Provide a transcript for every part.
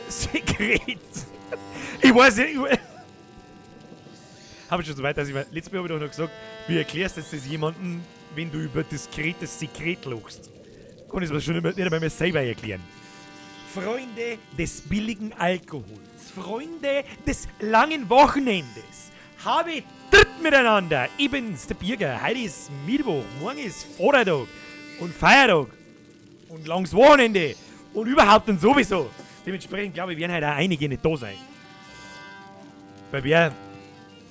Sekret. Ich weiß nicht. Ich habe schon so weit, dass ich mir. Letztes Mal habe ich doch noch gesagt, wie erklärst du das jemandem, wenn du über diskretes Sekret lachst? Kann ich es mir schon nicht einmal mehr selber erklären. Freunde des billigen Alkohols, Freunde des langen Wochenendes, habe dritt miteinander. Ich bin's, der Birger. Heute ist Mittwoch, morgen ist Vordertag und Feiertag und langes Wochenende und überhaupt und sowieso. Dementsprechend glaube ich, werden heute auch einige nicht da sein. Weil wer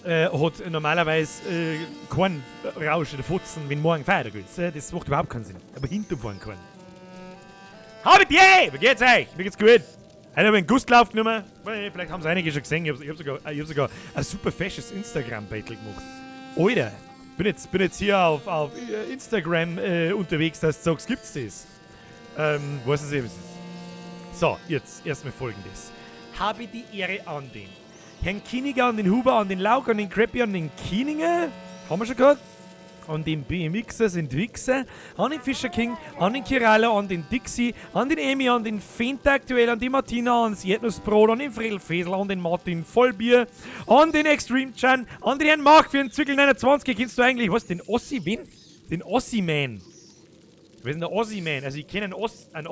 hat normalerweise keinen Rausch oder Fotzen, wenn morgen Feiertag ist? Das macht überhaupt keinen Sinn. Aber hinterfahren kann. Habe die! Wie geht's euch? Mir geht's gut. Heute habe ich einen Gustl aufgenommen. Vielleicht haben es einige schon gesehen. Ich hab sogar ein super fesches Instagram-Battle gemacht. Alter, bin jetzt hier auf Instagram unterwegs, dass du sagst, gibt's das? Weiß nicht, was es ist. So, jetzt erstmal Folgendes. Habe die Ehre an den Herrn Kiniger, an den Huber, an den Lauk, an den Crappy, an den Kieninger. Haben wir schon gehört? An den BMXer sind Wichser, an den Fischer King, an den Kiralo, an den Dixie, an den Emi, an den Fenta aktuell, an die Martina, ans Erdnussbrot, an den Fredel Fesel, an den Martin Vollbier, an den Extreme Chan, an den Herrn Mark für den Zwickel 29. Kennst du eigentlich, was, den Ossi, wen? Den Ossi Man. Wer ist denn der Ossi Man? Also ich kenne einen Ossi, einen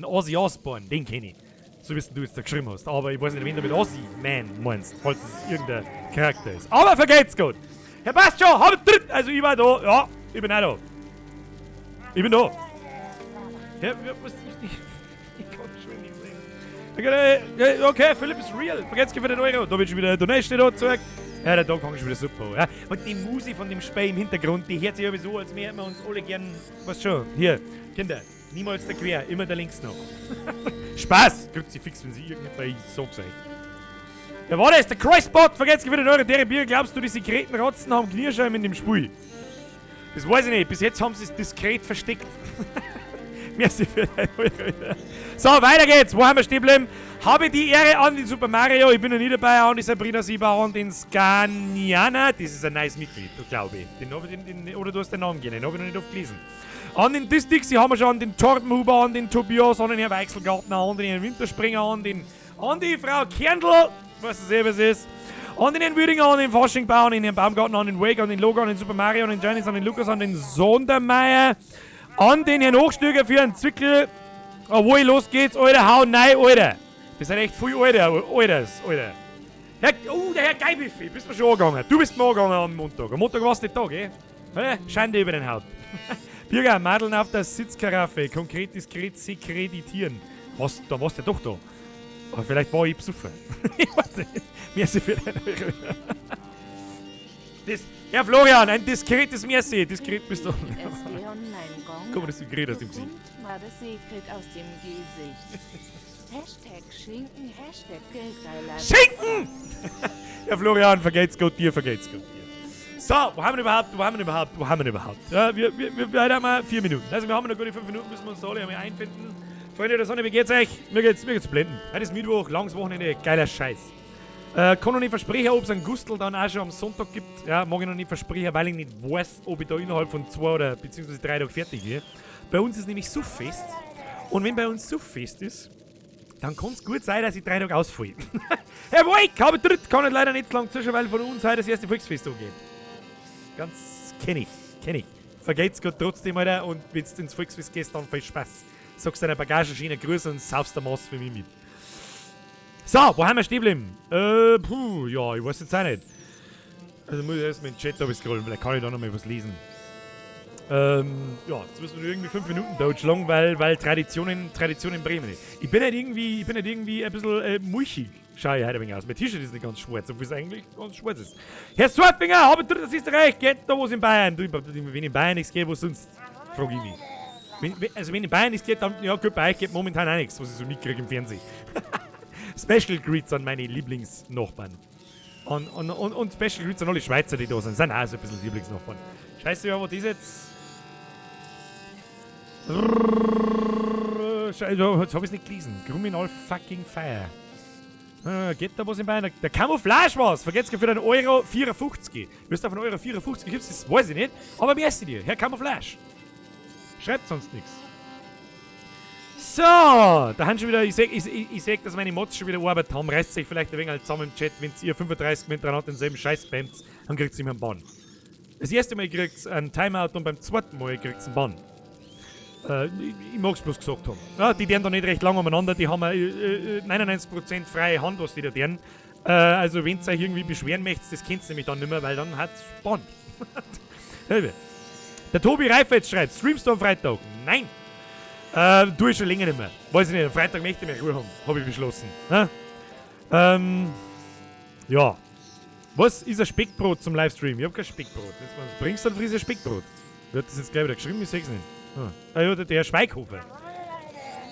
Ozzy Osbourne, den kenne ich. So wie du jetzt da geschrieben hast. Aber ich weiß nicht, wen du mit Ossi Man meinst, falls es irgendein Charakter ist. Aber vergelt's Gott! Herr passt schon, hab dritt! Also ich war da, ja, ich bin auch da. Ich bin da. Ja, was, ich kann schon nicht sehen. Okay, Philipp ist real. Vergelt's für den Euro. Da wird schon wieder Donation da zeigt. Ja, der Tag fängt schon wieder super an. Ja. Und die Musik von dem Spiel im Hintergrund, die hört sich ja so, als wären wir uns alle gern. Was schon? Hier, Kinder, niemals der quer, immer der links noch. Spaß! Kruzifix, wenn sie irgendwie so gesagt. Wer war das? Der Crossbot! Vergelt's für den Euro. Der Bier, glaubst du, die sekreten Rotzen haben Knirscheiben in dem Spiel? Das weiß ich nicht. Bis jetzt haben sie es diskret versteckt. Merci für dein Euro. So, weiter geht's. Wo haben wir stehen geblieben? Habe die Ehre an den Super Mario. Ich bin noch nie dabei. An die Sabrina Sieber, an den Scaniana. Das ist ein neues Mitglied, glaube ich. Den hab ich den, oder du hast den Namen gegeben. Den habe ich noch nicht oft gelesen. An den Distixi haben wir schon, an den Torbenhuber, an den Tobias, an den Herrn Weichselgartner, an den Herrn Winterspringer, an die Frau Kerndl, was es eh was ist. An den Herrn Würdinger, an den Faschingbauer, an den Herrn Baumgartner, an den Wake, an den Logan, an den Super Mario, an den Janice, an den Lukas, an den Sondermeier, an den Herrn Hochstüger für einen Zwickel. Obwohl, los geht's, Alter, hau nein, Alter. Das sind echt viel Alter, Alters, Alter. Herr, oh, der Herr Geibiffi, bist du schon angegangen? Du bist mir angegangen am Montag. Am Montag warst du nicht da, gell? Schande über den Haut. Bürger, Madeln auf der Sitzkaraffe, konkret diskret sekreditieren. Was, da warst du ja doch da. Aber vielleicht war ich besoffen. Ich weiß nicht. Merci für deine Euro. Das, Herr Florian, ein diskretes Merci. Diskret bist du. SD Online Gong. Guck mal, das Sekret aus dem Gesicht. Gesund war das Sekret aus dem Gesicht. #Schinken, #Geldgeiler. Schinken! Ja, Florian, vergelt's Gott dir, vergelt's Gott dir. So, wo haben wir überhaupt, wo haben wir überhaupt, wo haben wir überhaupt? Ja, wir haben mal 4 Minuten. Also wir haben noch gute 5 Minuten, müssen wir uns da alle einmal einfinden. Freunde der Sonne, wie geht's euch? Mir geht's blendend. Heute ist Mittwoch, langes Wochenende, geiler Scheiß. Kann noch nicht versprechen, ob es einen Gustl dann auch schon am Sonntag gibt. Ja, mag ich noch nicht versprechen, weil ich nicht weiß, ob ich da innerhalb von 2 oder beziehungsweise 3 Tagen fertig werde. Bei uns ist nämlich Sufffest. Und wenn bei uns Sufffest ist, dann kann es gut sein, dass ich 3 Tage ausfalle. Herr Woik, habe dritt, kann ich leider nicht so lange zuschauen, weil von uns heute das erste Volksfest angeht. Ganz kenn ich, kenn ich. Vergelt's Gott trotzdem, Alter, und wenn du ins Volksfest gehst, dann viel Spaß. Sagst deiner Bagageschiene Grüße und saufst der Maß für mich mit. So, wo haben wir stehen geblieben? Puh, ja, ich weiß jetzt auch nicht. Also muss ich erst mal in den Chat scrollen, vielleicht kann ich da noch mal was lesen. Ja, jetzt müssen wir irgendwie 5 Minuten totschlagen, weil Tradition in Bremen. Ich bin halt irgendwie ein bisschen mulchig. Schau ich heute ein wenig aus. Mein T-Shirt ist nicht ganz schwarz, obwohl es eigentlich ganz schwarz ist. Herr Surfinger, habe das Österreich, geht da was in Bayern? Du, wenn in Bayern nichts geht, wo sonst? Frag ich mich. Also wenn in Bayern nichts geht, dann, ja gut, bei euch geht momentan auch nichts, was ich so mitkriege im Fernsehen. Special Greets an meine Lieblingsnachbarn. Und Special Greets an alle Schweizer, die da sind. Sind auch so ein bisschen Lieblingsnachbarn. Scheiße, ja, wo das jetzt? Scheiße, jetzt hab ich's nicht gelesen. Criminal fucking Fire. Geht da was in Bayern? Der Camouflage was! Vergelt's für einen Euro 54. Wirst du auf einen Euro 54 gibst, das weiß ich nicht. Aber merci dir, Herr Camouflage. Schreibt sonst nichts. So, da haben schon wieder, ich seh, ich seh, dass meine Mods schon wieder Arbeit haben. Reißt sich vielleicht ein wenig halt zusammen im Chat, wenn ihr 35 miteinander denselben Scheiß spammt, dann kriegt ihr immer einen Bann. Das erste Mal kriegt ihr einen Timeout und beim zweiten Mal kriegt ihr einen Bann. Ich mag's bloß gesagt haben. Ja, die werden da nicht recht lang umeinander, die haben 99% freie Hand, was die da tun. Also, wenn ihr euch irgendwie beschweren möchtet, das kennt ihr nämlich dann nicht mehr, weil dann hat's Bann. Der Tobi Reifetz schreibt, streamst du am Freitag? Nein! Tue ich schon länger nicht mehr. Weiß ich nicht, am Freitag möchte ich mehr Ruhe haben, habe ich beschlossen. Ne? Ja. Was ist ein Speckbrot zum Livestream? Ich hab kein Speckbrot. Wenn du was bringst, dann friss ich ein Speckbrot. Wer hat das jetzt gleich wieder geschrieben? Ich seh's nicht. Ah, ah ja, der Herr Schweighofer.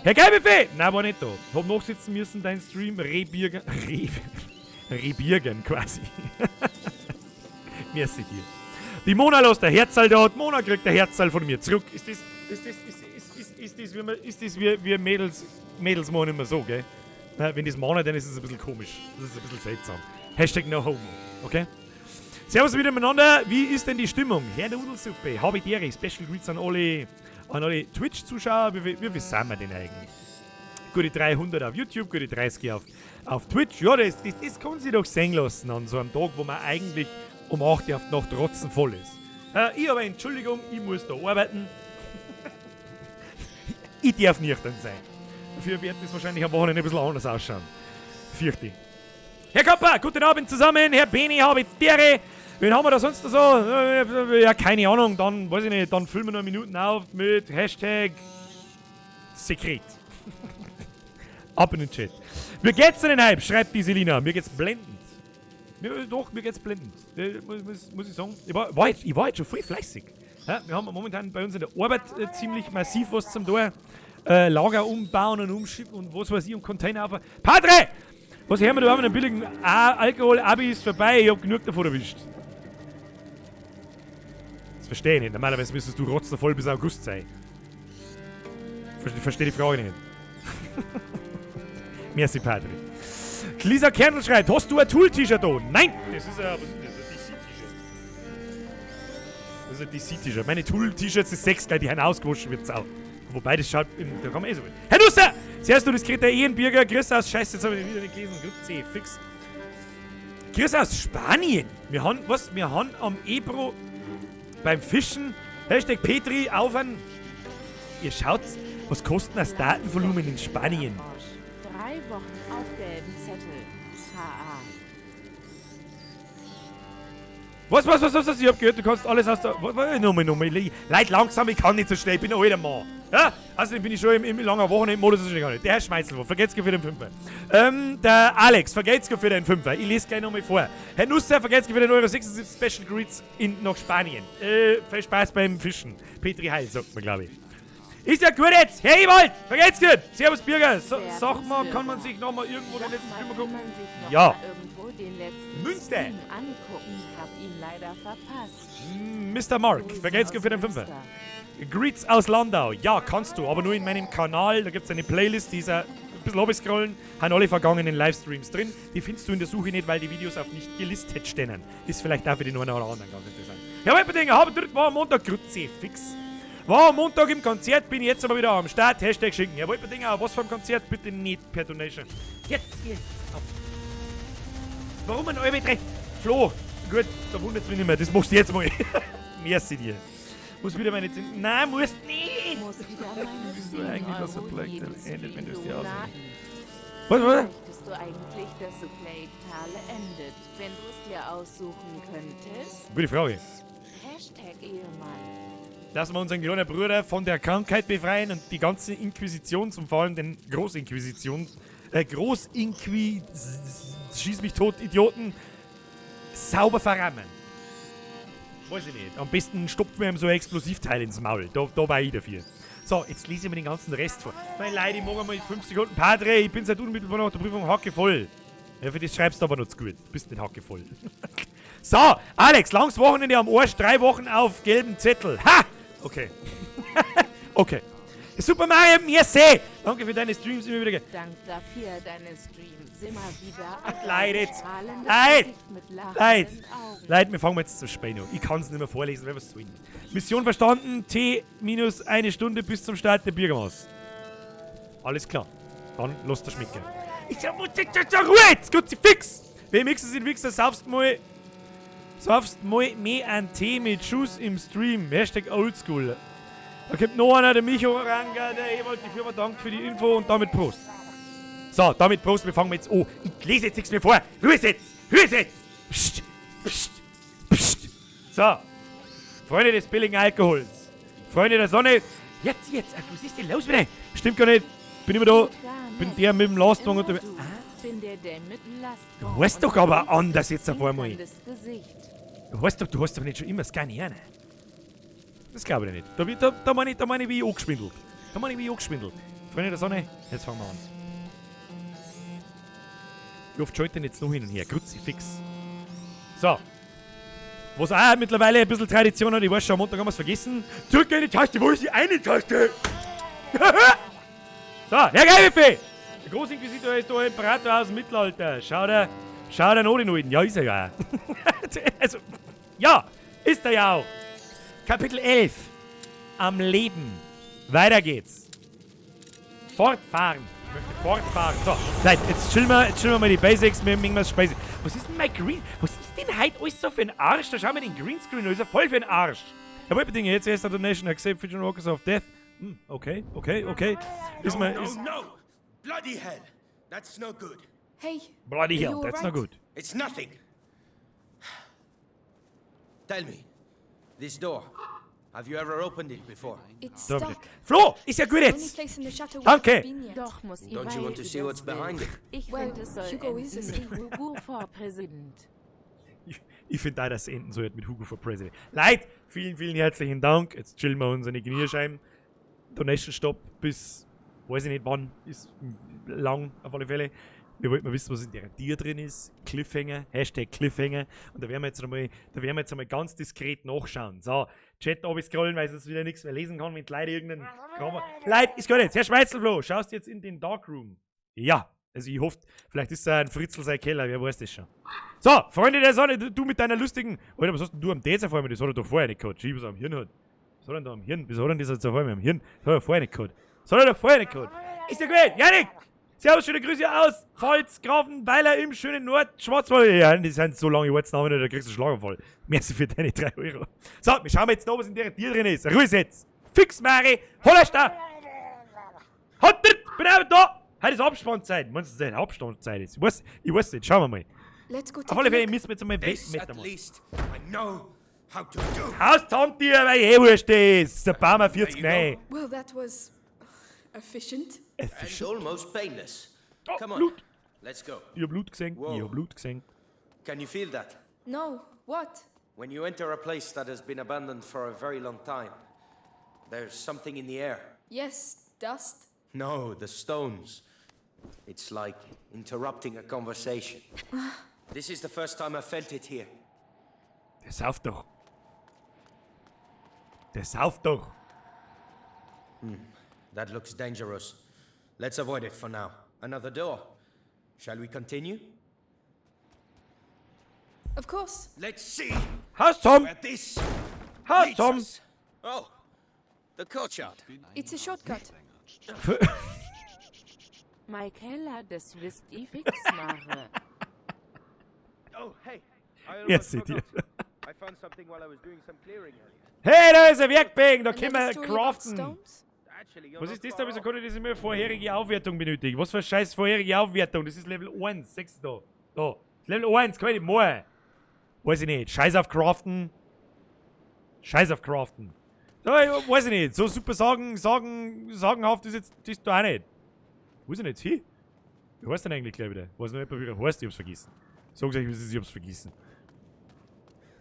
Herr Geilbuffet! Nein, war nicht da. Hab nachsitzen müssen, dein Stream rebirgen. Rebirgen quasi. Merci dir. Die Mona lässt der Herzal da. Die Mona kriegt der Herzal von mir zurück. Ist das, ist das, ist, ist, ist, ist das, wie, man, ist das wie, wie Mädels, Mädels machen immer so, gell? Na, wenn das machen, dann ist es ein bisschen komisch. Das ist ein bisschen seltsam. Hashtag no homo, okay? Servus wieder miteinander. Wie ist denn die Stimmung? Herr Nudelsuppe, habe die Ehre. Special Greets an alle Twitch-Zuschauer. Wie viel sind wir denn eigentlich? Gute 300 auf YouTube, gute 30 auf Twitch. Ja, das kann sich doch sehen lassen an so einem Tag, wo man eigentlich um 8 Uhr auf die Nacht rotzenvoll ist. Ich habe Entschuldigung, ich muss da arbeiten. Ich darf nüchtern sein. Dafür wird es wahrscheinlich am Wochenende ein bisschen anders ausschauen. Fürchte ich. Herr Kappa, guten Abend zusammen. Herr Beni, habe ich die Ehre. Wen haben wir da sonst noch so? Ja, keine Ahnung. Dann, weiß ich nicht, dann füllen wir noch Minuten auf mit Hashtag Sekret. Ab in den Chat. Wie geht's denn Hype? Schreibt die Selina. Mir geht's blendend. Doch, mir geht's blendend. Muss ich sagen. Ich war jetzt schon voll fleißig. Ja, wir haben momentan bei uns in der Arbeit ziemlich massiv was zum Tor. Lager umbauen und umschippen und was weiß ich und Container auf. Padre! Was hören wir da mit einem billigen Alkohol? Abi ist vorbei, ich hab genug davon erwischt. Das verstehe ich nicht. Normalerweise müsstest du rotzenvoll bis August sein. Verstehe die Frage nicht. Merci, Padre. Lisa Kernl schreibt, hast du ein Tool-T-Shirt da? Nein! Das ist ein, was ist das? Ein DC-T-Shirt. Das ist ein DC-T-Shirt. Meine Tool-T-Shirts ist 6 gleich, die haben ausgewaschen wird sau. Wobei, das schaut, in, da kann man eh so. Herr Nusser! Siehst du, das kriegt der Ehrenbürger. Grüß aus, Scheiße, jetzt hab ich wieder nicht gelesen. Grüß, fix. Grüß aus Spanien. Wir haben, was? Wir haben am Ebro beim Fischen, Hashtag Petri, auf ein. Ihr schaut's, was kostet das Datenvolumen in Spanien? 3 Wochen auf gelben Zettel. HA. Was? Ich hab gehört, du kannst alles aus der. Was, nochmal. Leute, langsam, ich kann nicht so schnell, ich bin ein alter Mann. Ja? Außerdem bin ich schon im langen Wochenendmodus, das ist gar nicht. Der Herr Schmeißel, vergeht's für den Fünfer. Der Alex, vergeht's für den Fünfer. Ich lese gleich nochmal vor. Herr Nusser, vergeht's für den Euro 76 Special Greets nach Spanien. Viel Spaß beim Fischen. Petri Heil, sagt man, glaub ich. Ist ja gut jetzt! Hey Ewald! Vergeht's gut! Servus Bürger! So, Servus, sag mal, Bürger. Kann man sich nochmal irgendwo den letzten Sag mal, Stream angucken? kann man sich noch Ja. mal irgendwo den letzten Münster. Stream angucken? Hab ihn leider verpasst. Mr. Mark, Grüße vergeht's gut aus für den Fünfer. Münster. Greets aus Landau. Ja, kannst du, aber nur in meinem Kanal. Da gibt's eine Playlist, die ist ein bisschen runterscrollen, haben alle vergangenen Livestreams drin. Die findest du in der Suche nicht, weil die Videos auf nicht gelistet stehen. Ist vielleicht auch für den einen oder anderen ganz interessant. Herr Wolpertinger, habe dritt war am Montag, Grütze, fix. War am Montag im Konzert, bin ich jetzt aber wieder am Start. Hashtag schicken. Herr Wolpertinger, was vom Konzert? Bitte nicht per Donation. Jetzt, jetzt, auf. Warum ein Euro drei? Flo, gut, da wundert's mich nicht mehr. Das machst du jetzt mal. Merci dir. Muss wieder meine 10. Nein, musst nicht! Muss wieder meine Bist du 10 eigentlich aus der Euro Plague jeden Tale endet, wenn du es Stream dir donaten. aussuchst? Was, was? Möchtest du eigentlich, dass The Plague Tale endet, wenn du es dir aussuchen könntest? Gute Frage. Hashtag Ehemann. Lassen wir unseren kleinen Bruder von der Krankheit befreien und die ganze Inquisition, zum vor allem den Großinquisition, Großinqui, schieß mich tot, Idioten, sauber verrammen. Weiß ich nicht. Am besten stopfen wir ihm so ein Explosivteil ins Maul. Da war ich dafür. So, jetzt lese ich mir den ganzen Rest vor. Mein Leid, ich mag einmal 5 Sekunden. Padre, ich bin seit unmittelbar nach der Prüfung hackevoll. Ja, für das schreibst du aber noch zu gut. Du bist nicht hackevoll. So, Alex, langes Wochenende am Arsch, 3 Wochen auf gelben Zettel. Ha! Okay. Okay. Super Mario, merci! Danke für deine Streams immer wieder. Dank dafür, deine Streams immer wieder auf Leid jetzt. strahlendes Leid. Gesicht mit lachenden Leid. Augen. Leid, wir fangen jetzt zum Spielen an. Ich kann's nicht mehr vorlesen, weil was soll ich? Mission verstanden, T minus eine Stunde bis zum Start der Biergemaus. Alles klar. Dann lass dir schmecken. Ich sag, Ruhe jetzt! Kruzifix! Wer Mixer sind Wichser, saufst mal. Saufst mal mehr einen Tee mit Schuss im Stream. Hashtag Oldschool. Da kommt noch einer, der Micho Ranga, der Ewald, die Firma dankt für die Info und damit Prost. So, damit Prost, wir fangen jetzt an. Ich lese jetzt nichts mehr vor. Ruhe jetzt! Ruhe jetzt! Psst! Psst! Psst! So. Freunde des billigen Alkohols. Freunde der Sonne. Jetzt, jetzt! Was ist denn los mit dir? Stimmt gar nicht. Bin immer da. Bin der mit dem Lastwagen unterwegs. Bin der, der mit dem Lastwagen Du weißt doch aber anders jetzt auf einmal. Gesicht. Du weißt doch, du hast doch nicht schon immer das Garnier. Das glaube ich nicht. Da meine ich, wie ich angeschwindelt. Da meine ich, wie ich angeschwindelt. Freunde der Sonne, jetzt fangen wir an. Wie oft schaut denn jetzt noch hin und her? Kruzifix. So. Was auch mittlerweile ein bisschen Tradition hat, ich weiß schon, am Montag haben wir es vergessen. Drück eine Taste, wo ist die eine Taste? So, Herr Geilfe! Der Großinquisitor ist da Imperator aus dem Mittelalter. Schau dir an den Alten. Ja, ist er ja auch. Also, ja, ist er ja auch. Kapitel 11. Am Leben. Weiter geht's. Fortfahren. Ich möchte fortfahren. So, Leute, jetzt chillen wir mal die Basics mit dem irgendwas Speise. Was ist denn mein Green? Was ist denn heute alles so für ein Arsch? Da schauen wir den Greenscreen an. Ist ja voll für ein Arsch. Herr Wolperdinge, jetzt erst Donation accept Fiction Walkers of Death. Hm, okay, okay, okay. Ist no, no, no! Bloody hell! That's no good. Hey. Bloody hell, that's no good. It's nothing. Tell me, this door, have you ever opened it before? It's stuck. Flo, ist ja gut jetzt. Danke. Doch, muss Don't you want to see what's behind it? Ich finde, es soll Hugo is enden mit Hugo for President. Ich finde auch, dass es enden soll mit Hugo for President. Leute, vielen, vielen herzlichen Dank. Jetzt chillen wir unsere Kniescheiben. Donation Stop bis, weiß ich nicht wann, ist lang auf alle Fälle. Wir wollten mal wissen, was in der Tier drin ist. Cliffhanger, Hashtag Cliffhanger. Und da werden wir jetzt einmal, ganz diskret nachschauen. So, Chat scrollen, weil ich sonst wieder nichts mehr lesen kann, wenn leider irgendein Kram. Leute, ist gar nicht. Herr Schweizelflo, schaust jetzt in den Darkroom? Ja. Also ich hoffe, vielleicht ist da ein Fritzl sein Keller, wer weiß das schon. So, Freunde der Sonne, du mit deiner lustigen... Alter, was hast denn du am Däzer vor mir? Das hat er doch vorher nicht gehabt. Schieb, was er am Hirn hat. Was hat er denn da am Hirn? Wieso hat er denn das jetzt auf einmal am Hirn? Das hat er vorher nicht gehabt. Das hat er doch vorher nicht gehabt. Ist ja gut, Janik! Servus, schöne Grüße aus Pfalz, Grafenweiler im schönen Nordschwarzwald. Ja, die sind so lange Ortsnamen, da kriegst du einen Schlaganfall. Merci für deine 3 Euro. So, wir schauen jetzt noch, was in der Tür drin ist. Ruhe jetzt! Fix, Mari! Hol euch da! Halt, bin auch da! Heute ist Abspannzeit. Meinst du, das ist Abstandzeit ist? Ich weiß nicht. Schauen wir mal. Let's go. Auf alle Fälle müssen wir jetzt einmal weg mit dem. Haus zusammen dir, weil eh wurscht ist. Der Baumer 40, nein. Well, that was efficient. And almost painless. Oh, Come on. Blut. Let's go. Ich hab Blut gesehen. Wow. Ich hab Blut gesehen. Can you feel that? No. What? When you enter a place that has been abandoned for a very long time, there's something in the air. Yes, dust. No, the stones. It's like interrupting a conversation. This is the first time I felt it here. Der sauft doch. Der sauft doch. That looks dangerous. Let's avoid it for now. Another door. Shall we continue? Of course. Let's see Haus Tom! where this Haus leads Tom! us. Oh, the courtyard. It's a shortcut. Mike Heller, das wisst ihr fix mache. Oh, hey. I Yes, almost it forgot. I found something while I was doing some clearing earlier. Hey, da ist ein Werkbank, da können Another wir story about craften. stones? Actually, you're Was not ist das far da? Wieso off. kann ich das immer vorherige Aufwertung benötigen? Was für eine scheiß vorherige Aufwertung? Das ist Level 1, 6 da. Da. Level 1, kann ich nicht mehr. Weiß ich nicht. Scheiß auf Craften. Scheiß auf Craften. So, ich weiß ich nicht. So super sagenhaft ist jetzt das da auch nicht. Wo ist denn jetzt hin? Wie heißt denn eigentlich gleich wieder? Weiß noch jemand, wie er heißt? Ich hab's vergessen. Sag's euch, ich hab's vergessen.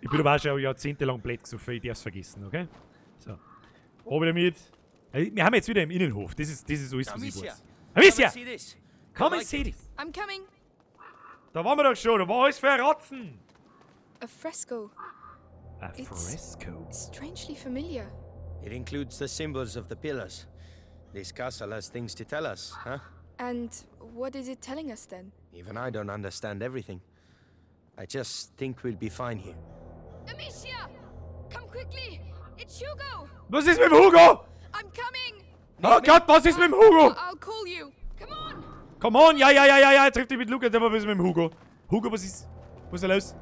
Ich bin aber auch schon jahrzehntelang blöd gesoffen, ich darf's vergessen, okay? So. Aber damit. Wir haben jetzt wieder im Innenhof. Das ist alles, was ich Amicia, weiß. Amicia! Come and see this. Come You and like see it? this! I'm coming. Da waren wir doch schon, da war alles für Ratzen! A fresco. A It's- fresco. Strangely familiar. It includes the symbols of the pillars. This castle has things to tell us, huh? And what is it telling us then? Even I don't understand everything. I just think we'll be fine here. Amicia! Come quickly! It's Hugo! Was ist mit dem Hugo? I'm coming! Oh Gott, was ist mit dem Hugo? I'll call you. Come on. Come on, ja, trifft dich mit Lukas, aber was ist mit dem Hugo? Hugo, was ist? Was ist da los?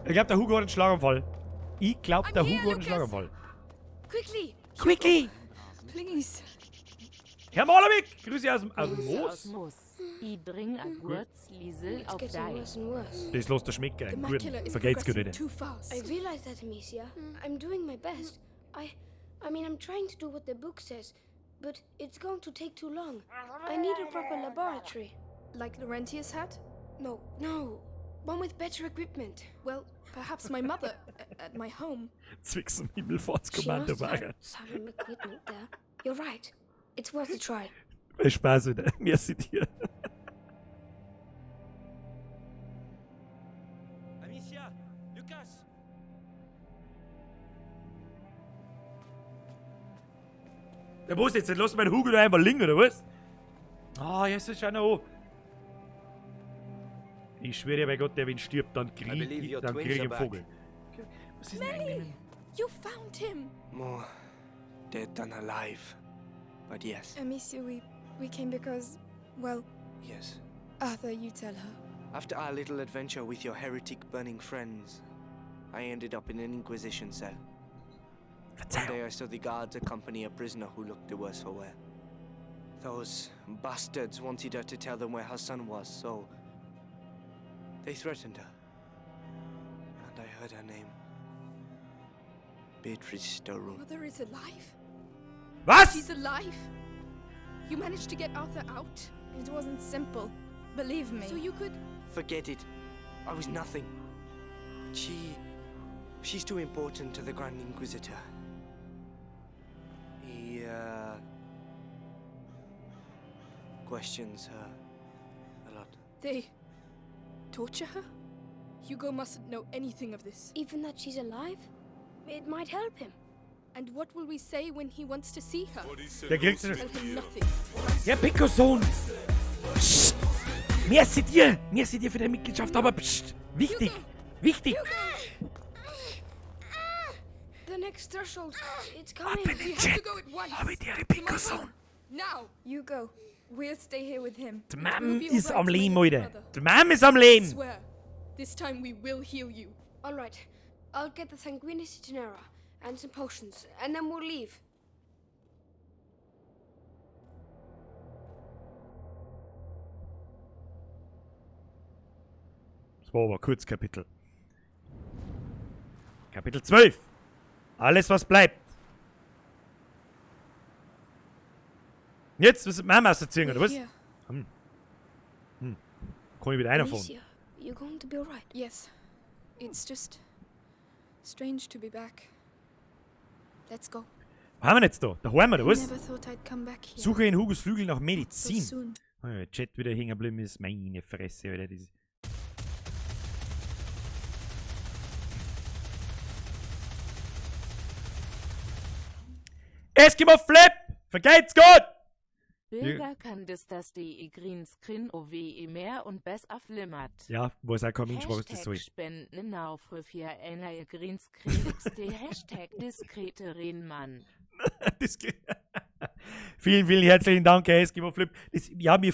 Ich glaube, der Hugo hat einen Schlaganfall. Ich glaube, der I'm here, Hugo hat einen Lucas. Schlaganfall. Quickly. Quickly! Please. Herr Malerweg! Grüße aus dem Grüße aus Moos. Moos. I bring a Gurz Liesel It's auf getting Dei. worse and worse. Das lässt der Schmecker. The Gut, macula is vergeht's gut progressing nicht. too fast. I realize that, Amicia. I'm doing my best. I mean, I'm trying to do what the book says, but it's going to take too long. I need a proper laboratory. Like Laurentius had? No, no. One with better equipment. Well, perhaps my mother at my home. Zwicks im She Himmelfahrtskommando must have war. some equipment there. You're right. It's worth a try. Spaß wieder. Merci dir. Amicia! Lucas! Der muss jetzt, lass meinen Hugo da einfach liegen, oder was? Ah, jetzt ist einer an. Ich schwöre dir bei Gott, der wenn stirbt, dann krieg believe ich, your dann twins krieg ich are einen back. Vogel. Was ist denn eigentlich mit- You found him. More dead than alive. But yes, Amicia, we came because, well, yes. Arthur, you tell her. After our little adventure with your heretic burning friends, I ended up in an Inquisition cell. One Verzeihung. day I saw the guards accompany a prisoner who looked the worse for wear. Those bastards wanted her to tell them where her son was, so they threatened her. And I heard her name. Beatrice de Rune. Mother is alive? Was? She's alive? You managed to get Arthur out? It wasn't simple. Believe me. So you could. Forget it. I was nothing. She. She's too important to the Grand Inquisitor. He, questions her a lot. They. Torture her? Hugo mustn't know anything of this. Even that she's alive? It might help him. And what will we say when he wants to see her? Der kriegt Tell him nothing. Herr Pickerson! Psst! Merci dir! Merci dir für deine Mitgliedschaft, aber psst! Wichtig! Wichtig! The next threshold. It's coming. Ab in We den have to Chat! go at once. Hab ich dir, To my Pickerson! home. Now! You go. We'll stay here with him. Die It Mom will be ist all am right, my Leben, little Alter. brother. Die Mom ist am Leben! Swear. This time we will heal you. All right. I'll get the Sanguinis Itinera and some potions, and then we'll leave. Das war aber ein Kurzkapitel. Kapitel 12. Alles, was bleibt. Jetzt, was Mama erzählen, oder was? Here. Kann ich wieder reinfahren? Amicia, you're going to be all right. Yes. It's just strange to be back. Let's go. Was haben wir denn jetzt da? Da haben wir, oder was? Never thought I'd come back here. Suche in Hugos Flügel nach so Medizin. soon. Oh, der Chat wieder hängen geblieben ist. Meine Fresse, Alter. Das ist Eskimo Flip! Vergeht's gut! Bilder kann das das DE Greenscreen OWE mehr und besser flimmert. Ja, weiß auch kein Mensch, was das Hashtag soll. Spenden auf 4 NL Greenscreen XD Hashtag diskrete Rehnmann. Das geht. Vielen, vielen herzlichen Dank, Herr Eskimo Flip. Das, ja, mir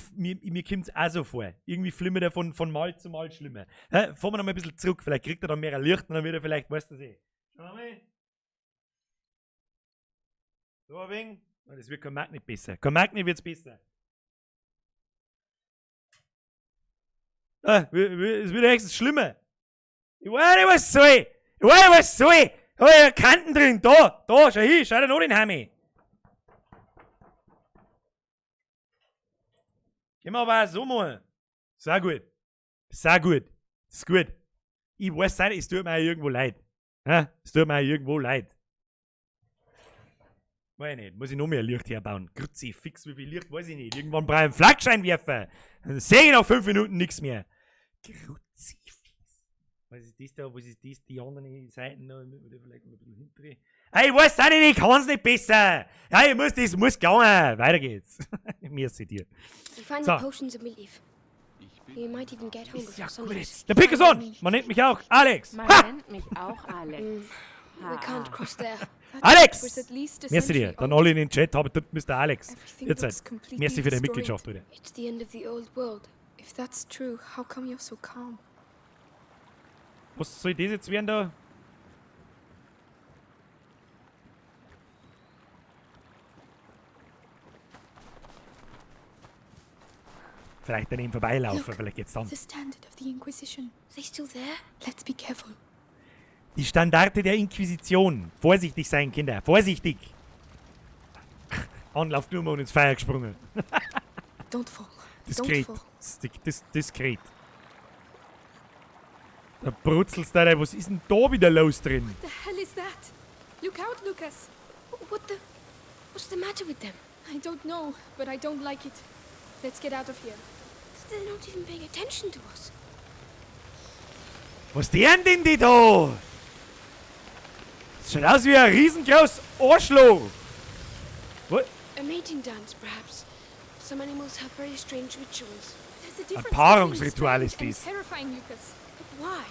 kommt es auch so vor. Irgendwie flimmert er von Mal zu Mal schlimmer. Hä? Fahren wir noch mal ein bisschen zurück. Vielleicht kriegt er dann mehr Licht und dann wird er vielleicht, weißt du das eh. Schau mal. So ein wenig. Na, das wird kein Magnet besser. Kein Magnet wird's besser. Ah, es wird höchstens schlimmer. Ich weiß nicht, was es soll. Ich weiß nicht, was es soll. Da hab ich Kanten drin. Da, da, schau hin, schau dir noch den Heimi. Gehen wir aber auch so mal. Sehr gut. Sehr gut. Ist gut. Ich weiß nicht, es tut mir auch irgendwo leid. Ja, es tut mir auch irgendwo leid. Weiß ich nicht. Muss ich noch mehr Licht herbauen? Kruzifix, wie viel Licht, weiß ich nicht. Irgendwann brauche ich einen Flakscheinwerfer. Dann sehe ich nach 5 Minuten nichts mehr. Kruzifix. Was ist das da? Was ist das? Die anderen Seiten da? Müssen wir da vielleicht noch ein bisschen hindrehen? Hey, ich weiß auch nicht, ich kann's nicht besser. Ja, ich muss, das muss gehen. Weiter geht's. Merci dir. We find So. the potions and we leave. We might even get home Ist ja before gut sunrise. jetzt. Der Pickerson! Man nennt mich auch Alex. Man Ha! nennt mich auch Alex. We can't cross there. That Alex! was at least a Merci dir. century Dann old. alle in den Chat haben Mr. Alex. Everything Jetzt looks halt. completely Merci für deine destroyed. Mitgliedschaft, Alter. It's the end of the old world. If that's true, how come you're so calm? Was soll das jetzt werden da? Vielleicht daneben vorbeilaufen, Look, vielleicht geht's dann. The standard of the Inquisition. Are they still there? Let's be careful. Die Standarte der Inquisition. Vorsichtig sein, Kinder. Vorsichtig! Anlauf genommen und ins Feuer gesprungen. Don't fall. Don't Diskret. fall. Diskret. Da brutzelt's da rein. Was ist denn da wieder los drin? The hell is that? Look out, Lucas. What the? What's the matter with them? I don't know, but I don't like it. Let's get out of here. They're not even paying attention to us. Was deren denn die da? Das schaut aus wie ein riesengroßes Arschloch. What? A mating dance, perhaps. Some animals have very strange rituals. There's a difference between Paarungsritual ist strange dies. and terrifying, Lucas. But why?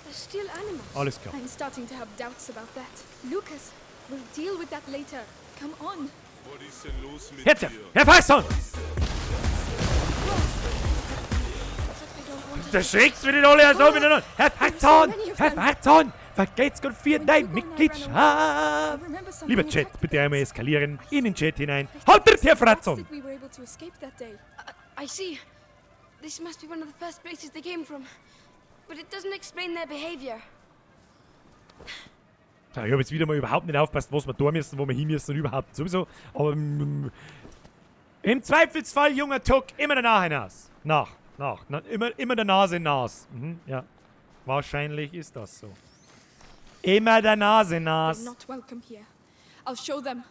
They're still animals. Alles klar. I'm starting to have doubts about that. Lucas, we'll deal with that later. Come on. Was ist denn los mit Jetzt, dir? Herr Fassung! It's like they don't want us Da schreckt's mir nicht alle so miteinander. Herr Fassung! many of Herr them. Fassung! Vergeht's Gott für When deine Hugo and I ran away, Mitgliedschaft! I remember something Lieber Chat, attacked bitte us. einmal eskalieren in den Chat hinein. I think Haltet, it's Herr the rats Fratzon! that we were able to escape that day. I see. This must be one of the first places they came from. But it doesn't explain their behavior. Ja, ich habe jetzt wieder mal überhaupt nicht aufpasst, was wir da müssen, wo wir hin müssen und überhaupt sowieso. Aber im Zweifelsfall, junger Tuck, immer danach hinaus. Nach, nach, na, immer der Nase nas. Mhm, ja. Wahrscheinlich ist das so. Immer der Nase They're nas. not welcome here. I'll show them.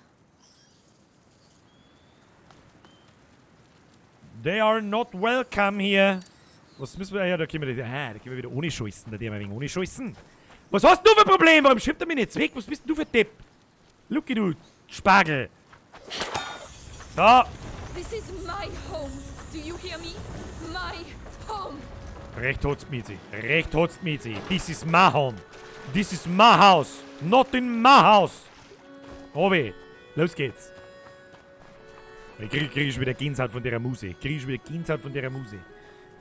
They are not welcome here. Was müssen wir? Ah Ja, da können wir, da können wir wieder ohne scheißen. Da dürfen wir ein wenig ohne scheißen. Was hast du für ein Problem? Warum schiebt er mich nicht weg? Was bist denn du für ein Depp? Lucky, du Spargel. So. This is my home. Do you hear me? My home. Recht hat's Mizi. Recht hat's Mizi. This is my home. This is my house. Not in my house. Obi, los geht's. Ich krieg ich schon wieder Gänsehaut von der Muse. Krieg ich schon wieder Gänsehaut von der Muse.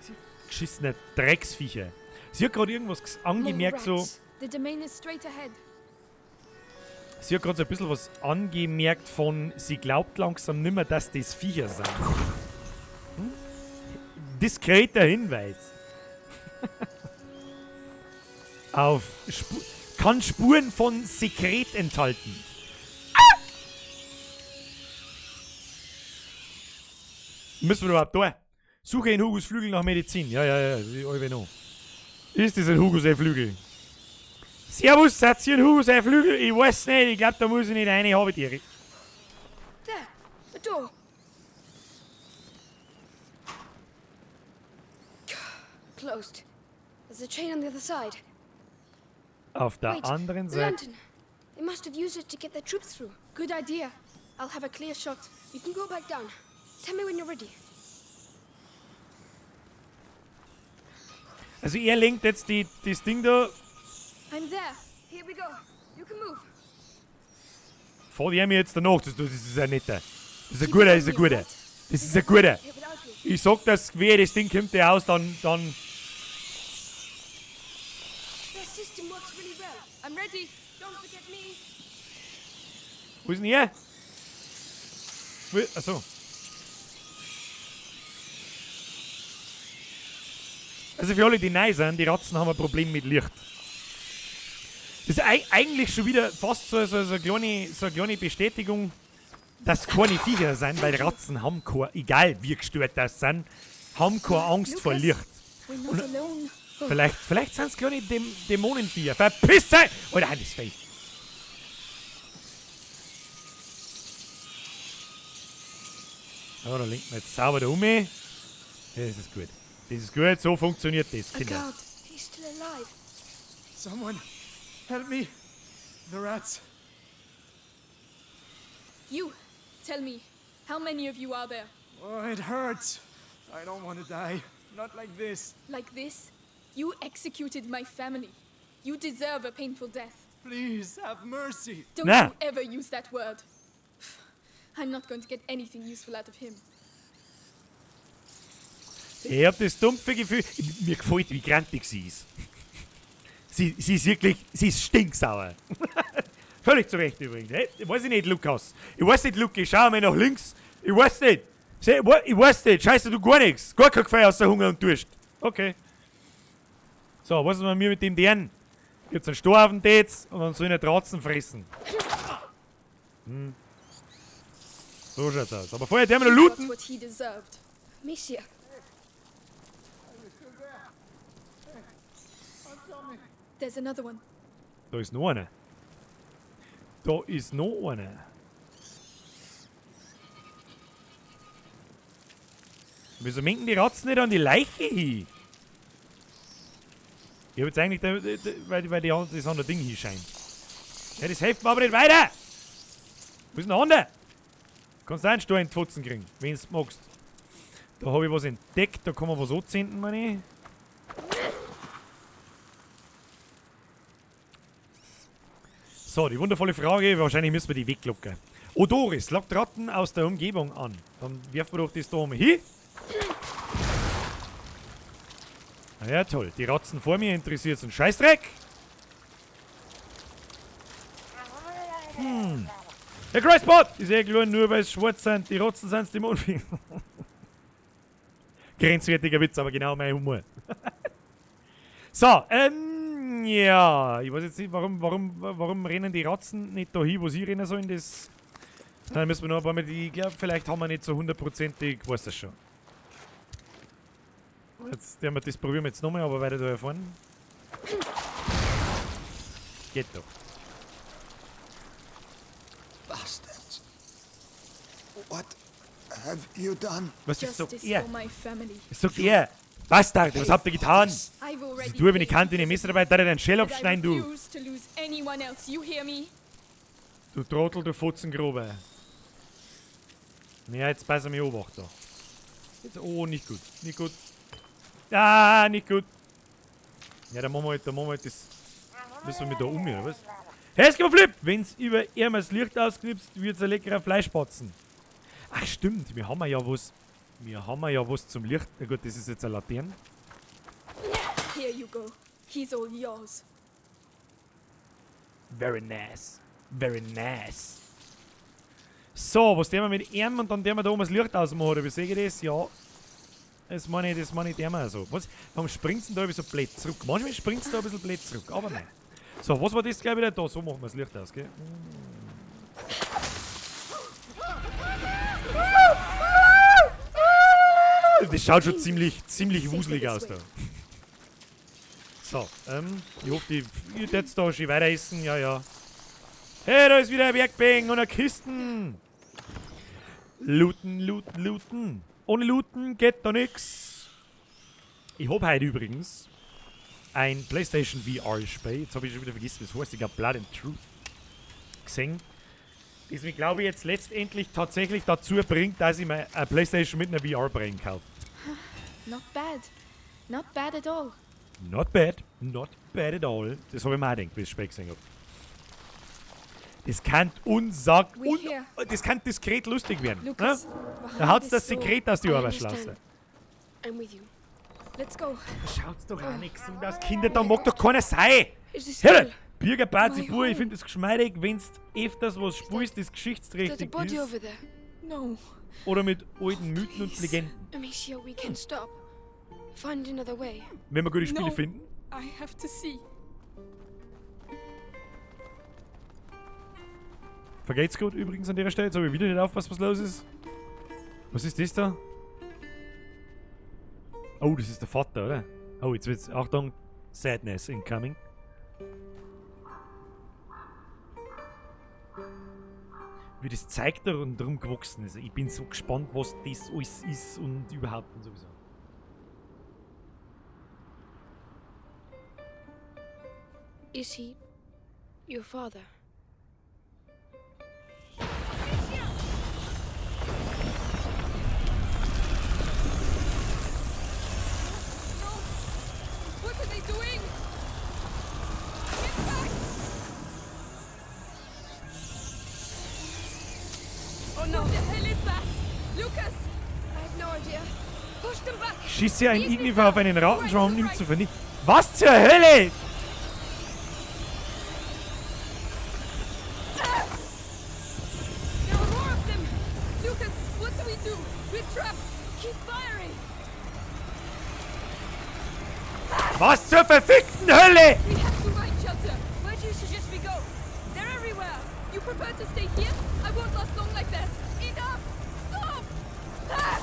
Diese geschissene Drecksviecher. Sie hat gerade irgendwas angemerkt, More so. rats. The domain is straight ahead. Sie hat gerade so ein bisschen was angemerkt von, sie glaubt langsam nimmer, dass das Viecher sind. Hm? Diskreter Hinweis. Auf kann Spuren von Sekret enthalten. Ah! Müssen wir überhaupt da? Suche in Hugos Flügel nach Medizin. Ja, ja, ja, das ist allweil noch. Ist das ein Hugos Flügel? Servus, seid ihr ein Hugos Flügel? Ich weiß nicht, ich glaub, da muss ich nicht rein, habe die. There, a door. Closed. There's a chain on the other side. Auf der Wait, anderen the Seite. lantern. They must have used it to get their troops through. Good idea. I'll have a clear shot. You can go back down. Tell me when you're ready. Also er lenkt jetzt das Ding da. I'm there. Here we go. You can move. Fahrt er mir jetzt danach. Das ist ein netter. Das ist ein guter, das ist ein guter. Das ist ein guter. Here without me. Ich sag das, wehe, das Ding kommt ja aus, dann. Their system works really well. I'm ready. Don't forget me. Wo ist denn er? Wo, achso. Also für alle, die neu sind, die Ratzen haben ein Problem mit Licht. Das ist eigentlich schon wieder fast so eine kleine Bestätigung, dass keine Viecher sind, weil Ratzen haben keine, egal wie gestört das sind, haben keine Angst vor Lukas, Licht. We're not alone. Vielleicht sind's kleine Dämonenviecher. Verpiss dich! Oder das ist fake. Ja, da lenkt man jetzt sauber da um. Das ist gut. Das ist gut, so funktioniert das, A Kinder. guard. He's still alive. Someone, help me. The rats. You, tell me, how many of you are there? Oh, it hurts. I don't want to die. Not like this. Like this? You executed my family. You deserve a painful death. Please have mercy. Don't Nah. you ever use that word. I'm not going to get anything useful out of him. Ich hab das dumpfe Gefühl, mir gefällt, wie grantig sie ist. Sie ist wirklich, sie ist stinksauer. Völlig zu Recht übrigens. Hey, weiß ich nicht, Lukas. Ich weiß nicht, Luki, schau mal nach links. Ich weiß nicht. Ich weiß nicht, scheiße, du gar nichts. Gar kein Gefühl außer Hunger und Durst. Okay. So, was ist mit mir mit dem deren? Gibt's einen Stor auf den Tetz und dann soll ich nicht Ratzen fressen. Hm. So schaut's aus. Aber vorher der wir noch looten. What he deserved. Amicia. There's another one. Da ist noch einer. Da ist noch einer. Wieso minken die Ratzen nicht an die Leiche hin? Ich hab jetzt eigentlich, weil die, das andere Ding hier scheint. Ja, das hilft mir aber nicht weiter! Wo ist denn der andere? Kannst du einen Stuhl in die Pfotzen kriegen, wenn du magst. Da hab ich was entdeckt, da kann man was anzünden, meine ich. So, die wundervolle Frage, wahrscheinlich müssen wir die weglocken. Odoris lockt Ratten aus der Umgebung an. Dann werfen wir doch das da oben hin. Na ja, toll. Die Ratzen vor mir interessiert einen Scheißdreck. Hm. Der Christbot ist eh klar, nur weil es schwarz sind. Die Ratzen sind's die Mondfinger. Grenzwertiger Witz, aber genau mein Humor. So, ja, ich weiß jetzt nicht, warum rennen die Ratzen nicht da hin, wo sie rennen sollen, das... Dann müssen wir noch ein paar Mal, ich glaub, vielleicht haben wir nicht so hundertprozentig, weiß das schon. Jetzt, das probieren wir jetzt nochmal, aber weiter da erfahren. Geht doch. Bastards. What have you done? Was ist sagt Justice er? for my family. Was sagt er? Bastard, was habt ihr getan? I've already Du, wenn ich paid kann, die Messer dabei, da deinen Schell but I abschneiden, du. refuse to lose anyone else. You hear me? Du Trottel, du Fotzengrube. Ja, jetzt pass mich Obacht da. Jetzt, oh, nicht gut. Nicht gut. Ah, nicht gut. Ja, dann machen wir halt, das. Müssen wir mit da um, oder was? Hey, es gibt Flip! Wenn's über ihm das Licht ausknipst, wird's ein leckerer Fleischbatzen. Ach, stimmt, wir haben ja was. Wir haben ja was zum Licht. Na gut, das ist jetzt eine Laterne. Here you go. He's all yours. Very nice. Very nice. So, was tun wir mit ihm und dann tun wir da oben das Licht ausmachen, oder wie sehe ich das? Ja. Das meine ich, dem also. Was? Warum springt's denn da irgendwie so blöd zurück? Manchmal springt's da ein bisschen blöd zurück, aber nein. So, was war das gleich wieder da? So machen wir das Licht aus, gell? Das schaut schon ziemlich wuselig aus da. So, ich hoffe, ihr werdet da schon weiter essen, ja, ja. Hey, da ist wieder ein Werkbank und eine Kisten. Looten, looten, looten. Ohne Looten geht da nix. Ich hab heute übrigens ein PlayStation VR-Spiel. Jetzt hab ich schon wieder vergessen, wie es heißt. Ich glaub, Blood and Truth gesehen. Das mich, glaube ich, jetzt letztendlich tatsächlich dazu bringt, dass ich mir eine PlayStation mit einer VR-Brille kaufe. Not bad. Not bad at all. Not bad. Not bad at all. Das hab ich mir auch gedacht, wie ich das Spiel gesehen hab. Das kann unsag- We un here. das kann diskret lustig werden. Lucas, ne? behind Da haut's this das door. Sekret aus die I Oberschlaufe. understand. I'm with you. Let's go. Da schaut's doch auch nix um das Kinder, da mag doch keiner sein. Is this Hör, real? Birger Bazi My Bur, ich home. find es geschmeidig, wenn's öfters was spielst, das There's a geschichtsträchtig body ist. over there. No. Oder mit alten Mythen und please. Legenden. Amicia, we can stop. Find another way. Wenn wir gute Spiele No. finden. I have to see. Vergeht's gut übrigens an der Stelle. Jetzt hab ich wieder nicht aufgepasst, was los ist. Was ist das da? Oh, das ist der Vater, oder? Oh, jetzt wird's. Achtung, Sadness incoming. Wie das Zeug da rundherum gewachsen ist. Ich bin so gespannt, was das alles ist und überhaupt und sowieso. Is he your father? What are they doing? Get back! Schieße ein Ignifer auf einen Rattenschwarm, um ihn zu vernichten. Was zur Hölle? There are more of them! Lucas, what do we do? We're trapped! Keep firing! Was zur verfickten Hölle? We have to find shelter! Where do you suggest we go? They're everywhere! You prefer to stay here? I won't last long like that! Enough! Stop! Ah!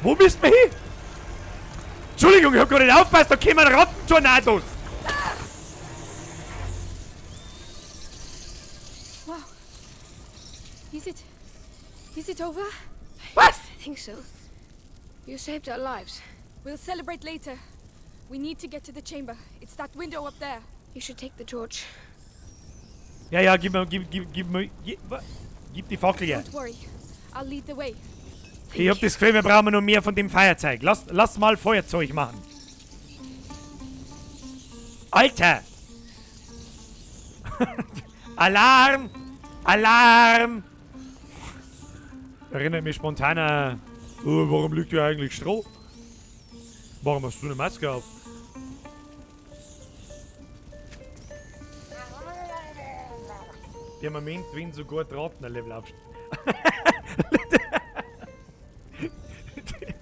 Wo müssen wir hin? Entschuldigung, ich hab gar nicht aufgepasst, da kommen Rattentornados. Wow. Is it over? Was? I think so. You saved our lives. We'll celebrate later. We need to get to the chamber. It's that window up there. You should take the torch. Ja, ja, gib mir, gib, gib, gib mir, gib, gib die Fackel her. Don't worry. I'll lead the way. Ich hab das Gefühl, wir brauchen noch mehr von dem Feuerzeug. Lass mal Feuerzeug machen. Alter! Alarm! Alarm! Erinnert mich spontan an... Oh, warum liegt hier eigentlich Stroh? Warum hast du eine Maske auf? Der Moment, wenn sogar die Ratten ein Level aufstehen.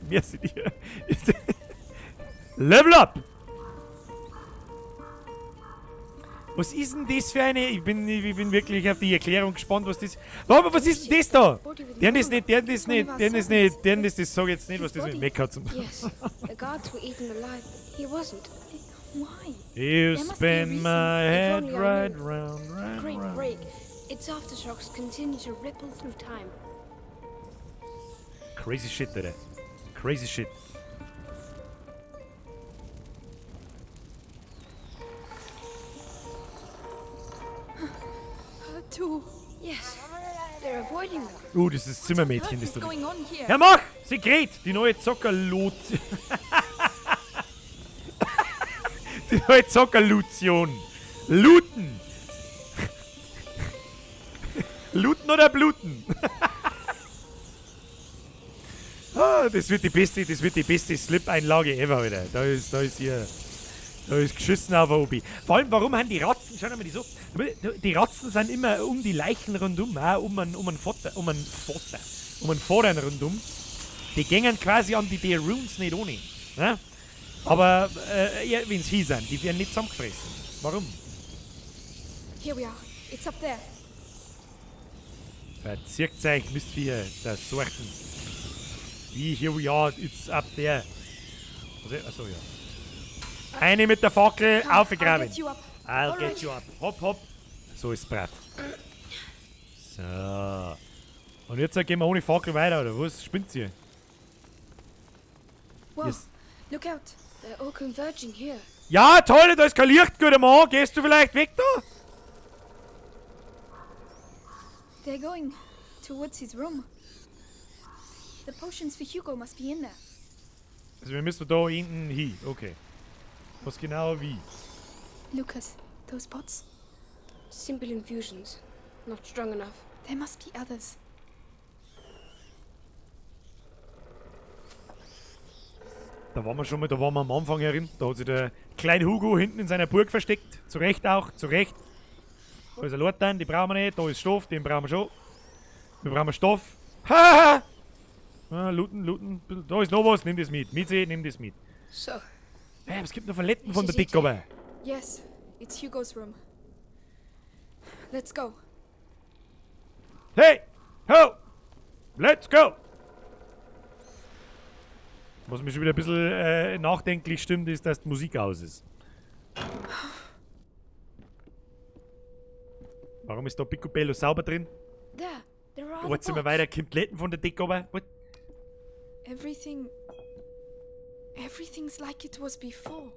Merci dir. Level up! Was ist denn das für eine... Ich bin wirklich auf die Erklärung gespannt, was das... Aber was ist denn das da? Der ist nicht, der ist nicht, der ist nicht, der ist... Das sag ich jetzt nicht, was das mit Mecha zum... Yes, the guards were eaten alive. He wasn't. Why? You There must be a spin reason. my head If only I right knew. round, right Great round. break. Its aftershocks continue to ripple through time. Crazy shit, Alter. Crazy shit. Two. Yes, they're avoiding them. Das ist das Zimmermädchen, das What da is going on here? Ja, mach! Sekret! Die neue Zockerlot. Die neue Zockerlution. Looten! Looten oder bluten? Ah, das wird die beste Slip-Einlage ever wieder. Da ist hier. Da ist geschissen auf der Obi. Vor allem, warum haben die Ratzen, schau mal die so, die Ratzen sind immer um die Leichen rundum, auch um einen Vordern rundum. Die gängen quasi an die Runes nicht ohne. Ne? Aber ja, wenn's hier sind, die werden nicht zusammengefressen. Warum? Here we are. It's up there. Verzirkt euch, Mistvieh, der Sorten. Wie, here we are, it's up there. Achso, ja. Eine mit der Fackel, aufgegraben. I'll get you up. I'll get you up. Hopp, hopp. So ist brav. So. Und jetzt gehen wir ohne Fackel weiter, oder was? Spinnt ihr? Whoa. Yes. Look out. They're all converging here. Ja, toll, da ist kein Licht, guter Mann. Gehst du vielleicht weg da? They're going towards his room. The potions for Hugo must be in there. Also wir müssen da hinten hin. Okay. Was genau wie? Lucas, those pots? Simple infusions. Not strong enough. There must be others. Da waren wir schon mal, da waren wir am Anfang herin. Da hat sich der kleine Hugo hinten in seiner Burg versteckt. Zu Recht auch, zu Recht. Da ist ein Lortan, die brauchen wir nicht. Da ist Stoff, den brauchen wir schon. Wir brauchen Stoff. Haha! Ah, looten, looten. Da ist noch was, nimm das mit. Mitzi, nimm das mit. So. Hey, es gibt noch Paletten von der Dick, aber. Yes, it's Hugo's room. Let's go. Hey! Ho! Let's go! Was mich schon wieder ein bisschen nachdenklich stimmt, ist, dass die Musik aus ist. Warum ist da Picobello sauber drin? There, there are Wo sind wir weiter? Kommt Letten von der Decke runter? What? Everything's like it was before.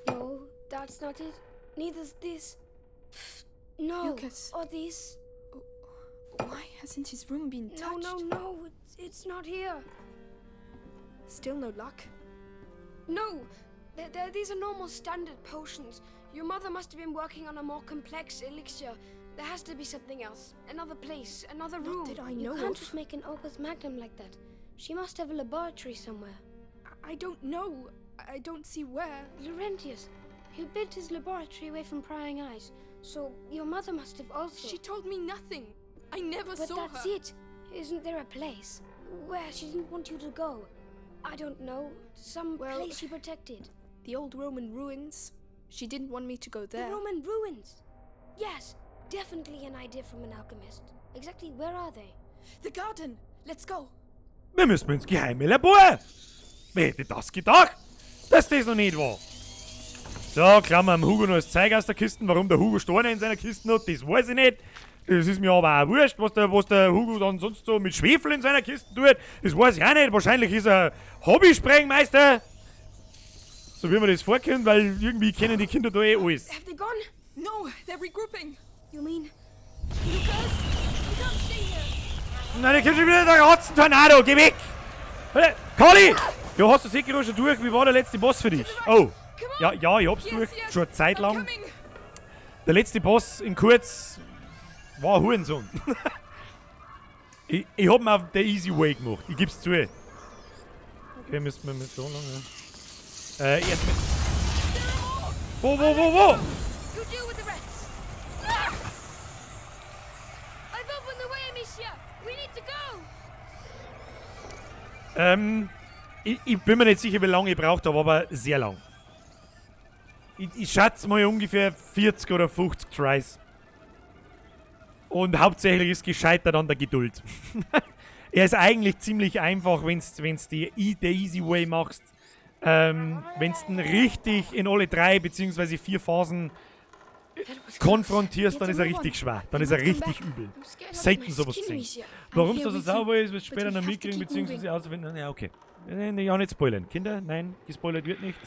No, that's not it. Neither's this. No. Lucas. Or this. Why hasn't his room been touched? No, no, no. It's not here. Still no luck. No. These are normal standard potions. Your mother must have been working on a more complex elixir. There has to be something else. Another place, another Not room. that I You know can't of. just make an opus magnum like that. She must have a laboratory somewhere. I don't know. I don't see where. Laurentius, he built his laboratory away from prying eyes. So your mother must have also. She told me nothing. I never But saw that's her. it. Isn't there a place where she didn't want you to go? I don't know. Some Well- place she protected. The old Roman ruins. She didn't want me to go there. The Roman ruins. Yes, definitely an idea from an alchemist. Exactly where are they? The garden. Let's go. Wir müssen ins geheime Labor. Wer hätte das gedacht? Dass das noch nicht war. So, klauen wir am Hugo noch das Zeug aus der Kiste. Warum der Hugo Steine in seiner Kiste hat, das weiß ich nicht. Das ist mir aber auch wurscht, was der Hugo dann sonst so mit Schwefel in seiner Kiste tut. Das weiß ich auch nicht. Wahrscheinlich ist er Hobbysprengmeister. So wie mir das vorkommt, weil irgendwie kennen die Kinder da eh alles. Have they gone? No, they're regrouping. You mean Lucas, we can't stay here. Nein, der kommt schon wieder der Ratzentornado. Geh weg! Kali! Ja, hast du Sekiro schon durch? Wie war der letzte Boss für dich? Oh. Ja, ich hab's durch. Schon eine Zeit I'm lang. coming. Der letzte Boss in kurz war ein Hurensohn. Ich hab ihn auf der Easy Way gemacht. Ich geb's zu. Okay, müssen wir mit so lange. Erst mit. Wo, wo, wo, wo? You deal with the rest. Ah! I've opened the way, Amicia. We need to go. Ich bin mir nicht sicher, wie lange ich braucht habe, aber sehr lang. Ich schätze mal ungefähr 40 oder 50 Tries. Und hauptsächlich ist gescheitert an der Geduld. Er ist eigentlich ziemlich einfach, wenn's der Easy Way machst. Wenn's den richtig in alle 3 beziehungsweise 4 Phasen konfrontierst, dann ist er richtig schwer. Dann ist er richtig übel. Selten sowas gesehen. Warum es so sauber ist, wirst du später noch mitkriegen, beziehungsweise ausfinden. Ja, okay. Nee, ja, nicht spoilern. Kinder, nein, gespoilert wird nicht.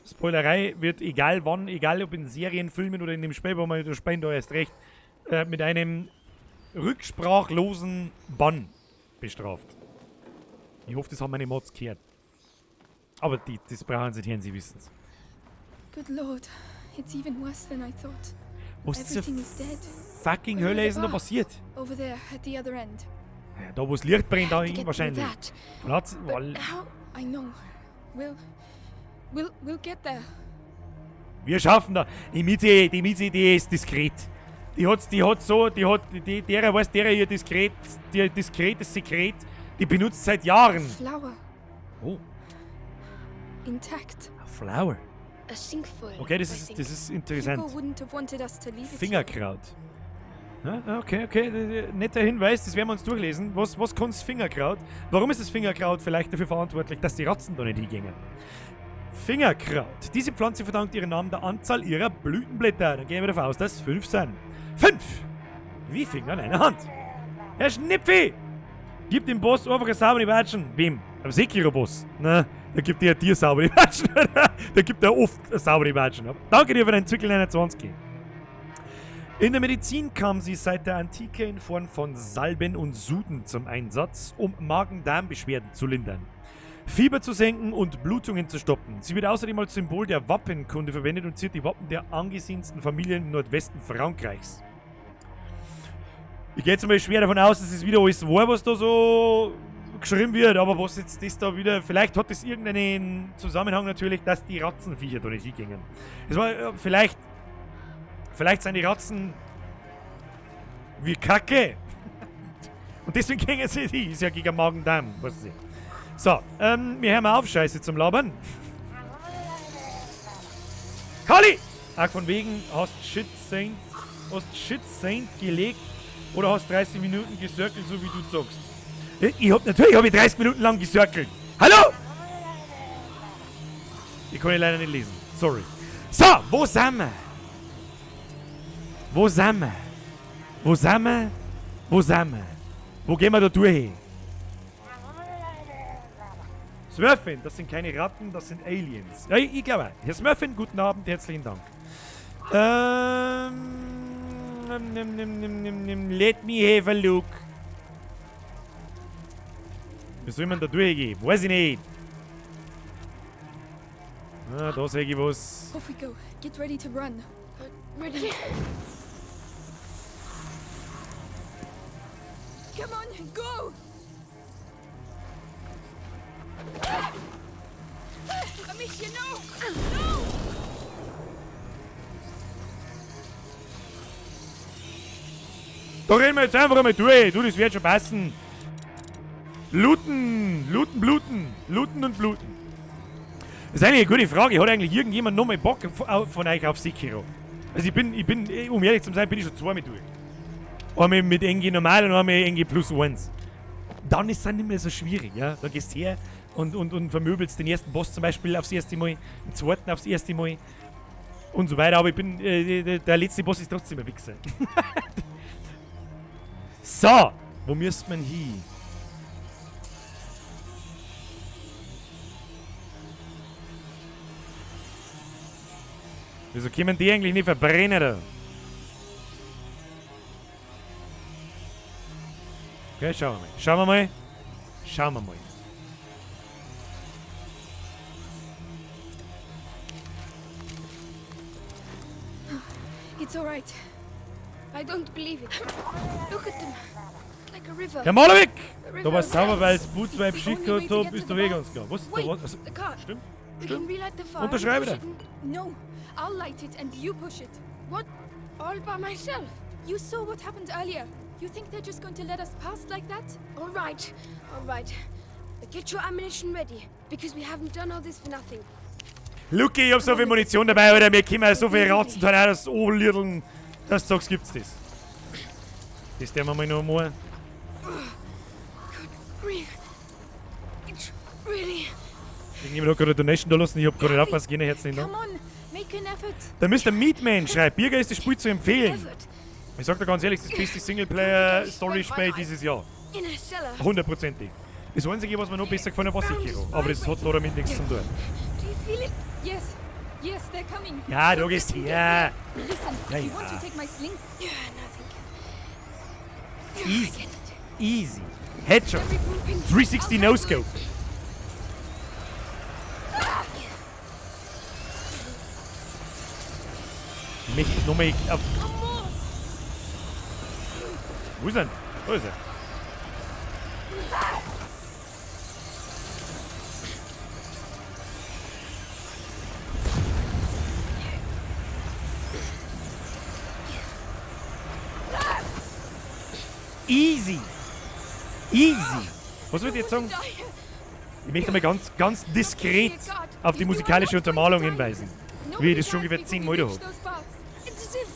Spoilerei wird egal wann, egal ob in Serien, Filmen oder in dem Spiel, wo wir da spielen, da erst recht, mit einem rücksprachlosen Bann bestraft. Ich hoffe, das haben meine Mods gehört. Aber das brauchen sie nicht hören, sie wissen's. Good Lord, it's even worse than I thought. Was zur Everything is dead. fucking Hölle ist denn da passiert? Over there, at the other end. Ja, da wo das Licht brennt, da Have to get through wahrscheinlich. that. Platz, But weil how? I know. We'll get there. Wir schaffen da. Die Mizi, die ist diskret. Die hat so, die hat, die, derer weiß, derer ihr diskret, ihr diskretes Sekret, die benutzt seit Jahren. Flower. Oh. Intact. A flower. A cinquefoil. Okay, I think. das ist interessant. Hugo wouldn't have wanted us to leave it here. Fingerkraut. Ja, okay, netter Hinweis, das werden wir uns durchlesen. Was kann das Fingerkraut? Warum ist das Fingerkraut vielleicht dafür verantwortlich, dass die Ratzen da nicht hingehen? Fingerkraut. Diese Pflanze verdankt ihren Namen der Anzahl ihrer Blütenblätter. Dann gehen wir davon aus, dass 5 sind. 5! Wie Finger in einer Hand. Herr Schnipfi! Gib dem Boss einfach eine saubere Watschen. Wem? Am Sekiro-Boss. Na, da gibt er dir saubere Watschen. Da gibt er oft eine saubere Watschen. Danke dir für deinen Zwickel 21. In der Medizin kam sie seit der Antike in Form von Salben und Suden zum Einsatz, um Magen-Darm-Beschwerden zu lindern, Fieber zu senken und Blutungen zu stoppen. Sie wird außerdem als Symbol der Wappenkunde verwendet und ziert die Wappen der angesehensten Familien im Nordwesten Frankreichs. Ich gehe jetzt mal schwer davon aus, dass es wieder alles war, was da so geschrieben wird, aber was jetzt das da wieder, vielleicht hat das irgendeinen Zusammenhang natürlich, dass die Ratzenviecher da nicht hingingen. Es war vielleicht sind die Ratzen wie Kacke. Und deswegen gingen sie nicht hin. Ist ja gegen Magen-Darm, weißt du. So, wir hören mal auf, Scheiße zum Labern. Kali! Ach, von wegen, hast Shit Saint gelegt oder hast 30 Minuten gecircelt, so wie du sagst. Natürlich hab ich 30 Minuten lang gecircelt. Hallo! Ich kann ich leider nicht lesen. Sorry. So, wo sind wir? Wo sind wir? Wo sind wir? Wo sind wir? Wo gehen wir da durch? Smurfin, das sind keine Ratten, das sind Aliens. Ja, ich glaube auch. Herr Smurfin, guten Abend, herzlichen Dank. Nimm, nimm, nimm, nimm, nimm, let me have a look. Wie soll man da durchgehen? Weiß ich nicht. Ah, da sehe ich was. Off we go. Get ready to run. Ready. Go! Amicia, no! No! Da reden wir jetzt einfach einmal durch. Du, das wird schon passen. Looten, looten, bluten. Looten und bluten. Das ist eigentlich eine gute Frage. Hat eigentlich irgendjemand nochmal Bock von euch auf Sekiro? Also ich bin, um ehrlich zu sein, bin ich schon zweimal durch. Einmal mit NG normal und einmal NG plus 1. Dann ist es dann nicht mehr so schwierig, ja. Da gehst du her und vermöbelst den ersten Boss zum Beispiel aufs erste Mal, den zweiten aufs erste Mal und so weiter. Aber ich bin, der letzte Boss ist trotzdem ein Wichser. So, wo müsste man hin? Wieso können die eigentlich nicht verbrennen da? Okay, schauen wir mal. Schauen wir mal. Schauen wir mal. It's all right. I don't believe it. Look at them. Like a river. Der Maler weg! A river Da war of sauber, weil es It's Bootwipe the geschickt only way hat, to da get bist to du the eh ganz baths. klar. Was? Da Wait, war, also, the cart. stimmt. We Stimmt. can relight the fire. Unterschreibe and da. push it and- No, I'll light it and you push it. What? All by myself? You saw what happened earlier. You think they're just going to let us pass like that? All right, all right. But get your ammunition ready, because we haven't done all this for nothing. Lucky, ich hab so viel Munition dabei, Alter. Mir können so viele Ratzentornados oberliedeln, dass du sagst, gibt's das. Das werden wir mal noch mal. Good grief. It's really... Irgendjemand hat gerade eine Donation da lassen, ich hab gerade nicht aufpassen können, herzlichen Dank. Come on, make an effort. Der Mr. Meatman schreibt, Birger ist das Spiel zu empfehlen. Effort. Ich sag dir ganz ehrlich, das beste Singleplayer-Story-Spiel dieses Jahr. In a cellar. Hundertprozentig. Das Einzige, was mir noch besser gefallen hat, war Sekiro. Aber das hat leider mit nichts zu tun. Do you feel it? Yes, yes, they're coming. Ja, du gehst her. Listen, Ja, you want ja. to take my sling? Yeah, nothing. Easy. Easy. Headshot. They're regrouping. 360 No-Scope. Ich möchte nochmal auf. Wo ist er? Da ist er. Easy. Easy. Was würde ich jetzt sagen? Ich möchte mal ganz, ganz diskret auf die musikalische Untermalung hinweisen. Wie ich das schon ungefähr 10 Mal da habe. It's as if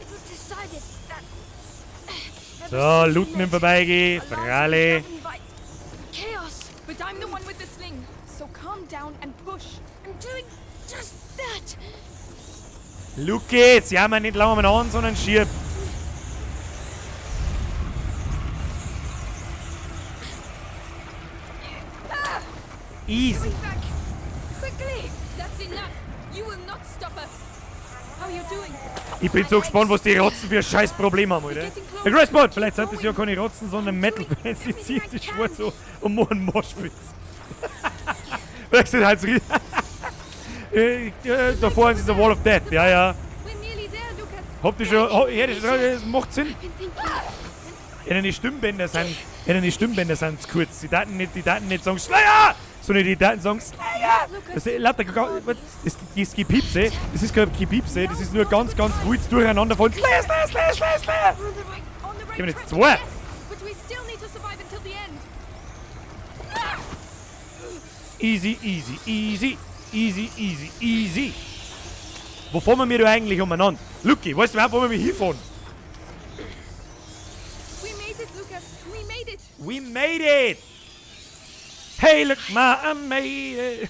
it was decided that So, Looten im Vorbeigehen, Fralle. Chaos. But I'm the one with the sling, so calm down and push. I'm doing just that. Luke, jetzt jammer nicht lange an, sondern schieb. Easy. Back! Quickly! That's enough! You will not stop us! How are you doing? Ich bin so gespannt, was die Rotzen für ein scheiß Problem haben, Alter. Der Gracepot, vielleicht sind das ja keine Rotzen, sondern Metal-Fans, die ziehen sich schwarz so und machen Moshpits. Vielleicht sind halt so... Davor ist dieser Wall of Death, ja, ja. We're nearly there, Lucas! Habt ihr schon... Oh, ja, das macht Sinn. I've been thinking. Ja, die Stimmbänder sind zu kurz. Die Daten nicht sagen Slayer, sondern die Daten sagen Slayer. Das ist lauter, das Gepiepse, das ist kein Gepiepse, das ist nur ganz, ganz ruhig durcheinander von Slayer, Slayer, Slayer, Slayer, Slayer. We're on the right. On the right Gib mir jetzt track, zwei. yes! But we still need to survive until the end. Easy, easy, easy, easy, easy, easy. Wo fahren wir da eigentlich umeinander? Lucky, weißt du überhaupt, wo wir hinfahren? We made it, Lucas! We made it! We made it! Hey, look, ma, I made it!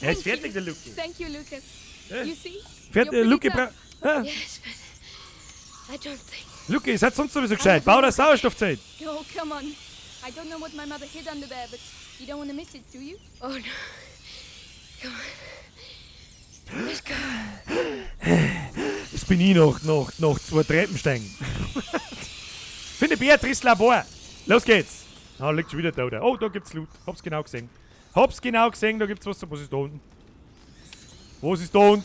Er ist fertig, der Lucky. Thank you, Lucas. You see? Fertig, You're Lucky, pretty tough. Yes, but I don't think. Lucky, ist halt sonst sowieso gescheit. Bau das Sauerstoffzelt. Oh, come on. I don't know what my mother hid under there, but you don't want to miss it, do you? Oh no. Come on. Let's go. Jetzt bin ich noch 2 Treppen steigen. Finde Beatrice Labor. Los geht's. Ah, liegt schon wieder da, oder? Oh, da gibt's Loot. Hab's genau gesehen. Hab's genau gesehen, da gibt's was. Was ist da unten? Was ist da unten?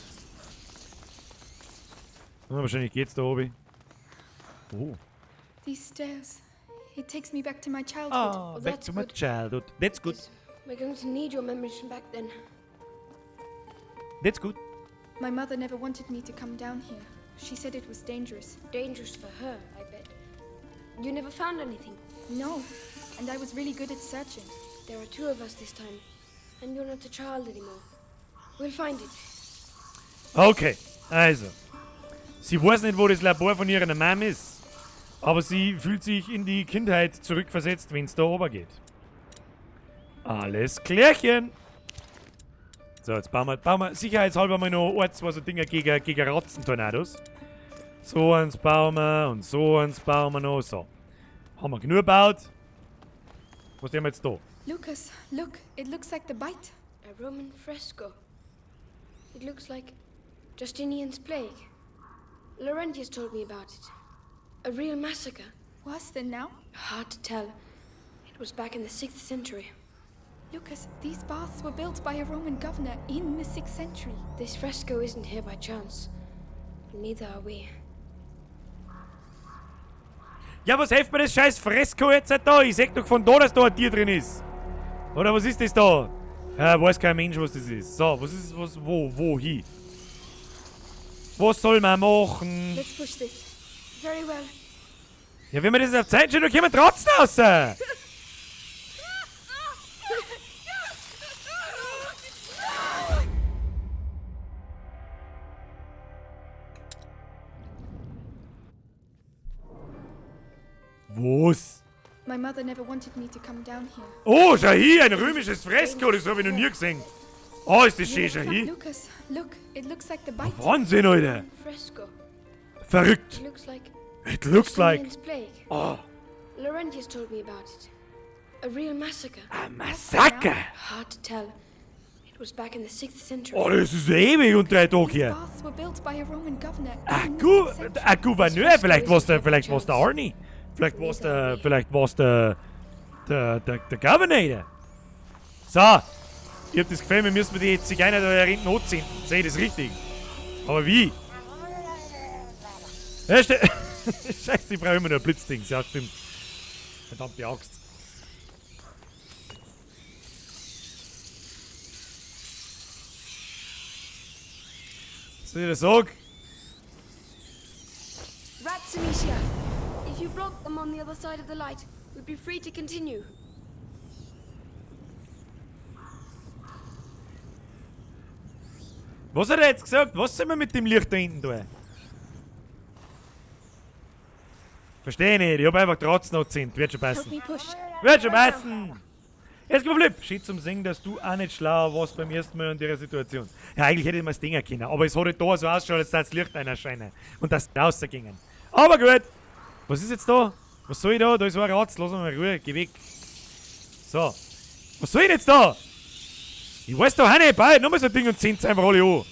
Ah, wahrscheinlich geht's da oben. Oh. These stairs. It takes me back to my childhood. Ah, Well, back that's to my good. childhood. That's good. We're going to need your memories from back then. That's good. My mother never wanted me to come down here. She said it was dangerous. Dangerous for her, I bet. You never found anything. No, and I was really good at searching. There are two of us this time, and you're not a child anymore. We'll find it. Okay, also. Sie weiß nicht, wo das Labor von ihrer Mom ist. Aber sie fühlt sich in die Kindheit zurückversetzt, wenn es da oben geht. Alles klärchen. So, jetzt bauen wir sicherheitshalber mal noch ein, zwei so Dinger gegen Ratzentornados. So eins bauen wir und so eins bauen wir noch. So. Haben wir genug gebaut. Was haben wir jetzt da? Lucas, look, it looks like the bite. A Roman fresco. It looks like Justinian's plague. Laurentius told me about it. A real massacre. Worse than now? Hard to tell. It was back in the 6th century. Lucas, these baths were built by a Roman governor in the 6th century. This fresco isn't here by chance. But neither are we. Ja, was hilft mir das scheiß Fresko jetzt da? Ich seh doch von da, dass da ein Tier drin ist. Oder was ist das da? Ja, weiß kein Mensch, was das ist. So, was ist, was, wo, wohin? Was soll man machen? Let's push this. Very well. Ja, wenn wir das auf Zeit stellen, dann kommen wir trotzdem raus. Was? My mother never wanted me to come down here. Oh, schau hier, ein römisches Fresko, das habe ich noch nie gesehen. Oh, ist das schön, schau hier. Lucas, look, it looks like the bite. Wahnsinn, Alter. Fresco. Verrückt. It looks like It looks like Justinian's plague. Oh. Laurentius told me about it. A real massacre. A Massaker. Hard to tell. It was back in the 6th century. Oh, das ist ewig und 3 Tage These her. baths were built by a Roman governor Ein in the 6th century. Ein Gouverneur, vielleicht war's der, vielleicht war's der Arnie. Vielleicht war's der, vielleicht war's der, der, der, der Governator. So, ich hab das Gefühl, wir müssen die Zigeuner da hinten anzünden. Sehe ich das richtig? Aber wie? Ja, Scheiße, ich brauche immer nur Blitzdings. Ja, stimmt. Verdammte Axt. Soll ich das sagen? Rats, Amicia! If you block them on the other side of the light, we'd be free to continue. Was hat er jetzt gesagt? Was soll man mit dem Licht da hinten tun? Verstehe nicht, ich hab einfach trotzdem noch 10. Wird schon Help passen. me push. Wird schon passen! Jetzt komm, Flip! Schön zum Singen, dass du auch nicht schlauer warst beim ersten Mal in der Situation. Ja, eigentlich hätte ich mir das Ding erkennen, aber es hat halt da so ausgeschaut, als das Licht einer scheinen und dass sie rausgingen. Aber gut! Was ist jetzt da? Was soll ich da? Da ist so ein Ratz, lass mich mal Ruhe, geh weg. So. Was soll ich denn jetzt da? Ich weiß doch auch nicht, bald nochmal so ein Ding und zehnt's einfach alle an.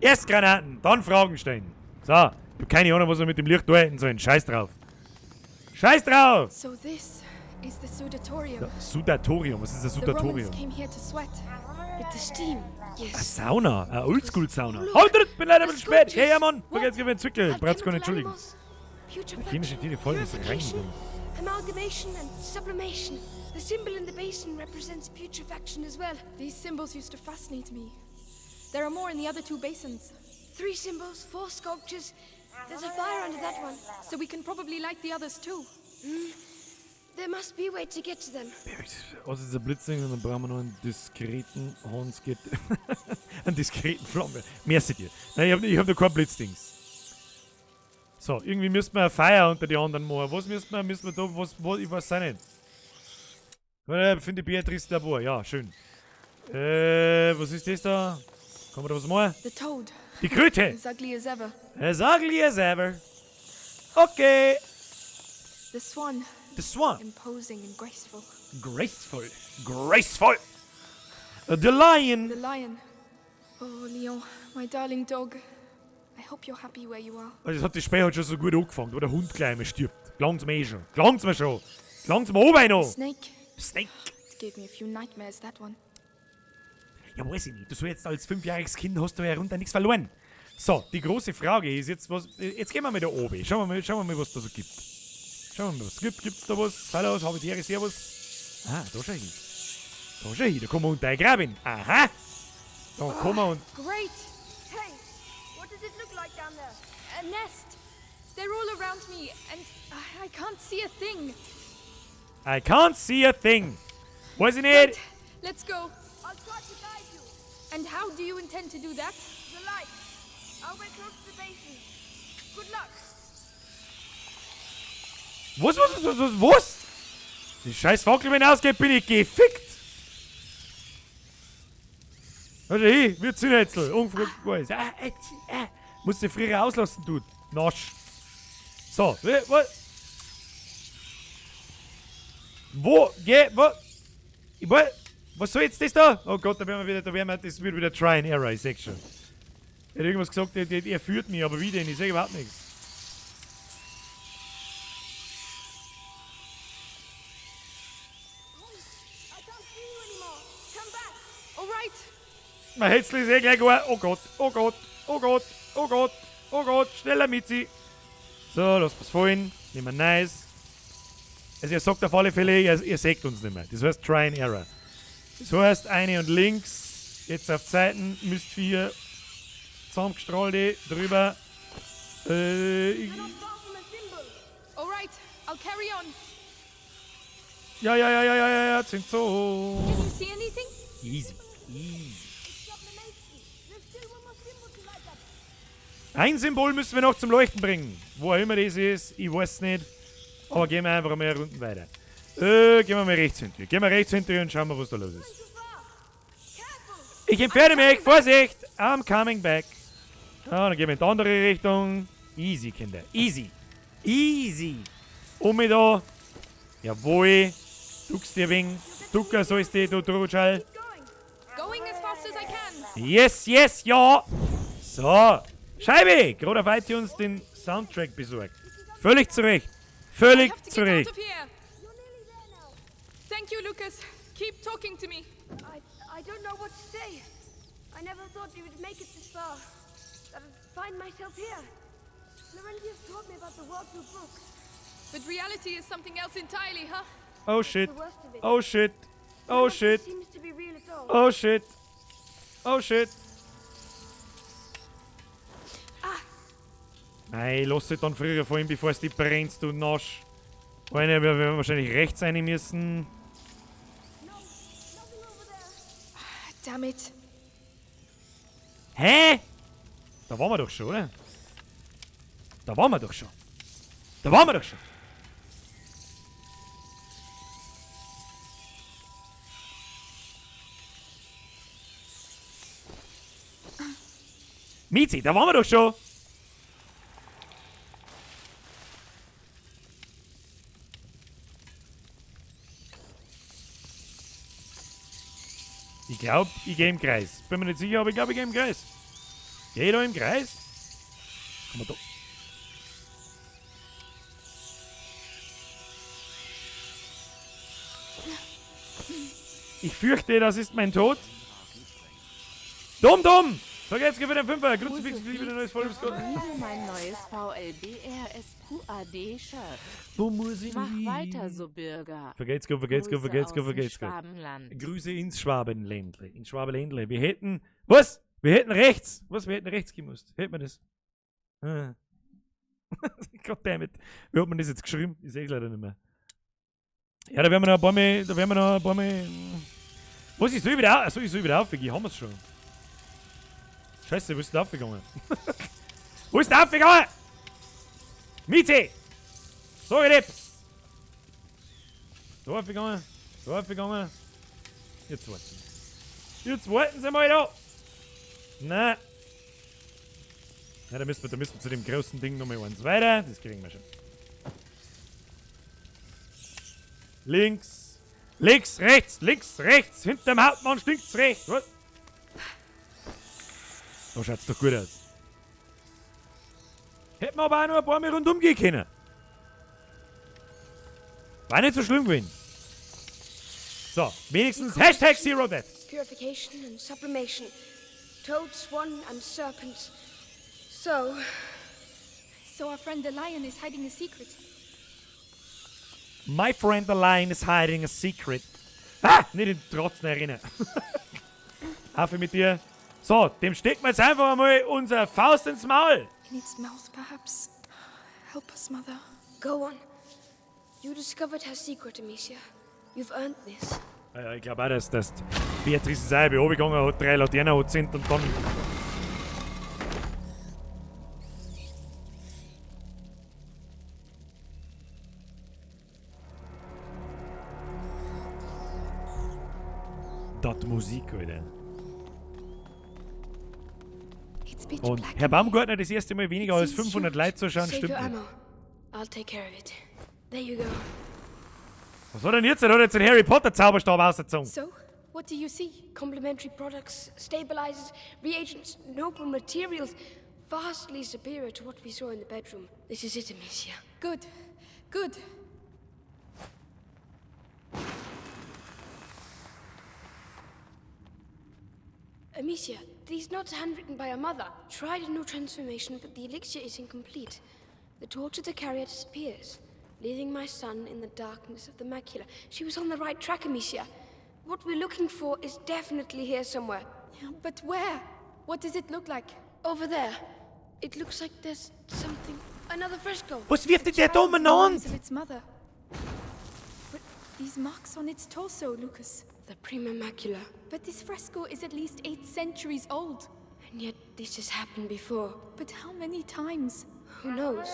Erst Granaten, dann Fragen stellen. So, ich hab keine Ahnung, was wir mit dem Licht da hätten sollen. Scheiß drauf. Scheiß drauf! So this is the sudatorium. Ja, Sudatorium, was ist das The Romans Sudatorium? came here to sweat. With the steam, Eine yes. Sauna, eine Oldschool-Sauna. Look, Halt, bin leider ein the bisschen spät. sculptures. Hey, ja, Mann, What? vergiss den Zwickel. Brauchst gar nicht Alchemical entschuldigen. animals, putrefaction, Chemische Tiere voll ist purification, reingegangen. Amalgamation and sublimation. The symbol in the basin represents putrefaction as well. These symbols used to fascinate me. There are more in the other two basins, 3 symbols, 4 sculptures. There's a fire under that one. so we can probably light the others too. There must be a way to get to them. Was ist ein Blitzding und dann brauchen wir noch einen diskreten Hans geht. einen diskreten Flamme. Merci dir. Nein, ich hab noch kein Blitzdings. So, irgendwie müssten wir ein Feuer unter die anderen machen. Was müssen wir, müssen wir da, was, was, ich weiß auch nicht. Finde Beatrice Labor, ja, schön. Was ist das da? Kann man da was machen? The toad. Die Kröte! As ugly as ever. As ugly as ever. Okay. The swan. The swan. Imposing and graceful. Graceful. Graceful. The lion. The lion. Oh, Leon, my darling dog. I hope you're happy where you are. Also, das hat das Spiel halt schon so gut angefangen, wo der Hund gleich einmal stirbt. Klang's mir eh schon. Klang's mir schon. Klang's mir oben noch. Snake. Snake. It gave me a few nightmares, that one. Ja, weiß ich nicht. Du so jetzt als 5-jähriges Kind hast du ja runter nichts verloren. So, die große Frage ist jetzt, was. Jetzt gehen wir mal da oben. Schauen wir mal, was da so gibt. Schauen wir mal, was es gibt. Gibt's da was? Hallo, habe ich die Ehre, servus. Ah, da schau hin. Da schau hin, da kommen wir unter graben. Aha! Da kommen wir und. Great! Hey, what does it look like down there? A nest! They're all around me, and I can't see a thing. I can't see a thing. Weiß ich nicht. Right, let's go. I'll try to guide you. And how do you intend to do that? The light. I'll wait close to the basin. Good luck. Was, was, was, was, was? Die scheiß Fackel, wenn ausgeht, bin ich gefickt. Also hey, wir Zündhäcksel. Ungefähr. Musst du früher auslassen, du Nasch. So, was? Wo? Geh, wo? Was soll jetzt das da? Oh Gott, da werden wir wieder, das wird wieder Try and Error, ich seh schon. Er hat irgendwas gesagt, er führt mich, aber wie denn? Ich seh überhaupt nichts. Mein Hetzel ist eh gleich gar. Oh Gott, oh Gott, oh Gott, oh Gott, oh Gott, schneller Mitzi. So, lass was fallen. Nehmen wir nice. Also er sagt auf alle Fälle, er sägt uns nicht mehr. Das heißt Try and Error. Das heißt, eine und links, jetzt auf Zeiten, müsst vier zusammengestrahlte drüber. Alright, I'll carry on. Ja, sind so. Can you see anything? Easy, easy. Ein Symbol müssen wir noch zum Leuchten bringen. Wo auch immer das ist, ich weiß nicht. Aber gehen wir einfach mal Runden weiter. Gehen wir mal rechts hinter. Gehen wir rechts hinter und schauen wir, was da los ist. Ich entferne mich. Vorsicht! I'm coming back. Ah, dann gehen wir in die andere Richtung. Easy, Kinder. Easy. Easy. Um mich da. Jawohl. Duckst dir wegen. Ducker sollst du, du Drutschall. Yes, yes, ja. So. Scheibe! Gerade auf iTunes den Soundtrack besorgt. Völlig zu Recht. Völlig zu Recht. Thank you, Lucas. Keep talking to me. I don't know what to say. I never thought we would make it this far. That I'd find myself here. Laurentius taught me about the world through books. But reality is something else entirely, huh? Oh shit. Oh shit. Oh shit. Oh shit. Oh shit. Nein, lass sie dann früher fallen, bevor es die brennst, du Nasch. Eine, wir werden wahrscheinlich rechts rein müssen. Damn it. Hä? Da waren wir doch schon, oder? Da waren wir doch schon. Da waren wir doch schon. Mizi, da waren wir doch schon. Ich glaube, ich gehe im Kreis. Bin mir nicht sicher, aber ich glaube, ich gehe im Kreis. Geh ich da im Kreis? Komm mal da. Ich fürchte, das ist mein Tod. Dumm, dumm! Sag jetzt, gib mir den Fünfer. Kruzifix, ich liebe dein neues Volk. Liebe mein neues VLBRSQAD-Shirt. Wo muss ich Mach weiter so, Bürger. Vergeht's gut, vergeht's gut, vergeht's gut, vergeht's gut. Grüße ins Schwabenländle. Ins Schwabenländle. Wir hätten... Was? Wir hätten rechts. Was? Wir hätten rechts gemusst. Hätten wir das? Ah. Goddammit. Wie hat man das jetzt geschrieben? Ich sehe es leider nicht mehr. Ja, da werden wir noch ein paar mehr... Da werden wir noch ein paar mehr... Was, ich soll wieder auf... Achso, ich soll wieder aufgehen. Haben wir's schon. Scheiße, wo ist der aufgegangen? Wo ist der aufgegangen? Miete! So, Rips! Da aufgegangen, da aufgegangen. Jetzt warten Sie. Jetzt warten Sie mal da! Nein! Na, da müssen wir zu dem großen Ding nochmal eins weiter. Das kriegen wir schon. Links! Links, rechts, links, rechts! Hinterm Hauptmann stinkt's rechts! Was? Da schaut's doch gut aus. Hätten wir aber auch noch ein paar Mal rundum gehen können. War nicht so schlimm gewesen. So, wenigstens Hashtag Zero Death. purification and sublimation. Toad, swan, and serpents. So, So our friend the lion is hiding a secret. My friend the lion is hiding a secret. Ah! Nicht in den Trotzen erinnern. Affe mit dir. So, dem stecken wir jetzt einfach mal unser Faust ins Maul. In its mouth, perhaps. Help us, mother. Go on. You discovered her secret, Amicia. You've earned this. Ja, ich glaube auch, dass Beatrice selber runtergegangen hat, drei Laternen angezündet und dann. Dat Musik, Alter. It's pitch Und black. Herr Baumgartner, das erste Mal weniger als Seems 500 huge. Leute zuschauen, Save stimmt your nicht. ammo. I'll take care of it. There you go. Was hat er denn jetzt? Er hat jetzt den Harry Potter Zauberstab ausgezogen. So, what do you see? Complementary products, stabilizers, reagents, noble materials, vastly superior to what we saw in the bedroom. This is it, Amicia. Good. Good. Amicia, these notes are handwritten by her mother. Tried a new transformation, but the elixir is incomplete. The torch of the carrier disappears, leaving my son in the darkness of the macula. She was on the right track, Amicia. What we're looking for is definitely here somewhere. Yeah, but where? What does it look like? Over there. It looks like there's something. Another fresco. Was wirft denn der da Child in the arms umeinander? of its mother. But these marks on its torso, Lucas. The prima macula. But this fresco is at least 8 centuries old. And yet this has happened before. But how many times? Who knows?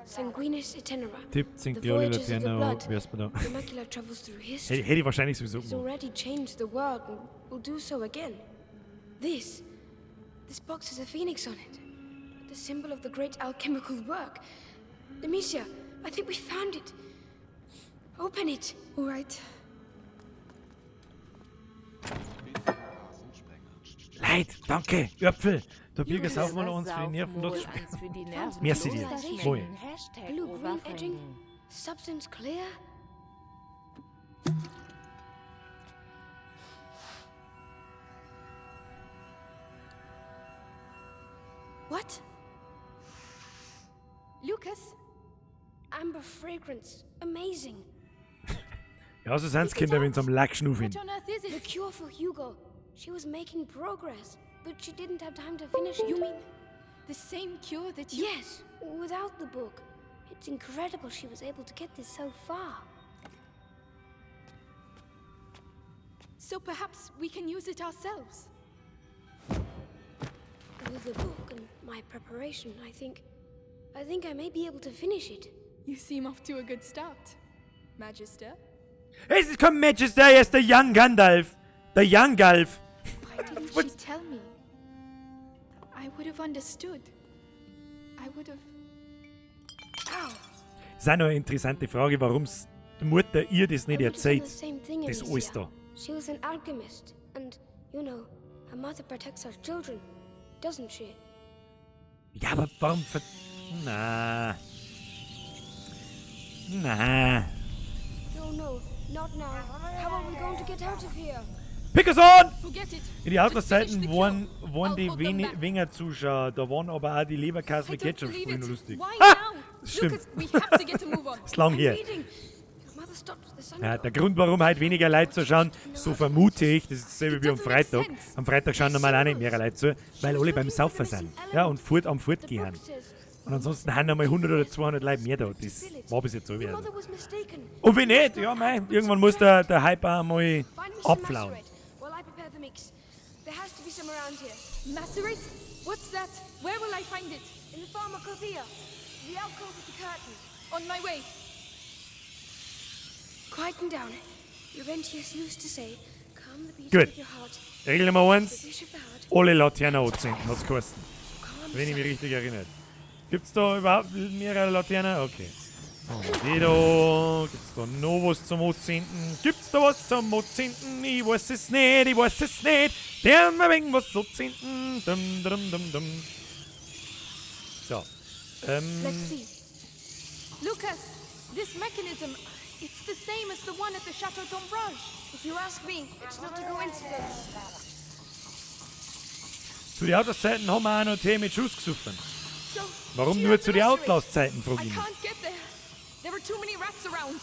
Sanguinis itinera. Tipp, The zink die alle voyages of the Laternen an, blood. wär's mir da. The macula travels through history. Hätte ich wahrscheinlich sowieso It's gemacht. already changed the world and will do so again. This box has a phoenix on it. The symbol of the great alchemical work. Amicia, I think we found it. Open it. All right. Leid, danke, Äpfel. Der Birger saufen wir noch uns für die Nerven Saufmol los. eins für die Nerven. Merci dir. Schmecken. Wohl. Hashtag Blue green edging. Oberfranken. Substance clear. What? Lucas? Amber fragrance. Amazing. Ja, so sind's Kinder, wenn sie am Lack schnuffeln. What on earth is The it? cure for Hugo. She was making progress, but she didn't have time to finish it. You mean the same cure that you. Yes, without the book. It's incredible she was able to get this so far. So perhaps we can use it ourselves. With the book and my preparation, I think I may be able to finish it. You seem off to a good start, Magister. Es ist kein Magister, er ist der Young Gandalf. Der Young Galf. Why didn't she tell me? I would have understood. I would have. Ow! Ist auch noch eine interessante Frage, warum's die Mutter ihr das nicht I would have done erzählt. the same thing, Das Amicia. alles da. She was an alchemist, and you know, a mother protects her children, doesn't she? Ja, aber warum ver... Na. Na. No, no, not now. How are we going to get out of here? Pickerson! Forget it. In die Just finish Atlas-Zeiten the waren, cure. waren I'll die hold them back. weniger Zuschauer, da waren aber auch die Leberkäse I mit don't Ketchup believe spielen it. noch lustig. Why Ah! now? Stimmt. Lucas, we have to get a move on. Ist lang I'm her. reading. Your mother stopped the sun. Ja, der Grund, warum halt weniger Leute zuschauen, so vermute ich, das ist dasselbe wie am It doesn't make Freitag. sense. Am Freitag schauen normal auch nicht mehrere Leute zu, weil alle beim Saufen sind. Ja, und fort am Fortgehen. Und ansonsten haben einmal 100 oder 200 Leute mehr da. Das war bis jetzt so Your wieder. mother was mistaken. Und wenn nicht, ja mei, irgendwann muss der Hype auch einmal Find me some abflauen. macerate while I prepare the mix. There has to be some around here. Macerate? What's that? Where will I find it? In the pharmacopoeia. The alcove with the curtain. On my way. Quieten down. Laurentius used to say, calm the beating Gut. of your heart. Regel Nummer The 1, wish of the heart. alle Laternen anzünden, hat's geheißen. Calm Wenn ich mich yourself. richtig erinnere. Gibt's da überhaupt mehrere Laternen? Okay. Und die da. Gibt's da noch was zum Anzünden? Gibt's da was zum Anzünden? Ich weiß es nicht, ich weiß es nicht. Der mal wegen was zu zünden. Dum, dum, dum, dum. So. Let's see. Lucas, this mechanism, It's the same as the one at the Chateau d'Ombrage. If you ask me, it's not a coincidence. Zu den Outlast-Zeiten haben wir auch noch Tee mit Schuss gesoffen. So, Warum do you nur have zu the den rosary? Outlast-Zeiten, frag I ich mich. can't get there. There are too many rats around.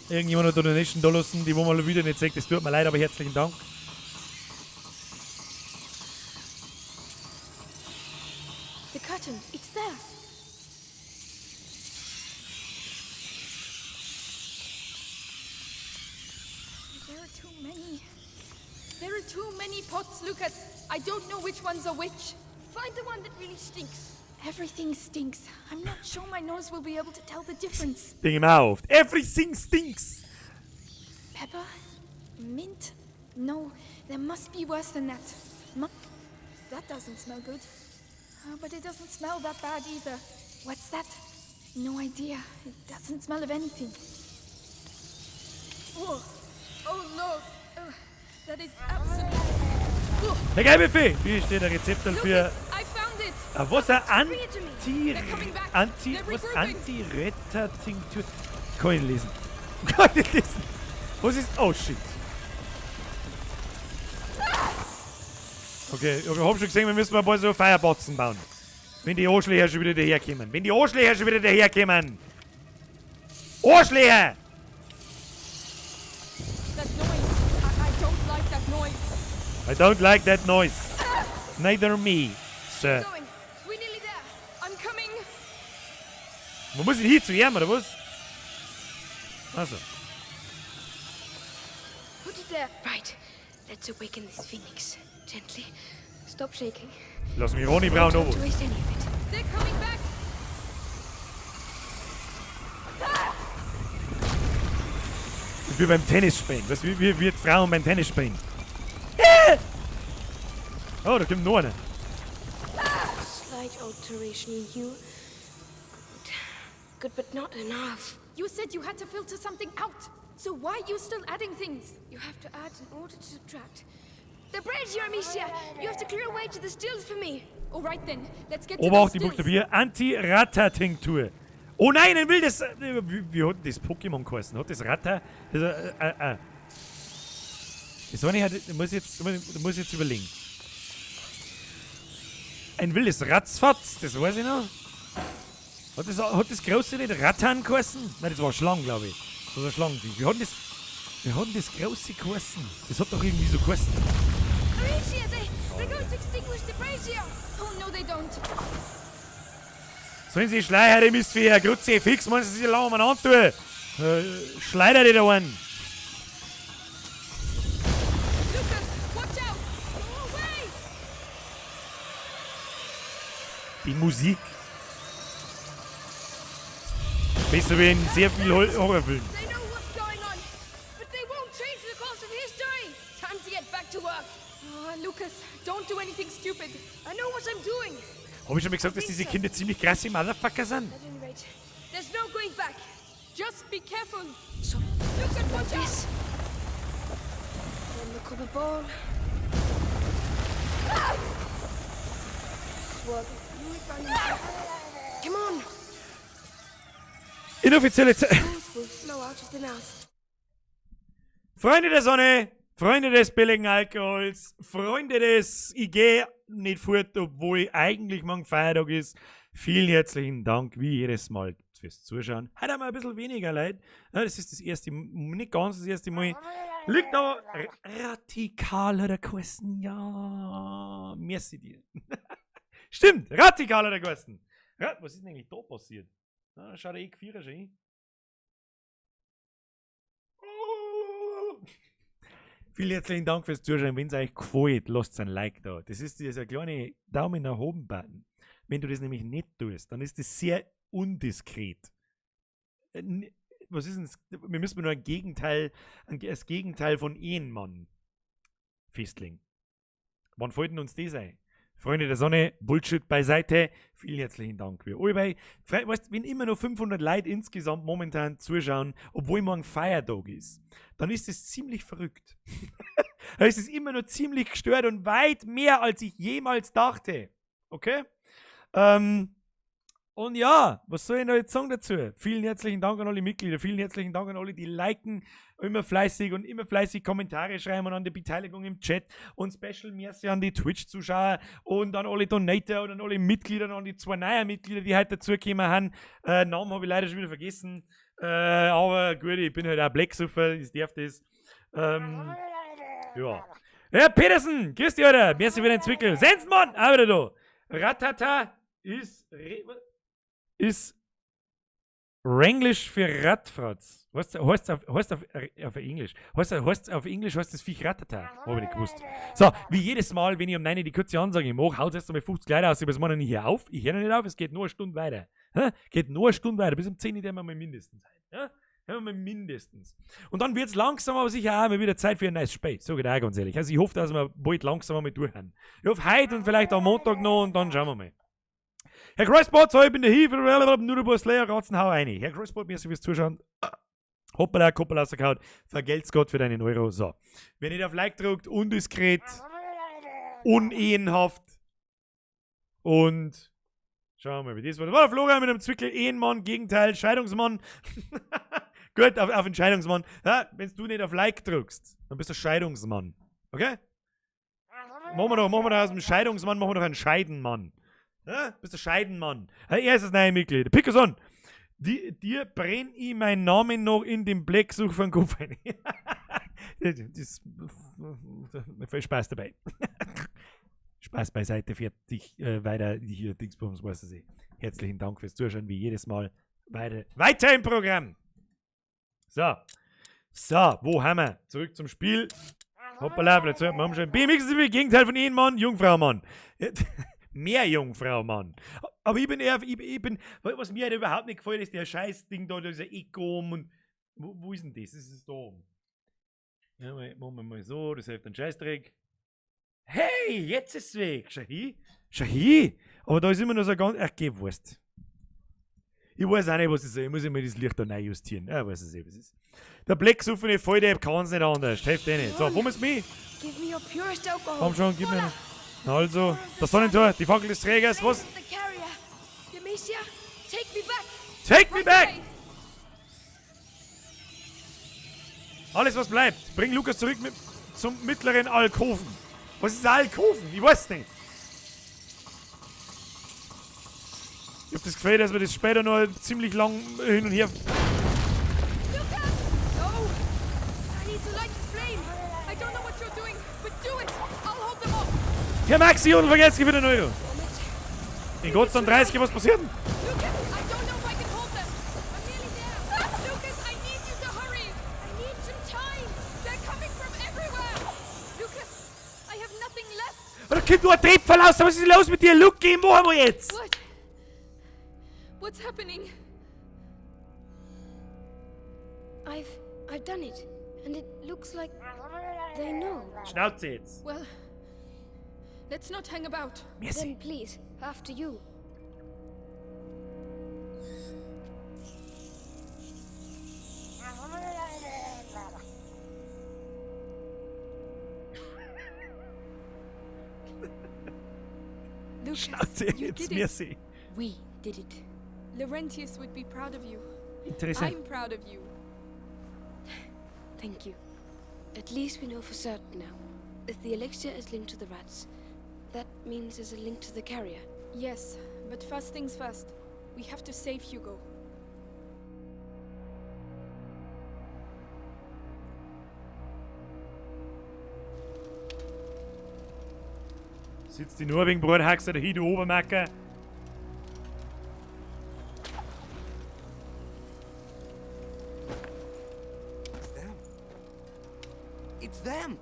Irgendjemand hat Donation da lassen, die wo man wieder nicht sagt, das tut mir leid, aber herzlichen Dank. The curtain, it's there. There are too many. There are too many pots, Lucas. I don't know which ones are which. Find the one that really stinks. Everything stinks. I'm not sure my nose will be able to tell the difference. Denke ich mir auch oft. Everything stinks! Pepper? Mint? No, there must be worse than that. That doesn't smell good. But it doesn't smell that bad either. What's that? No idea. It doesn't smell of anything. Oh, oh no. Oh, that is absolutely. Oh, Herr Geibefee, wie steht der Rezept für Lucas, I found it. Ah, was ein Bring it to me. Anti They're coming back. Anti They're was regrouping. Anti-Retter-Tinktur. Kann ich nicht lesen. Kann ich nicht lesen. Was ist. Oh shit. Okay, ich hab schon gesehen, wir müssen mal ein paar so Feierboxen bauen. Wenn die Arschlöcher schon wieder daherkommen. Wenn die Arschlöcher schon wieder daherkommen. Arschlöcher! That noise. I don't like that noise. I don't like that noise. Neither me, sir. Going. We're nearly there. I'm coming. Man muss ihn hier zu ihm, oder was? Also. Put it there. Right. Let's awaken this phoenix. Gently. Stop shaking. Lass mich Ronny Braun Don't noch want to was. waste any of it. They're coming back. Wie beim Tennis spielen. Weißt du, wie die Frauen beim Tennis spielen. Oh, da kommt noch einer. Slight alteration in you. Good. Good, but not enough. You said you had to filter something out. So why are you still adding things? You have to add in order to subtract. The bridge, Amicia! You have to clear a way to the stills for me. All right then, let's get to Obacht, those die stills. Buchstabier Anti-Ratter-Tinktur. Oh nein, ein wildes. Wie hat denn das Pokémon geheißen? Hat das Ratter? Das, Das war nicht, da muss ich jetzt, da muss ich jetzt überlegen. Ein wildes Ratzfatz, das weiß ich noch. Hat das große nicht Rattern geheißen? Nein, das war Schlangen, glaube ich. Das war ein Schlangenvieh. Wie hat denn das, wie hat denn das große geheißen? Das hat doch irgendwie so geheißen. Amicia, they're going to extinguish the brazier! Oh no, they don't. Sollen sie Schleier, die Mistvieh, Grütze, fix, wollen sie sich lange mal antun. Schleider die da einen. Lucas, watch out! Go away! Die Musik. Besser wie in sehr vielen Horrorfilmen. They know what's going on, but they won't change the course of history! Time to get back to work. Oh, Lucas, don't do anything stupid. I know what I'm doing. Hab ich schon mal gesagt, dass diese Kinder ziemlich krasse Motherfucker sind? At any rate, there's no going back. Just be careful. So, Lucas, watch out! this. Then the copper ball. Swirl the fluid round the. Come on! Inoffizielle Ze Truth will flow out of the mouth. Freunde der Sonne, Freunde des billigen Alkohols, Freunde des ich geh nicht fort, obwohl eigentlich morgen Feiertag ist. Vielen herzlichen Dank, wie jedes Mal, fürs Zuschauen. Heute haben wir ein bisschen weniger Leute. Ja, das ist das erste, nicht ganz das erste Mal. Liegt aber radikal hat er geheißen. Ja, merci dir. Stimmt, radikal hat er geheißen. Ja, was ist denn eigentlich da passiert? Na, schaut der E4 schon hin. Vielen herzlichen Dank fürs Zuschauen. Wenn es euch gefällt, lasst ein Like da. Das ist dieser kleine Daumen nach oben Button. Wenn du das nämlich nicht tust, dann ist das sehr undiskret. Was ist denn das? Wir müssen nur das Gegenteil von Ehemann festlegen. Wann fällt denn uns das ein? Freunde der Sonne, Bullshit beiseite. Vielen herzlichen Dank. Wir alle. Weißt, wenn immer nur 500 Leute insgesamt momentan zuschauen, obwohl morgen Feiertag ist, dann ist es ziemlich verrückt. Dann ist es immer noch ziemlich gestört und weit mehr, als ich jemals dachte. Okay? Und ja, was soll ich noch jetzt sagen dazu? Vielen herzlichen Dank an alle Mitglieder, vielen herzlichen Dank an alle, die liken, immer fleißig und immer fleißig Kommentare schreiben und an die Beteiligung im Chat und Special Merci an die Twitch-Zuschauer und an alle Donator und an alle Mitglieder und an die zwei neuen Mitglieder, die heute dazugekommen haben. Namen habe ich leider schon wieder vergessen. Aber gut, ich bin halt auch Blacksuffer, ich darf das. Ja. Herr Petersen, grüß dich, Alter. Merci für den Zwickel. Sensmann, auch wieder da. Ratata ist Renglisch für Radfratz. Heißt auf Englisch. Heißt auf Englisch heißt das Viech Ratata. Hab ich nicht gewusst. So, wie jedes Mal, wenn ich um 9 die kurze Ansage mache, haut es erst einmal 50 Leute aus. Ich mache noch nicht hier auf. Ich höre noch nicht auf, es geht nur eine Stunde weiter. Hä? Geht nur eine Stunde weiter. Bis um 10 Uhr werden wir mal mindestens sein. Ja? Hören wir mal mindestens. Und dann wird's langsam, aber sicher auch mal wieder Zeit für ein neues Spiel. So geht auch ganz ehrlich. Also ich hoffe, dass wir bald langsam mal durchhauen. Ich hoffe heute und vielleicht am Montag noch und dann schauen wir mal. Herr Crossbot, so, ich bin der Hief, nur ein paar Slayer, Ratzen, hau rein. Herr Crossbot, merci fürs Zuschauen. Hoppala, Koppel rausgehauen. Vergelt's Gott für deinen Euro. So. Wer nicht auf Like drückt, undiskret, unehenhaft und schauen wir mal, wie das war. Da war der Florian mit einem Zwickel, Ehenmann, Gegenteil, Scheidungsmann. Gut, auf den Scheidungsmann. Ja, wenn du nicht auf Like drückst, dann bist du Scheidungsmann. Okay? Machen wir doch aus dem Scheidungsmann, machen wir doch einen Scheidenmann. Ja, bist du Scheidenmann. Ja, er ist das neue Mitglied. Pickerson, dir brenn ich meinen Namen noch in den Blacksuch von Kopf ein. Das ist viel Spaß dabei. Spaß beiseite, fertig, weiter hier Dingsbums, weißt du sie. Herzlichen Dank fürs Zuschauen, wie jedes Mal. Weiter im Programm. So. So, wo haben wir? Zurück zum Spiel. Hoppala, vielleicht sollten wir umschalten. BMX ist das Gegenteil von Ehemann, Jungfrau, Mann. Mehr Jungfrau, Mann. Aber ich bin eher, ich bin, was mir halt überhaupt nicht gefällt, ist der Scheißding da, dieser Eco und wo ist denn das? Das ist da oben. Ja, machen wir mal so, das hilft ein Scheißdreck. Hey, jetzt ist es weg. Schau hin. Schau hin. Aber da ist immer noch so ganz, ach, geh, Wurst. Ich weiß auch nicht, was ich soll. Ich muss immer das Licht da neu justieren. Ja, weiß ich nicht, was es ist. Der Blacksuffene Volldepp kann's nicht anders. Hilft eh nicht. So, wo ist mich? Give me your purest alcohol. Komm schon, gib mir einen. Also, das Sonnentor, die Fackel des Trägers, was? The carrier. Amicia, take me back. Take me back! Alles, was bleibt. Bring Lukas zurück zum mittleren Alkoven. Was ist Alkoven? Ich weiß nicht. Ich hab das Gefühl, dass wir das später noch ziemlich lang hin und her. Lukas! No! I need to light the flame. I don't know what you're doing, but do it! I'll hold them off. Herr Maxi, unvergesslich für den Euro. In Gott sei Dank 30, was passiert denn? Lucas, I don't know if I can hold them. I'm nearly there. Lucas, I need you to hurry. I need some time. They're coming from everywhere. Lucas, I have nothing left. Da kommt nur ein Trepferl raus. Was ist los mit dir, Lucky? Machen wir jetzt? What? What's happening? I've done it, and it looks like they know. Schnauze jetzt. Well, let's not hang about. Merci. Then please, after you. Lucas, Schnauze you jetzt, did it. merci. We did it. Laurentius would be proud of you. Interessant. I'm proud of you. Thank you. At least we know for certain now. If the elixir is linked to the rats, that means there's a link to the carrier. Yes, but first things first. We have to save Hugo. Sitzt die nur wegen Brothaxer, der Hido Obermacker. Them. It's them.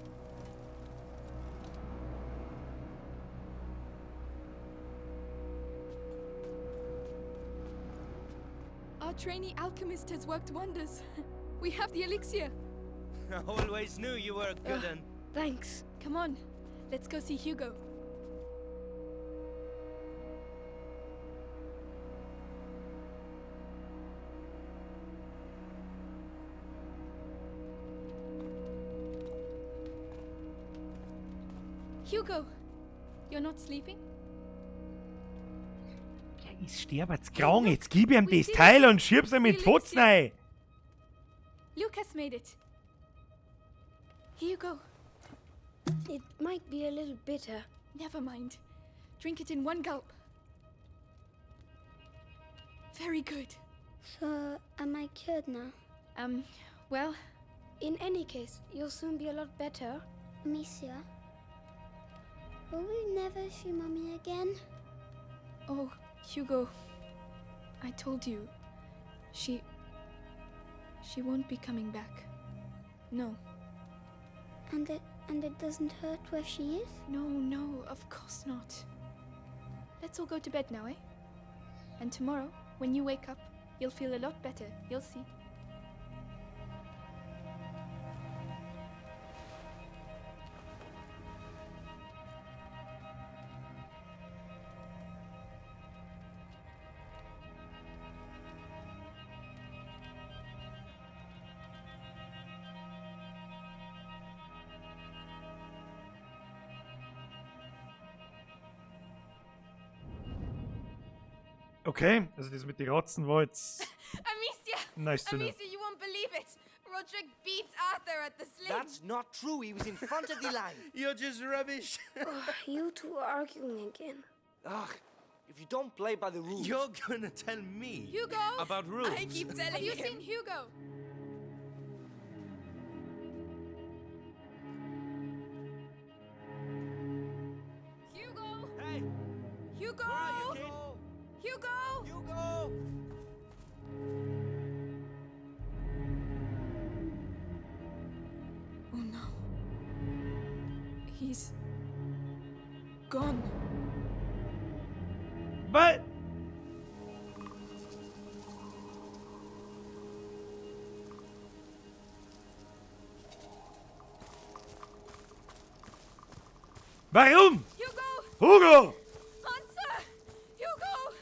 Our trainee alchemist has worked wonders. We have the elixir. I always knew you were a good one. Thanks. Come on, let's go see Hugo. Hugo, you're not sleeping? Der ist sterbenskrank. Jetzt gib ihm das Teil und schieb's ihm in die Fotzen rein. Lucas made it. Here you go. It might be a little bitter. Never mind. Drink it in one gulp. Very good. So, am I cured now? Well, In any case, you'll soon be a lot better. Amicia? Will we never see Mummy again? Oh, Hugo. I told you. She won't be coming back. No. And it doesn't hurt where she is? No, of course not. Let's all go to bed now, eh? And tomorrow, when you wake up, you'll feel a lot better. You'll see. Okay, also das mit den Ratzen war jetzt Amicia! nice to know. Amicia, you won't believe it! Roderick beats Arthur at the sling! That's not true. He was in front of the line. You're just rubbish. Oh, you two are arguing again. Ugh, if you don't play by the rules. You're gonna tell me Hugo! about rules. I keep telling Have you him. seen Hugo? Hugo! Hey, Hugo! where are you, kid? Hugo! Hugo! Oh no. He's gone. Was? Warum? Hugo! Hugo! Answer! Hugo!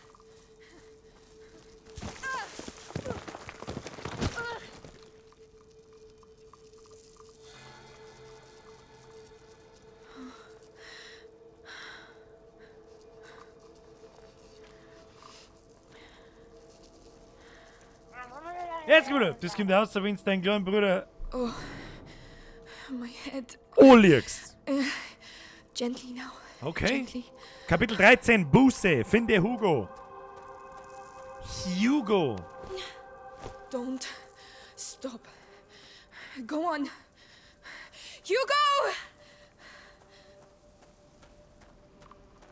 Jetzt gut, das kommt raus, wenn du deinen kleinen Bruder Oh, my head. anlegst. Gently now. Okay. Gently. Kapitel 13, Buße, finde Hugo. Hugo. Don't stop. Go on. Hugo!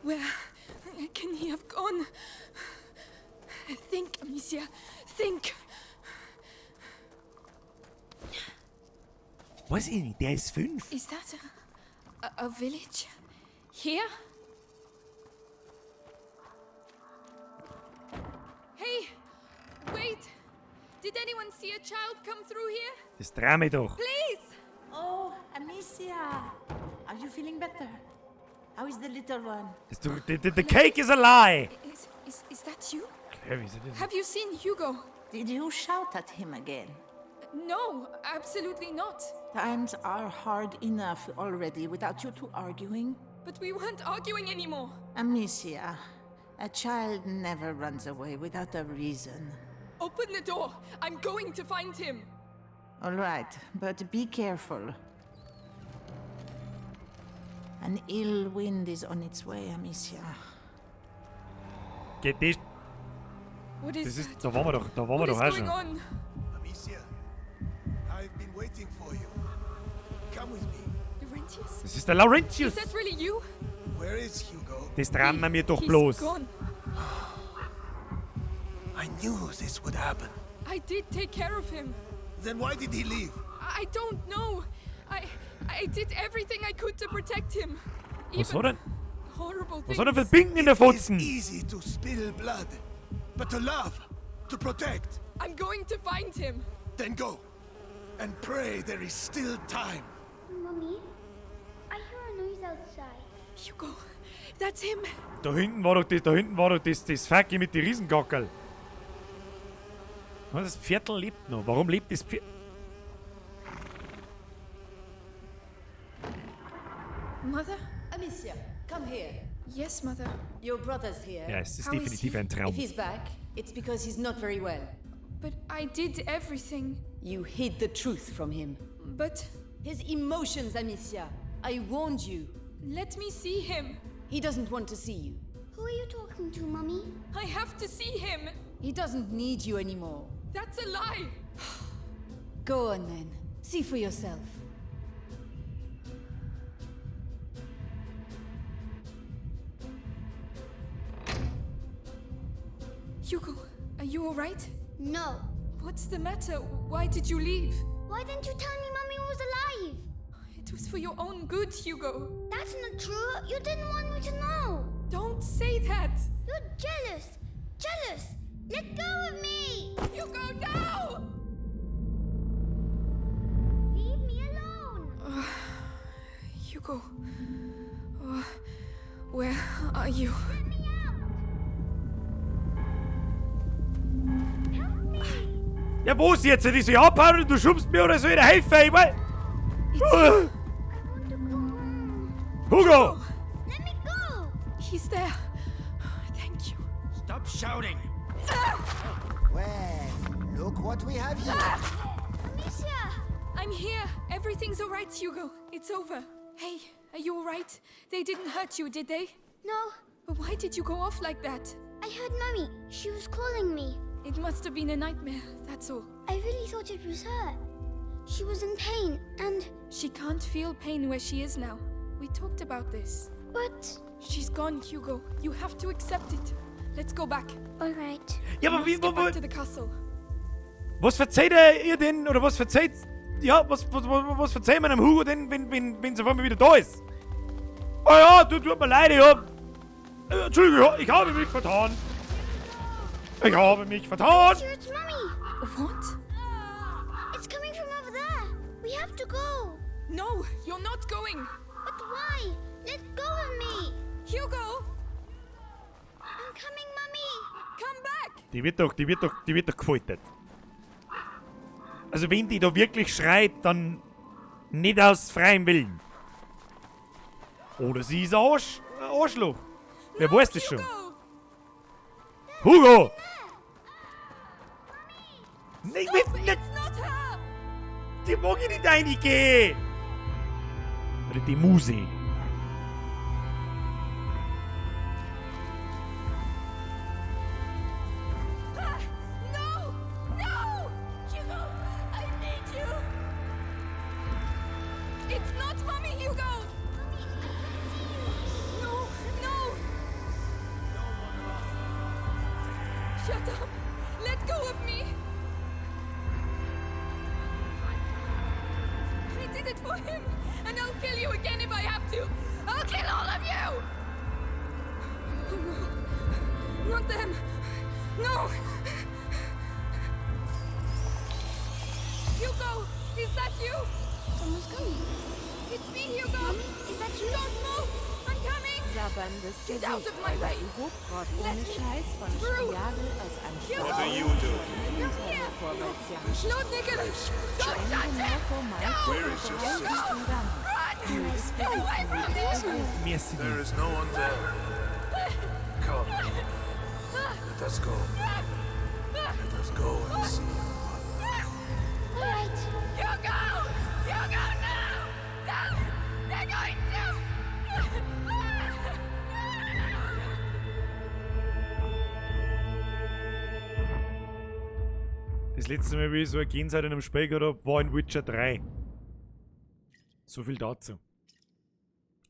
Where can he have gone? Think, Amicia. Think. Weiß ich nicht, der ist 5. Is that a village? Here? Hey! Wait! Did anyone see a child come through here? Das trau mich doch. Please! Oh, Amicia! Are you feeling better? How is the little one? The cake is a lie! Is that you? Claire, wieso das? Have you seen Hugo? Did you shout at him again? No, absolutely not. Times are hard enough already without you two arguing. But we weren't arguing anymore. Amicia, a child never runs away without a reason. Open the door. I'm going to find him. All right, but be careful. An ill wind is on its way, Amicia. Geht das? What is Das ist, that? da waren wir doch, da waren wir What doch is auch going schon. on? Amicia, I've been waiting for you. Come with me. Laurentius? Das ist der Laurentius. Is that really you? Where is Hugo? Das trauen wir mir doch He's bloß. gone. I knew this would happen. I did take care of him. Then why did he leave? I don't know. I did everything I could to protect him. Was hat er? Horrible Was hat er für things. Binken in der It is Fotzen? easy to spill blood, but to love, to protect, I'm going to find him. then go and pray there is still time. Mummy, I hear a noise outside. Hugo, that's him. Da hinten war doch das, da hinten war doch das, das Fackel mit den Riesengackerl. Das Pferdl lebt noch. Warum lebt das Pferd? Mother? Amicia, come here. Yes, Mother. Your brother's here. Ja, es ist How is definitiv he? ein Traum. If he's back, it's because he's not very well. But I did everything. You hid the truth from him. But His emotions, Amicia. I warned you. let me see him. He doesn't want to see you. Who are you talking to, Mummy? I have to see him. He doesn't need you anymore. That's a lie. Go on then. See for yourself. Hugo, are you all right? No. What's the matter? Why did you leave? Why didn't you tell me Mummy was alive? It was for your own good, Hugo. That's not true. You didn't want me to know. Don't say that. You're jealous. Jealous. Let go of me. Hugo, no! Leave me alone. Hugo. Oh, where are you? Let me out. Help me. Ja, wo ist jetzt? Die soll abhauen und du schubst mir oder soll ich dir helfen? Ich mein... It's you. I want to go home. Hugo! Let me go. He's there. Thank you. Stop shouting! Well, look what we have here. Amicia. I'm here. Everything's all right, Hugo. It's over. Hey, are you all right? They didn't hurt you, did they? No, But why did you go off like that? I heard Mummy. She was calling me. It must have been a nightmare, that's all. I really thought it was her. She was in pain and. She can't feel pain where she is now. We talked about this. But. She's gone, Hugo. You have to accept it. Let's go back. All right. Ja, aber We wie, must wo, get wo, back to the castle. was verzeiht ihr denn, oder was verzeiht, ja, was verzeiht man einem Hugo denn, wenn sie auf einmal wieder da ist? Oh ja, du, tut mir leid, ich hab, Entschuldigung, ich habe mich vertan. Ich habe mich vertan. Sure, it's Mummy. What? It's coming from over there. We have to go. No, you're not going. But why? Let go of me. Hugo, I'm coming, Mummy. come back. Die wird doch gefoltert. Also wenn die da wirklich schreit, dann nicht aus freiem Willen. Oder sie ist ein Arschloch. Wer weiß das schon? Hugo! Hugo! Nee, ich will nicht, It's not her! die mag ich nicht reingehen! Oder die Muse. No! No! Hugo, I need you! It's not Mommy, Hugo! Mummy, I can't see you. No, no! Shut up! Let go of me! I did it for him! And I'll kill you again if I have to! I'll kill all of you! Oh no! Not them! No! Hugo! Is that you? Someone's coming. It's me, Hugo! Mummy, is that you? Don't move! I'm coming! Sabberndes Get out Gesicht of my way! Hofrott Let ohne me Scheiß von through. Striagel aus einem Hugo! What are you doing? Come here! Lord Nicholas! Don't touch him! No! Where is your sister? Run! Get away from me! Merci. There is no one there. Come. Let us go. Let us go and see your mother. All right. Hugo! Hugo, no! No! They're going to... Das letzte Mal, wie ich so eine Gänsehaut in einem Spiel gehabt habe, war in Witcher 3. So viel dazu.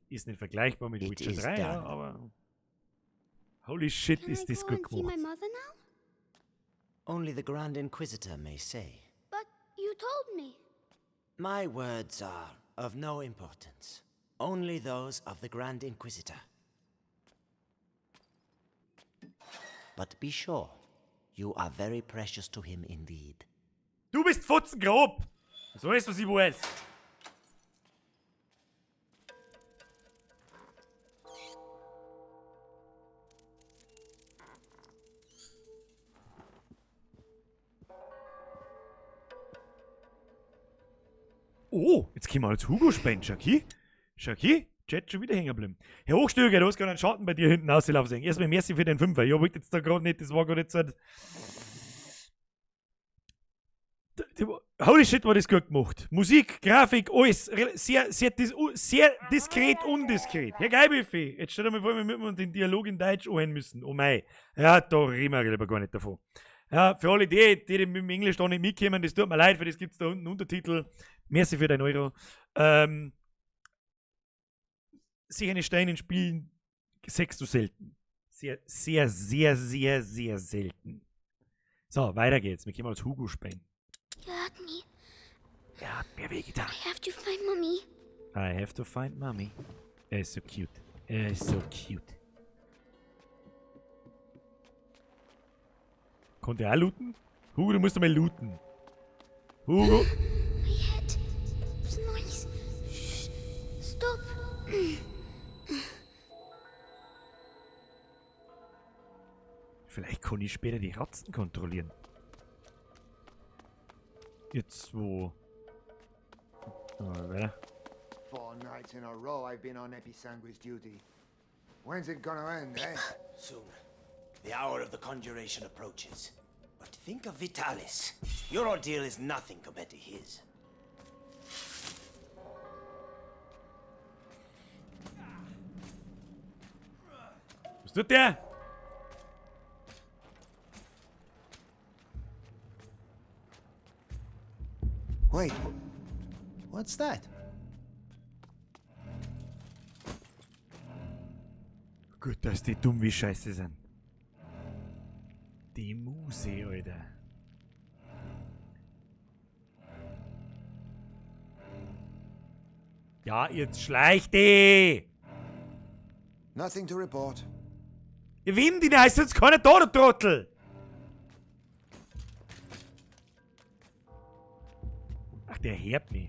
Ist nicht vergleichbar mit It Witcher is 3, ja, done. aber. Holy shit, Can I ist das go gut and see my gemacht. mother now? Only the Grand Inquisitor may say. But you told me. My words are of no importance. Only those of the Grand Inquisitor. But be sure, you are very precious to him indeed. Du bist futzengrob! Das weißt, was ich weiß. Oh, jetzt können wir als Hugo spielen, Jackie. Jackie, Chat schon wieder hängen geblieben. Herr Hochstöger, du hast gerade einen Schatten bei dir hinten auslaufen sehen. Erstmal merci für den Fünfer. Ich wollte jetzt da gerade nicht, das war gerade jetzt halt. Holy shit, war das gut gemacht. Musik, Grafik, alles. Sehr, sehr, sehr diskret, undiskret. Herr Geibüffi, jetzt stell dir mal vor, wir müssen den Dialog in Deutsch anhören müssen. Oh mei. Ja, da reden wir lieber gar nicht davon. Ja, für alle die, die mit dem Englisch da nicht mitkommen, das tut mir leid, für das gibt's da unten Untertitel. Merci für dein Euro. Sich eine Steine in Spielen sechst du selten. Sehr, sehr, sehr, sehr, sehr selten. So, weiter geht's. Wir können als Hugo spielen. You hurt me. Er hat mir wehgetan. I have to find Mommy. I have to find Mommy. Er ist so cute. Er ist so cute. Konnte er auch looten? Hugo, du musst einmal looten. Hugo. My head. It's nice. Shh. Stop. Vielleicht kann ich später die Ratzen kontrollieren. Jetzt wo? Oh, weiter. 4 nights in a row I've been on Episanguis duty. When's it gonna end, eh? Soon. The hour of the conjuration approaches. But think of Vitalis. Your ordeal is nothing compared to his. Was tut der? Wait, what's that? Gut, dass die dumm wie Scheiße sind. Die Muse, Alter. Ja, jetzt schleicht die! Nothing to report. Ja, wem die da ist jetzt keiner da, du Trottel! Ach, der hört mich.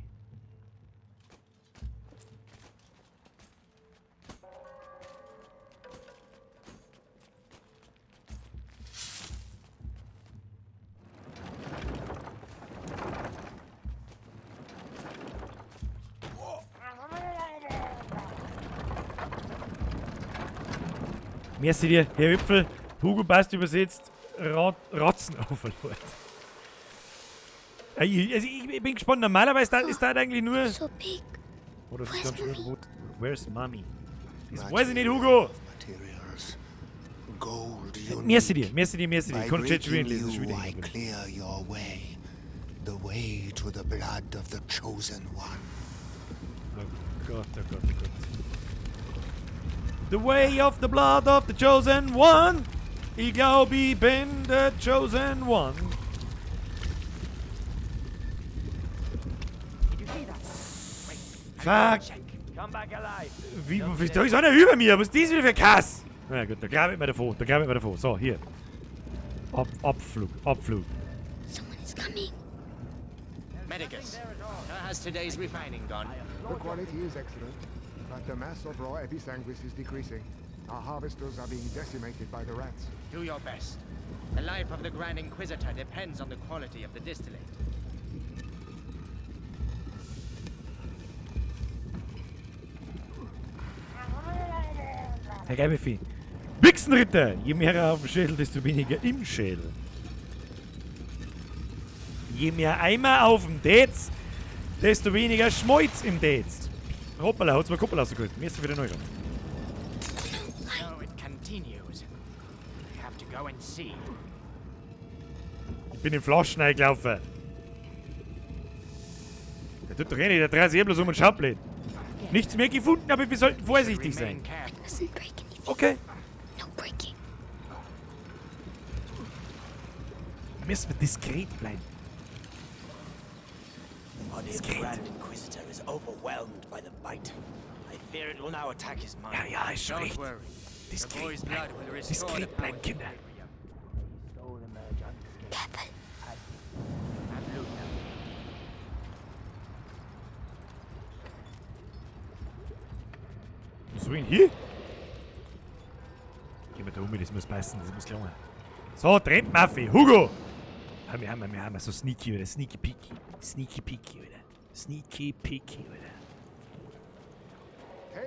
Merci dir, Herr Hüpfel. Hugo passt übersetzt. Ratzen Overlord. Ich bin gespannt. Normalerweise ist da eigentlich nur. So big. Oder ist Where's ganz schön Mommy? rot. Where's Mommy? Das weiß ich nicht, Hugo. Materials. Gold unique. Merci dir, merci dir, merci dir. By Ich konnte Chat schon wieder breaking lesen, schon you, wieder I hängen geblieben. clear your way. The way to the blood of the chosen one. Oh Gott, oh Gott, oh Gott. The way of the blood of the chosen one. Ich glaub, ich bin the chosen one. Fuck. Wie, da ist einer über mir. Was ist das wieder für ein Kass? Na gut, da grab ich mir davon. Da grab ich mir davon. So, hier. Abflug, Abflug. Someone is coming. Medicus, how has today's refining gone? The quality is excellent, but the mass of raw episanguis is decreasing. Our harvesters are being decimated by the rats. Do your best. The life of the Grand Inquisitor depends on the quality of the distillate. Herr Geibefee. Wichsenritter! Je mehr auf dem Schädel, desto weniger im Schädel. Je mehr Eimer auf dem Dez, desto weniger Schmolz im Dez. Hoppala, hat's mir Kuppel rausgeholt. Mir ist wieder neu. So it continues. I have to go and see. Ich bin in Flaschen eingelaufen. Der tut doch eh nicht, der dreht sich eh bloß um und schaut blöd. Nichts mehr gefunden, aber wir sollten vorsichtig sein. Okay. No breaking. Müssen wir diskret bleiben. The body of the Grand Inquisitor is overwhelmed by the bite. I fear it will now attack his mind. Ja, ja, ist schon Don't recht. worry. The Diskret boy's blood bleiben. will restore the Diskret bleiben, power. Kinder. Careful. Was soll ich denn hier? Gehen wir da um, das muss passen, das muss gelungen. So, Treppenaffe, Hugo! Ja, wir haben so sneaky, oder? Sneaky peeky. Sneaky peeky, oder? Sneaky peeky, oder?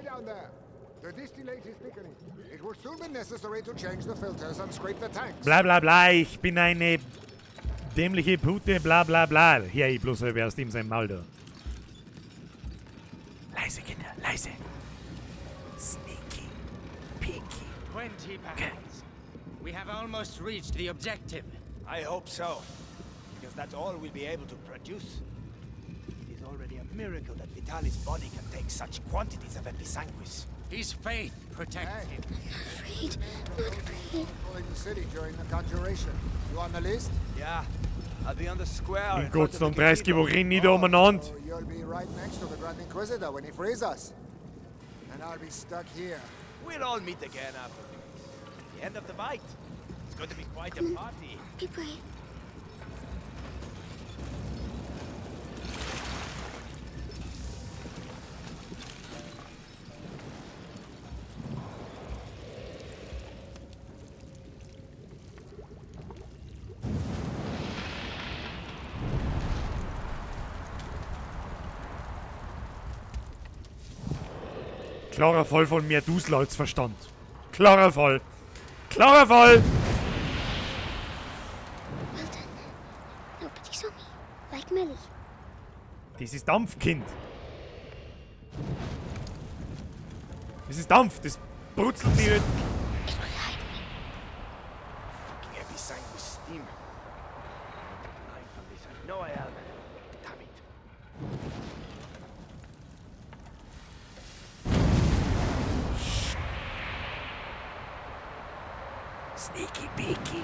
down there. The distillate is thickening. It will soon be necessary to change the filters and scrape the tanks. Bla bla bla, ich bin eine dämliche Pute, bla bla bla. Hier, ich bloß wer aus dem sein Maul da. Leise, Kinder, leise. Sneaky, peaky. 20 pounds. We have almost reached the objective. I hope so, because that's all we'll be able to produce. It is already a miracle that Vitalis' body can take such quantities of episanguis. His faith protects him. Afraid, not afraid. In the city during the conjuration. You on the list? Yeah, I'll be on the square. In in front Gott of sei Dank the 30 cathedral. Wochen nicht umeinander. So you'll be right next to the Grand Inquisitor when he frees us. And I'll be stuck here. We'll all meet again after the end of the bite. It's going to be quite a party. Be brave. Klarer Fall von mehr Dusel als Verstand. Klarer Fall. Klarer Fall! Well done. Nobody saw me. Like Millie. Das ist Dampf, Kind. Das ist Dampf, das brutzelt nicht. It will hide me. Fucking episanguis steam. I'm from this, I know I am. Damn it. Sneaky peaky.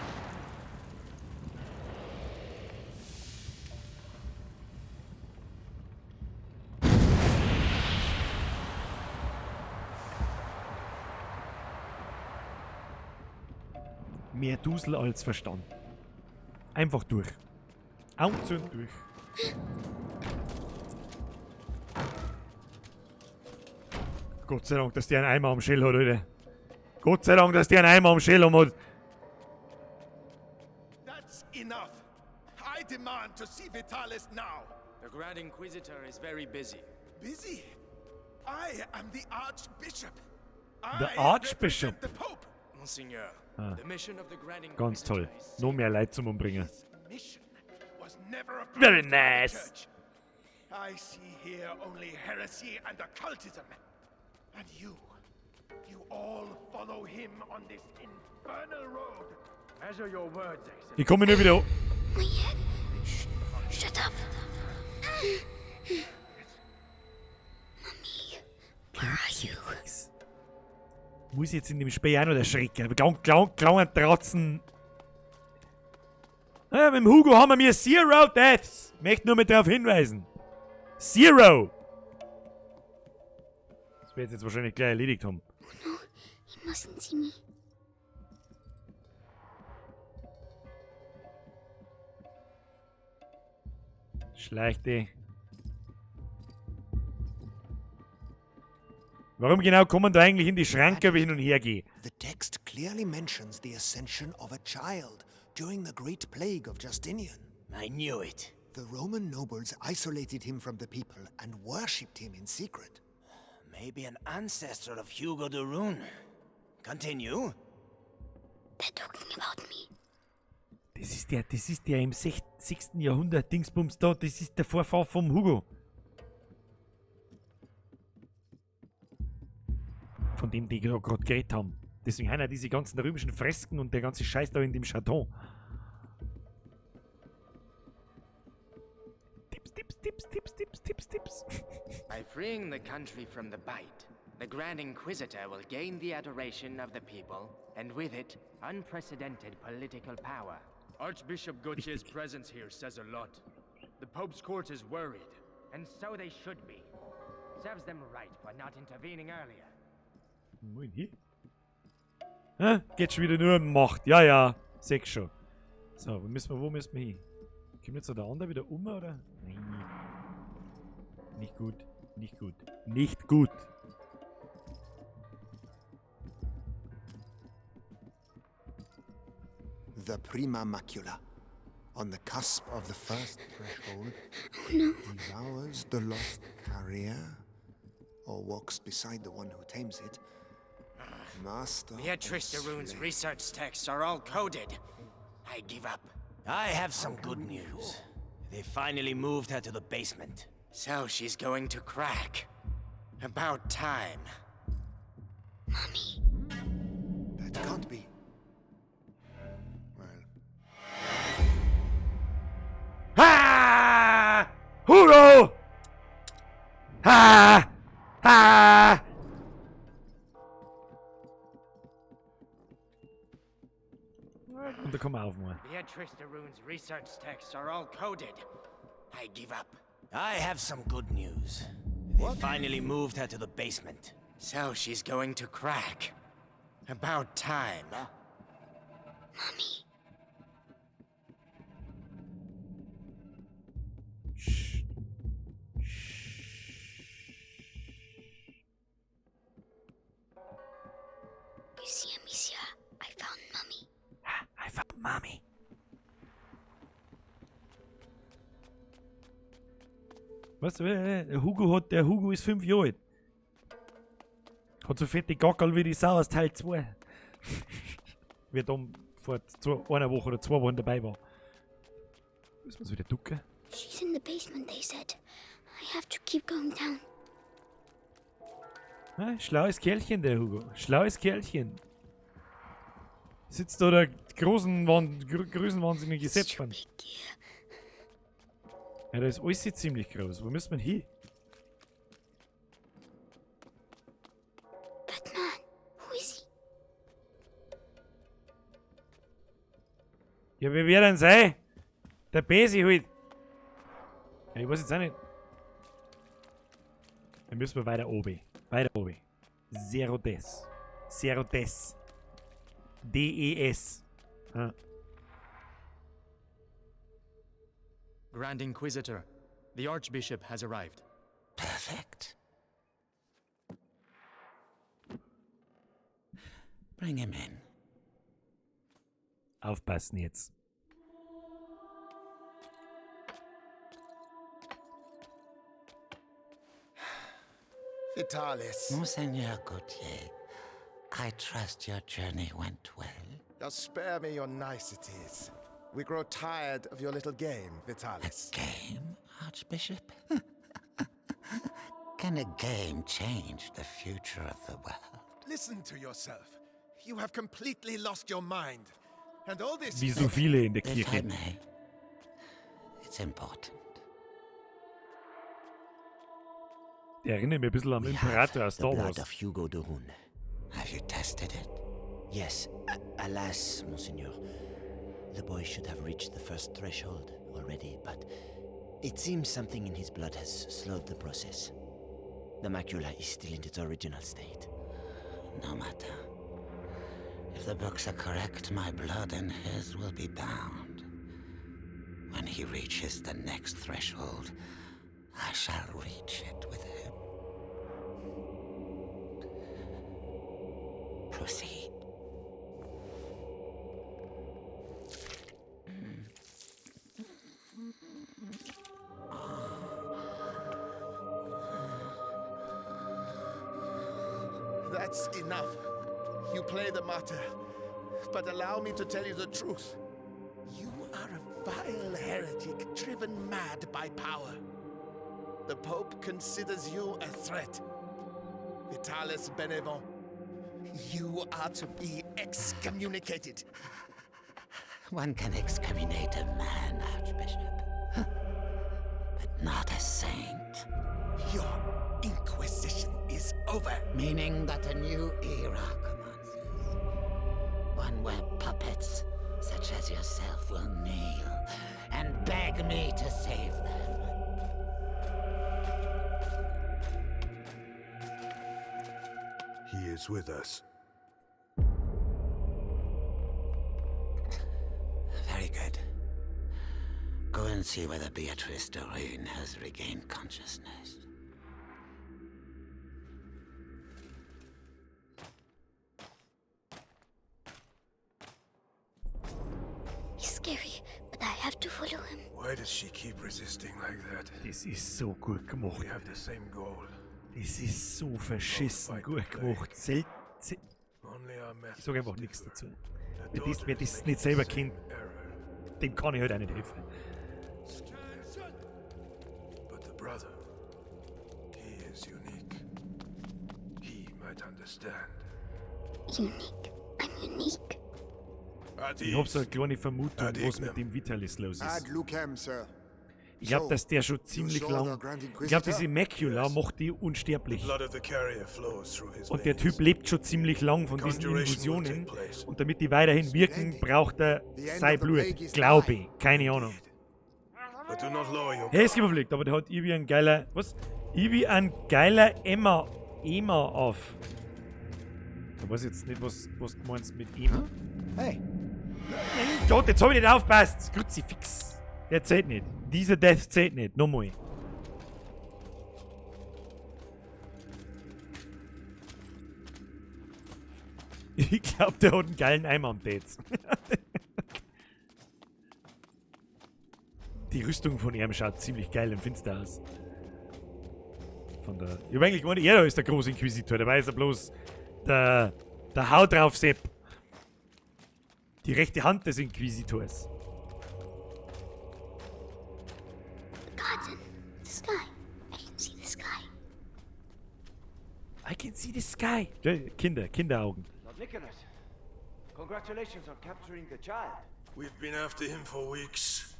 Mehr Dusel als Verstand. Einfach durch. Augen zu und durch. Gott sei Dank, dass der einen Eimer am Schell hat, Alter. Gott sei Dank, dass der einen Eimer am Schell hat. That's enough. I demand to see Vitalis now. The Grand Inquisitor is very busy. Busy? I am the Archbishop. The I Archbishop. represent the Pope. Monsignor, Ah. the mission of the Grand Inquisitor Ganz toll. Noch mehr Leid zum Umbringen. Mission was never approved Very by the nice. church. I see here only heresy and occultism. And you, you all follow him on this infernal road. Measure your words, Excellency. Ich komme nur wieder. My head. Shut up. Mummy, where are you? Muss ich jetzt in dem Spiel auch noch erschrecken. Klang, klang, klang, Tratzen. Ja, mit dem Hugo haben wir mir Zero Deaths. Möchte nur mit darauf hinweisen. Zero. Das wird jetzt wahrscheinlich gleich erledigt haben. Oh no, he mustn't see me. Schleichte. Warum genau kommen da eigentlich in die Schranke, wenn ich hin und her gehe? The text clearly mentions the ascension of a child during the Great Plague of Justinian. I knew it. The Roman nobles isolated him from the people and worshipped him in secret. Maybe an ancestor of Hugo de Rune. Continue. They're talking about me. Das ist der im 6. Jahrhundert Dingsbums da, das ist der Vorfahr vom Hugo. Von dem die gerade geredet haben. Deswegen haben ja diese ganzen römischen Fresken und der ganze Scheiß da in dem Chateau. Tipps, Tipps, Tipps, Tipps, Tipps, Tipps, Tipps. By freeing the country from the bite, the Grand Inquisitor will gain the adoration of the people, and with it, unprecedented political power. Archbishop Gautier's presence here says a lot. The Pope's court is worried. And so they should be. Serves them right for not intervening earlier. Moin, hier. Hä? Geht schon wieder nur um Macht. Ja, ja. Sechs schon. So, wo müssen wir hin? Kommt jetzt der andere wieder um, oder? Nein. Nicht gut. Nicht gut. Nicht gut. The prima macula, on the cusp of the first threshold, Oh no. devours the lost carrier Or walks beside the one who tames it. Master. Beatrice de or Rune's slave. research texts are all coded. I give up. I have some good news. They finally moved her to the basement. So she's going to crack. About time. That can't be. Well, Ha! Hugo! Ha! Ha! Und da kann man aufmachen. Beatrice de Rune's research texts are all coded. I give up. I have some good news. They finally moved her to the basement. So she's going to crack. About time. Mommy. You see, Amicia, I found Mummy. I found Mommy. Weißt du, der Hugo hat, der Hugo ist 5 Jahre alt. Hat so fette Gackerl wie die Sau aus Teil 2. Wie dann vor einer Woche oder 2 Wochen dabei war. Müssen wir uns wieder ducken? She's in the basement, they said. I have to keep going down. Na, schlaues Kerlchen, der Hugo. Schlaues Kerlchen. Sitzt da der großen größenwahnsinnige Sepp. Ja, da ist alles ziemlich groß. Wo müssen wir hin? That man, who is he? Ja, wer wird denn sein? Der Besi halt. Ja, ich weiß jetzt auch nicht. Dann müssen wir weiter oben. Weiter oben. Zero Des. Zero Des. D-E-S. Ah. Grand Inquisitor, the Archbishop has arrived. Perfect. Bring him in. Aufpassen jetzt. Vitalis. Monseigneur Gautier, I trust your journey went well. Now spare me your niceties. We grow tired of your little game, Vitalis. A game, Archbishop? Can a game change the future of the world? Listen to yourself. You have completely lost your mind. And all this... Wie so viele in der If I Kirche. may, it's important. Der erinnert mich ein bisschen an den Imperator aus The Star blood Wars. of Hugo de Rune. Have you tested it? Yes. Alas, Monseigneur. The boy should have reached the first threshold already, but it seems something in his blood has slowed the process. The macula is still in its original state. No matter. If the books are correct, my blood and his will be bound. When he reaches the next threshold, I shall reach it with him. Proceed. That's enough. You play the martyr. But allow me to tell you the truth. You are a vile heretic driven mad by power. The Pope considers you a threat. Vitalis Benevent, you are to be excommunicated. One can excommunicate a man, Archbishop, but not a saint. Your Inquisition is over. Meaning that a new era commences. One where puppets such as yourself will kneel and beg me to save them. He is with us. Very good. Go and see whether Beatrice de Rune has regained consciousness. He's scary, but I have to follow him. Why does she keep resisting like that? Das ist so gut gemacht. We have the same goal. Das ist so verschissen gut gemacht. Sel ich sag einfach nichts dazu. Wer das nicht selber kennt, dem kann ich halt auch nicht helfen. But the brother, he is unique. He might understand. Unique. I'm unique. Ich hab so eine kleine Vermutung, was mit dem Vitalis los ist. Ad lucem, sir. Ich glaube, dass der schon ziemlich lang. Ich glaube, diese Macula macht die unsterblich. Und der Typ lebt schon ziemlich lang von diesen Illusionen. Und damit die weiterhin wirken, braucht er sein Blut. Glaube ich. Keine Ahnung. Hey, ist überfliegt, aber der hat irgendwie ein geiler. Was? Irgendwie ein geiler Emma. Ema auf. Da weiß ich jetzt nicht, was du meinst mit Ema. Hey. Nein, Gott, jetzt hab ich nicht aufgepasst. Kruzifix. Der zählt nicht. Dieser Death zählt nicht. Nochmal. Ich glaube, der hat einen geilen Eimer am Dates. Die Rüstung von ihm schaut ziemlich geil und finster aus. Von der. Ich hab eigentlich gemeint, er ist der Großinquisitor. Dabei ist er bloß der Haut drauf Sepp. Die rechte Hand des Inquisitors. The garden, the sky. I can see the sky. I can see the sky. Ja, Kinder, Kinderaugen. Lord Nicholas, congratulations on capturing the child. We've been after him for weeks.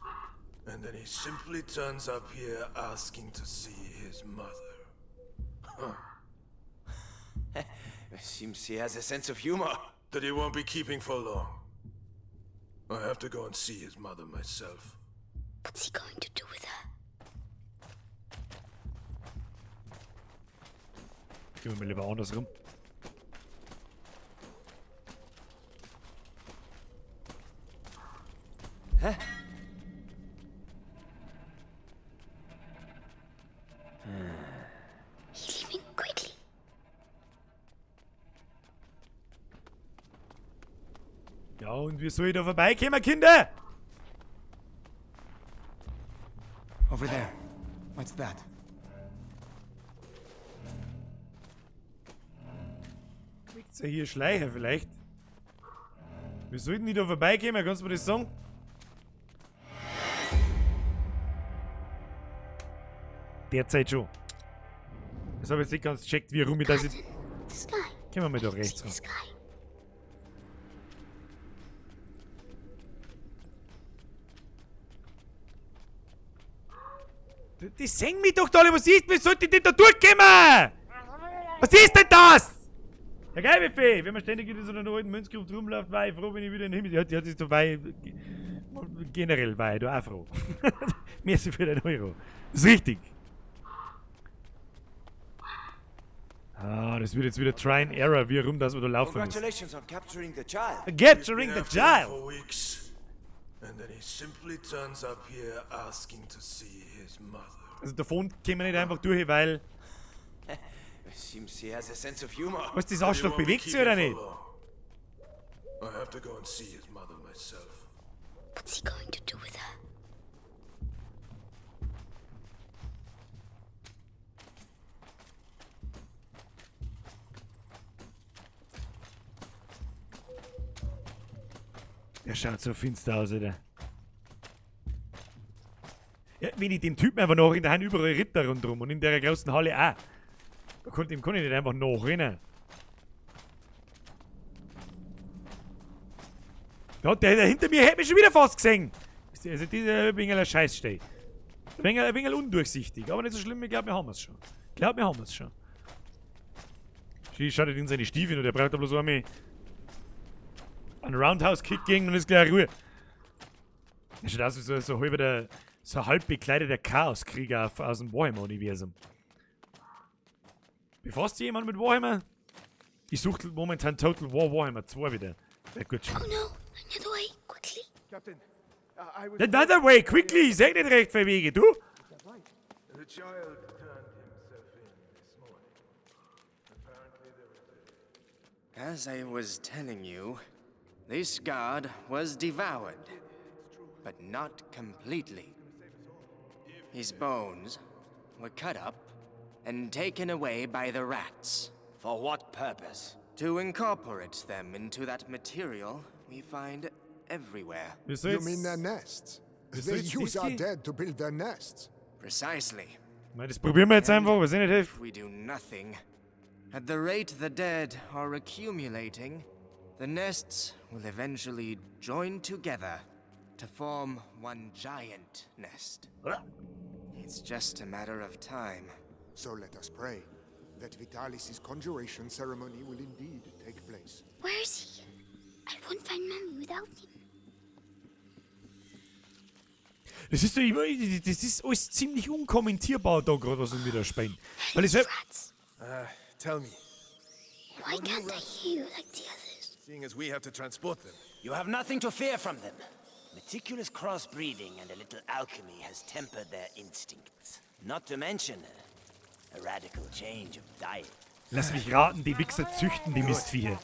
And then he simply turns up here asking to see his mother. Huh. Seems he has a sense of humor. That he won't be keeping for long. I have to go and see his mother myself. What's he going to do with her? Gehen wir mal lieber andersrum. Hä? He's leaving quickly. Ja, und wie soll ich da vorbeikommen, Kinder? Over there. What's that? Kriegt's ja hier Schleicher vielleicht? Wir sollten nicht da vorbeikommen, kannst du mir das sagen? Derzeit schon. Das habe ich jetzt nicht ganz gecheckt, wie rum ich das jetzt. Gehen wir mal da rechts rum. Die sehen mich doch da alle, was ist? Wie sollte ich denn da durchkommen? Was ist denn das? Herr Geilbuffet, wenn man ständig in so einer alten Münzgruft rumläuft, war ich froh, wenn ich wieder in den Himmel. Ja, das ist dabei. Generell war ich da auch froh. Merci für den Euro. Das ist richtig. Ah, das wird jetzt wieder Try and Error, wie rum das wir da laufen müssen. Congratulations on capturing the child. Capturing the child! For weeks, and then he simply turns up here asking to see his mother. Also davon können wir nicht einfach durch, weil. Seems he has a sense of humor. Was, das Arschloch bewegt sich oder nicht? I have to go and see his mother myself. What's he going to do with her? Der schaut so finster aus, Alter. Ja, wenn ich dem Typen einfach noch in der Hand überall Ritter rundherum und in der großen Halle auch. Da konnte, dem kann ich nicht einfach nachrennen. Ja, der hinter mir hätte mich schon wieder fast gesehen. Also dieser ein wenig ein Scheißsteh. Ein wenig undurchsichtig, aber nicht so schlimm, ich glaube, wir haben es schon. Ich glaube, wir haben es schon. Schaut in seine Stiefel und der braucht da bloß einmal einen Roundhouse-Kick gegen und ist gleich Ruhe. Der schaut aus wie so halber der, so halb bekleideter Chaoskrieger aus dem Warhammer-Universum. Befasst sich jemand mit Warhammer? Ich suche momentan Total War Warhammer 2 wieder. Ja, gut. Oh no, another way, quickly. Captain, I was Another way, quickly! Ich sag nicht recht viel Wege, du! The child turned himself in this morning. Apparently there is a As I was telling you, this guard was devoured, but not completely. His bones were cut up and taken away by the rats. For what purpose? To incorporate them into that material we find everywhere. You mean their nests? Wieso They jetzt use our die? dead to build their nests. Precisely. Ich meine, das probieren wir jetzt einfach, was eh nicht hilft. If we do nothing, at the rate the dead are accumulating, the nests will eventually join together to form one giant nest. It's just a matter of time. So let us pray that Vitalis' conjuration ceremony will indeed take place. Where is he? I won't find Mummy without him. Das ist doch immer, das ist alles ziemlich unkommentierbar da gerade, was wir da spielen. Weil es halt, Tell me, Why can't I hear you like the others? seeing as we have to transport them, You have nothing to fear from them. Meticulous crossbreeding and a little alchemy has tempered their instincts. Not to mention a radical change of diet. Lass mich raten, die Wichser züchten die Mistviecher.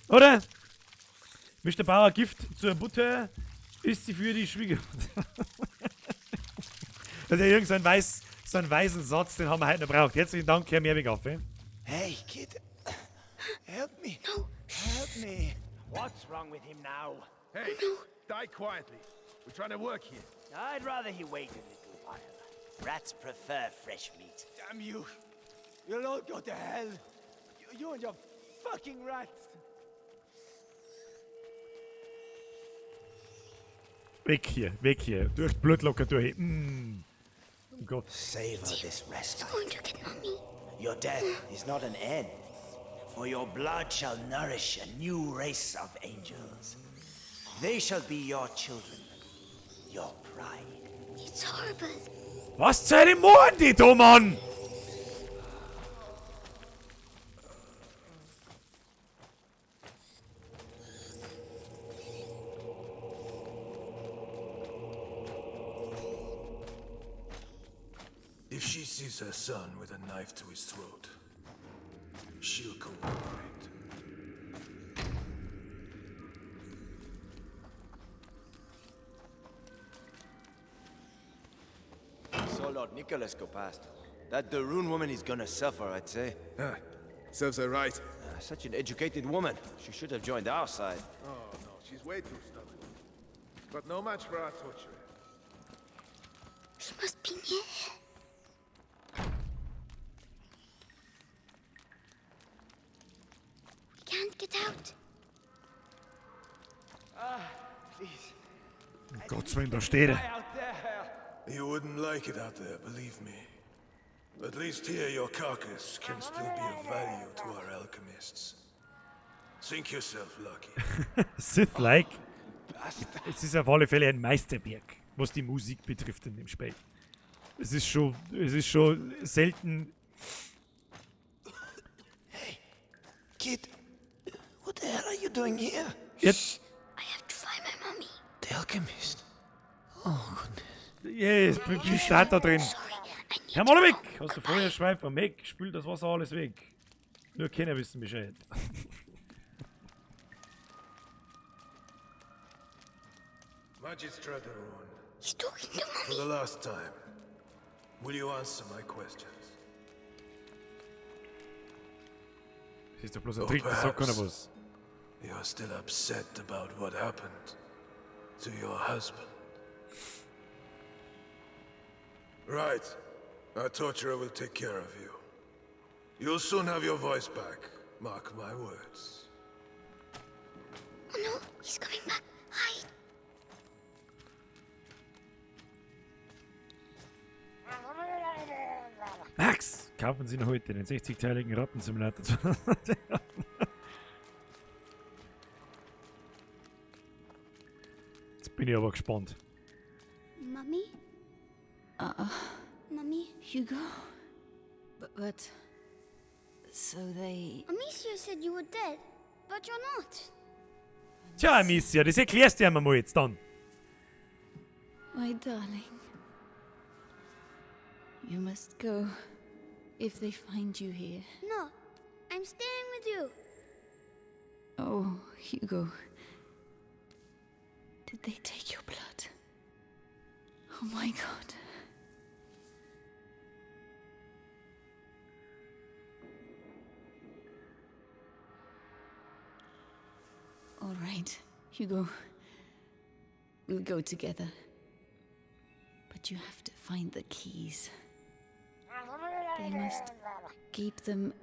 Oder? Mischt der Bauer Gift zur Butter, isst sie für die Schwiegermutter. Das ist ja irgend so ein, weiß, so einen weisen Satz, den haben wir heute noch braucht. Herzlichen Dank, Herr Mehrwegaffe. Hey, kid. Help me. No. Help me. What's wrong with him now? Hey, die quietly. We're trying to work here. I'd rather he wait a little while. Rats prefer fresh meat. Damn you. You'll all go to hell. You and your fucking rats. Weg hier, weg hier. Durch die Blutlocker durch. Oh Gott. Savor this respite. Going to get Mummy. Your death is not an end, for your blood shall nourish a new race of angels. They shall be your children, your pride. It's horrible. Was zur Hölle machen die da, Mann? If she sees her son with a knife to his throat, she'll cooperate. Saw Lord Nicholas go past. That Darun woman is gonna suffer, I'd say. Serves her right. Such an educated woman. She should have joined our side. Oh no, she's way too stubborn. But no match for our torturer. He must be near here. We can't get out. Ah, please. Um Gottes Willen, da steht er. Out there. You wouldn't like it out there, believe me. At least here your carcass can still be of value to our alchemists. Think yourself lucky. Sith-like. Es ist auf alle Fälle ein Meisterwerk, was die Musik betrifft in dem Spiel. Es ist schon selten. Kid, what the hell are you doing here? Jetzt. I have to find my mummy. The alchemist. Oh, goodness. Yes, wie steht da drin? Herr Malowik, hast du vorher Schwein vom Eck? Spült das Wasser alles weg. Nur Kenner wissen Bescheid. Magistra de Rune, He's talking to for Mummy. the last time, will you answer my questions? Das ist doch bloß ein Or Trick, das sagt keiner perhaps was. You're still upset about what happened to your husband. Right. Our torturer will take care of you. You'll soon have your voice back. Mark my words. Oh no, he's coming back. Hide. Max! Kaufen Sie noch heute den 60-teiligen Rattensimulator. Jetzt bin ich aber gespannt. Mummy? Mummy? Hugo? But. So they. Amicia said you were dead, but you're not. Tja, Amicia, das erklärst du ja mal jetzt dann. My darling. You must go. If they find you here. No, I'm staying with you. Oh, Hugo. Did they take your blood? Oh my god. right, Hugo. We'll go together. But you have to find the keys. They must keep them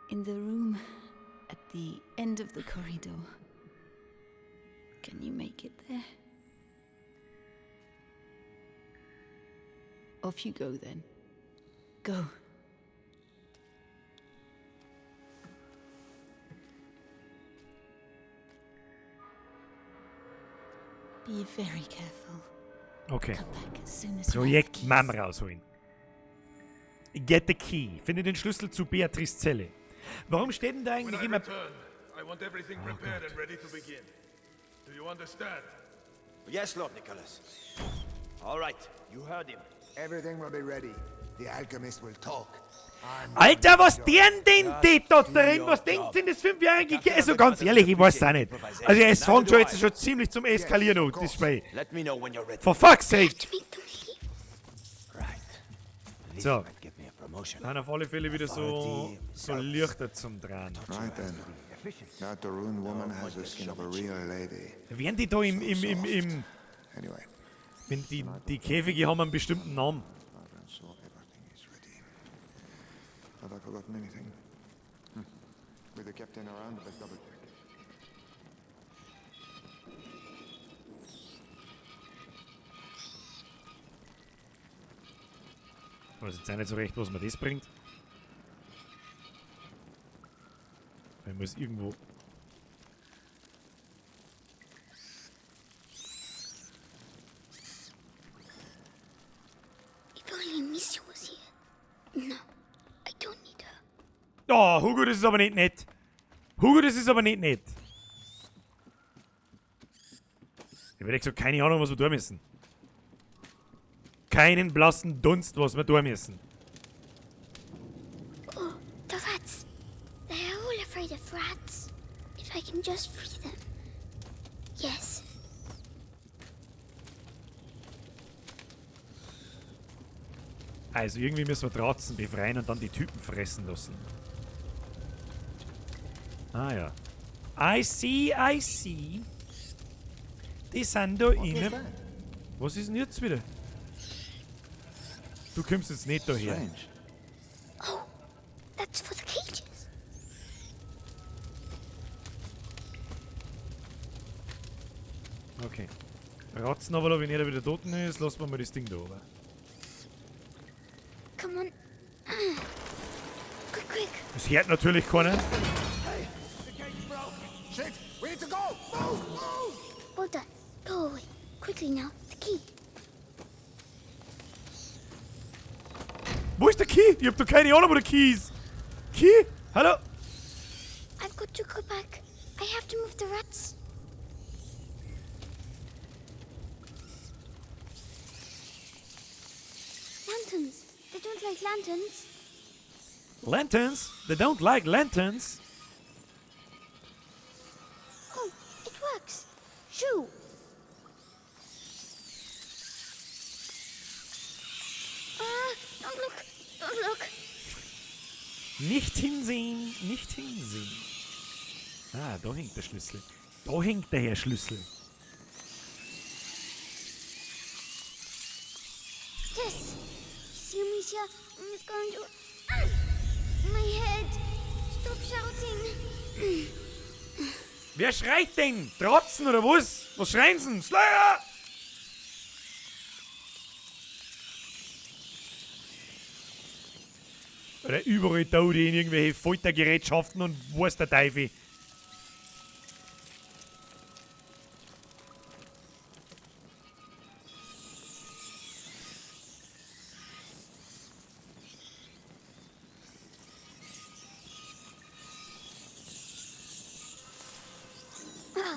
in the room at the end of the corridor. Can you make it there? Off you go then. Go. Be very careful. Okay. Come back as soon as you have the Projekt keys. Mom rausholen. Get the key. Finde den Schlüssel zu Beatrice Zelle. Warum steht denn da When eigentlich I immer... return, I want everything prepared and ready to begin. Do you understand? Yes, Lord Nicholas. All right, you heard him. Everything will be ready. The alchemist will talk. I'm Alter, was deren denn die da drin? Was denkt denn das fünfjährige Kind? Also ganz ehrlich, ich weiß es auch nicht. Also es fängt schon jetzt schon ziemlich zum Eskalieren an, das Spiel. Let me know when you're ready. For fuck's sake! This So. might get me a promotion. Dann auf alle Fälle wieder so Lichter zum Drehen. Right then. That Darun woman has the skin of a real lady. Werden die da im Anyway. Wenn die Käfige haben einen bestimmten Namen. So everything is ready. Have I forgotten anything? With the captain around, let's double check. Ich weiß jetzt auch nicht so recht, was mir das bringt. Ich muss irgendwo... If only Amicia was here. No, I don't need her. Oh, Hugo, das ist aber nicht nett. Hugo, das ist aber nicht nett. Ich hab gesagt, keine Ahnung, was wir tun müssen. Keinen blassen Dunst, was wir tun müssen. Oh, the rats. They are all afraid of rats. If I can just free them. Yes. Also irgendwie müssen wir Dratzen befreien und dann die Typen fressen lassen. Ah ja. I see, I see. Die sind da innen. Was ist denn jetzt wieder? Du kommst jetzt nicht daher. Oh, that's for the cages. Okay. Ratzen aber, wenn er wieder tot ist, lassen wir mal das Ding da oben. Come on. Quick, quick. Das hört natürlich keiner. Shit! We need to go! Move! Move! Well done. Go away. Quickly now. The key. Wo ist der Key? Ich hab doch keine Ahnung, wo der Key ist. Key? Hallo? I've got to go back. I have to move the rats. Lanterns. They don't like lanterns. Lanterns? They don't like lanterns. Oh, it works. Shoo. Ah, don't look. Don't look. Nicht hinsehen, nicht hinsehen. Ah, da hängt der Schlüssel. Da hängt der Herr Schlüssel. Yes. See, Amicia, I'm just going to. Ah, my head. Stop shouting. Wer schreit denn? Trotzen oder was? Was schreien sie denn? Slayer! Oder überall da die in irgendwelche Foltergerätschaften und was der Teufel.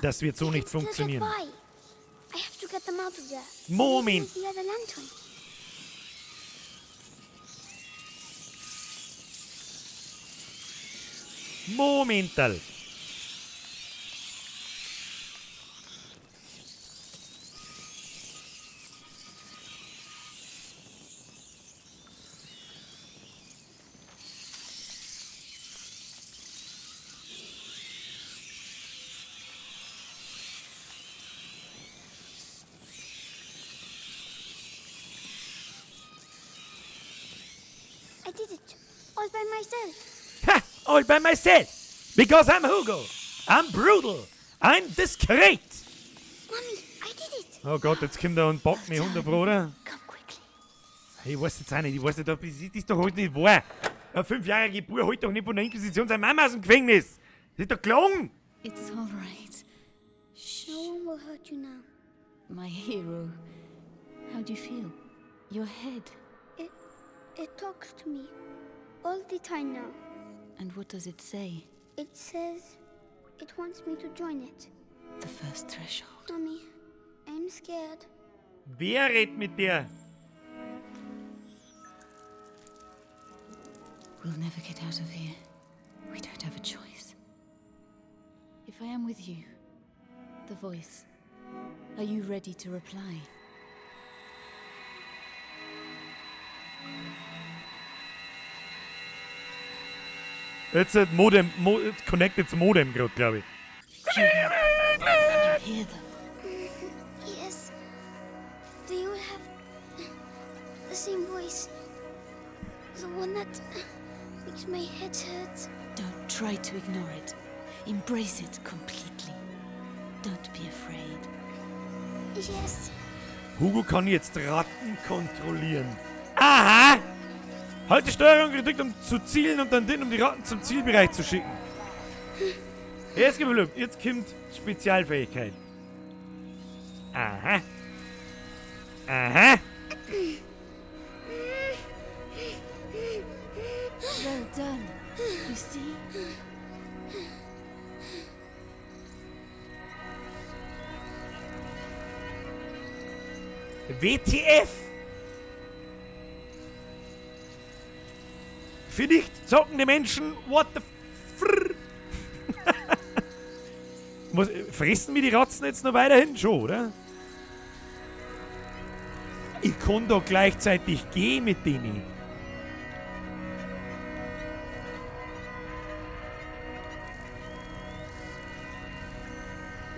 Das wird so nicht Still get funktionieren. by. I have to get them out of there. Moment. Where's the other lantern? Momental. All by myself. Ha! All by myself! Because I'm Hugo! I'm brutal! I'm discreet! Mommy, I did it. Oh Gott, jetzt kommt er und packt mich 100 Pro, oder? Ich weiß jetzt auch nicht, ich weiß nicht, ob das ist doch heute nicht wahr. Ein 5-jähriger Bub holt doch nicht von der Inquisition seine Mama aus dem Gefängnis. Das ist doch gelogen. It's all right. No one will hurt you now. My hero. How do you feel? Your head. It talks to me. All the time now. And what does it say? It says it wants me to join it. The first threshold. Mommy, I'm scared. Wer redet mit dir? We'll never get out of here. We don't have a choice. If I am with you, the voice, are you ready to reply? Jetzt hat Modem, Mo, connected zum Modem gerade, glaube ich. Can you hear them? Yes. They all have the same voice. The one that makes my head hurt. Don't try to ignore it. Embrace it completely. Don't be afraid. Yes. Hugo kann jetzt Ratten kontrollieren. Aha! Halt die Steuerung gedrückt, um zu zielen und dann den, um die Ratten zum Zielbereich zu schicken. Jetzt geblüht. Jetzt kommt Spezialfähigkeit. Aha. Aha. Well done. You see? WTF! Für nicht zockende Menschen, what the frrr? Was, fressen wir die Ratzen jetzt noch weiterhin? Schon, oder? Ich kann doch gleichzeitig gehen mit denen.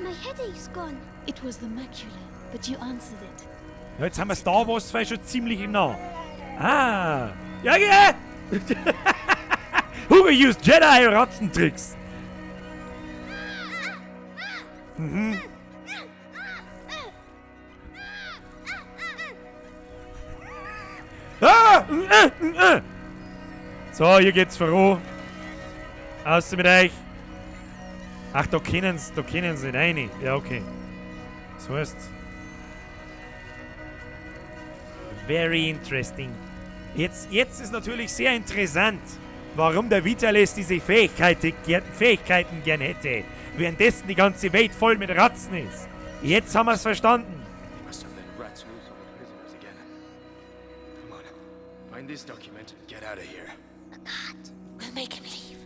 My headache's gone. It was the macula, but you answered it. Ja, jetzt haben wir Star Wars 2 schon ziemlich nah. Ah! Ja, ja! Hugo used Jedi Ratzentricks. Mhm. Ah! So, hier geht's voran. Aus mit euch. Ach, da können's, da können's nicht rein. Ja, okay. Das heißt. Very interesting. Jetzt ist natürlich sehr interessant, warum der Vitalis diese Fähigkeiten gern hätte, währenddessen die ganze Welt voll mit Ratzen ist. Jetzt haben wir's verstanden. They must have let rats loose on the prisoners again. Come on, find this document and get out of here. A cat. We'll make him leave.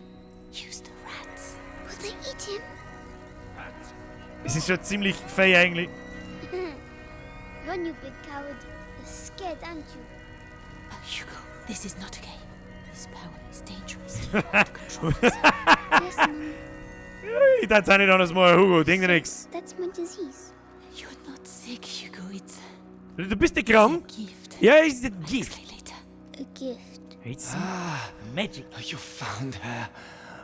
Use the rats. Will they eat him? Es ist schon ziemlich fei eigentlich. Run, you big coward. You're scared, aren't you? Hugo, this is not a game. This power is dangerous. You have to control yourself. Yes, Mummy. Ich darf auch nicht anders machen, Hugo, denk dir nix. That's my disease. You're not sick, Hugo. It's Du bist nicht krank? Ja, es ist ein Gift. A gift. It's magic. You found her.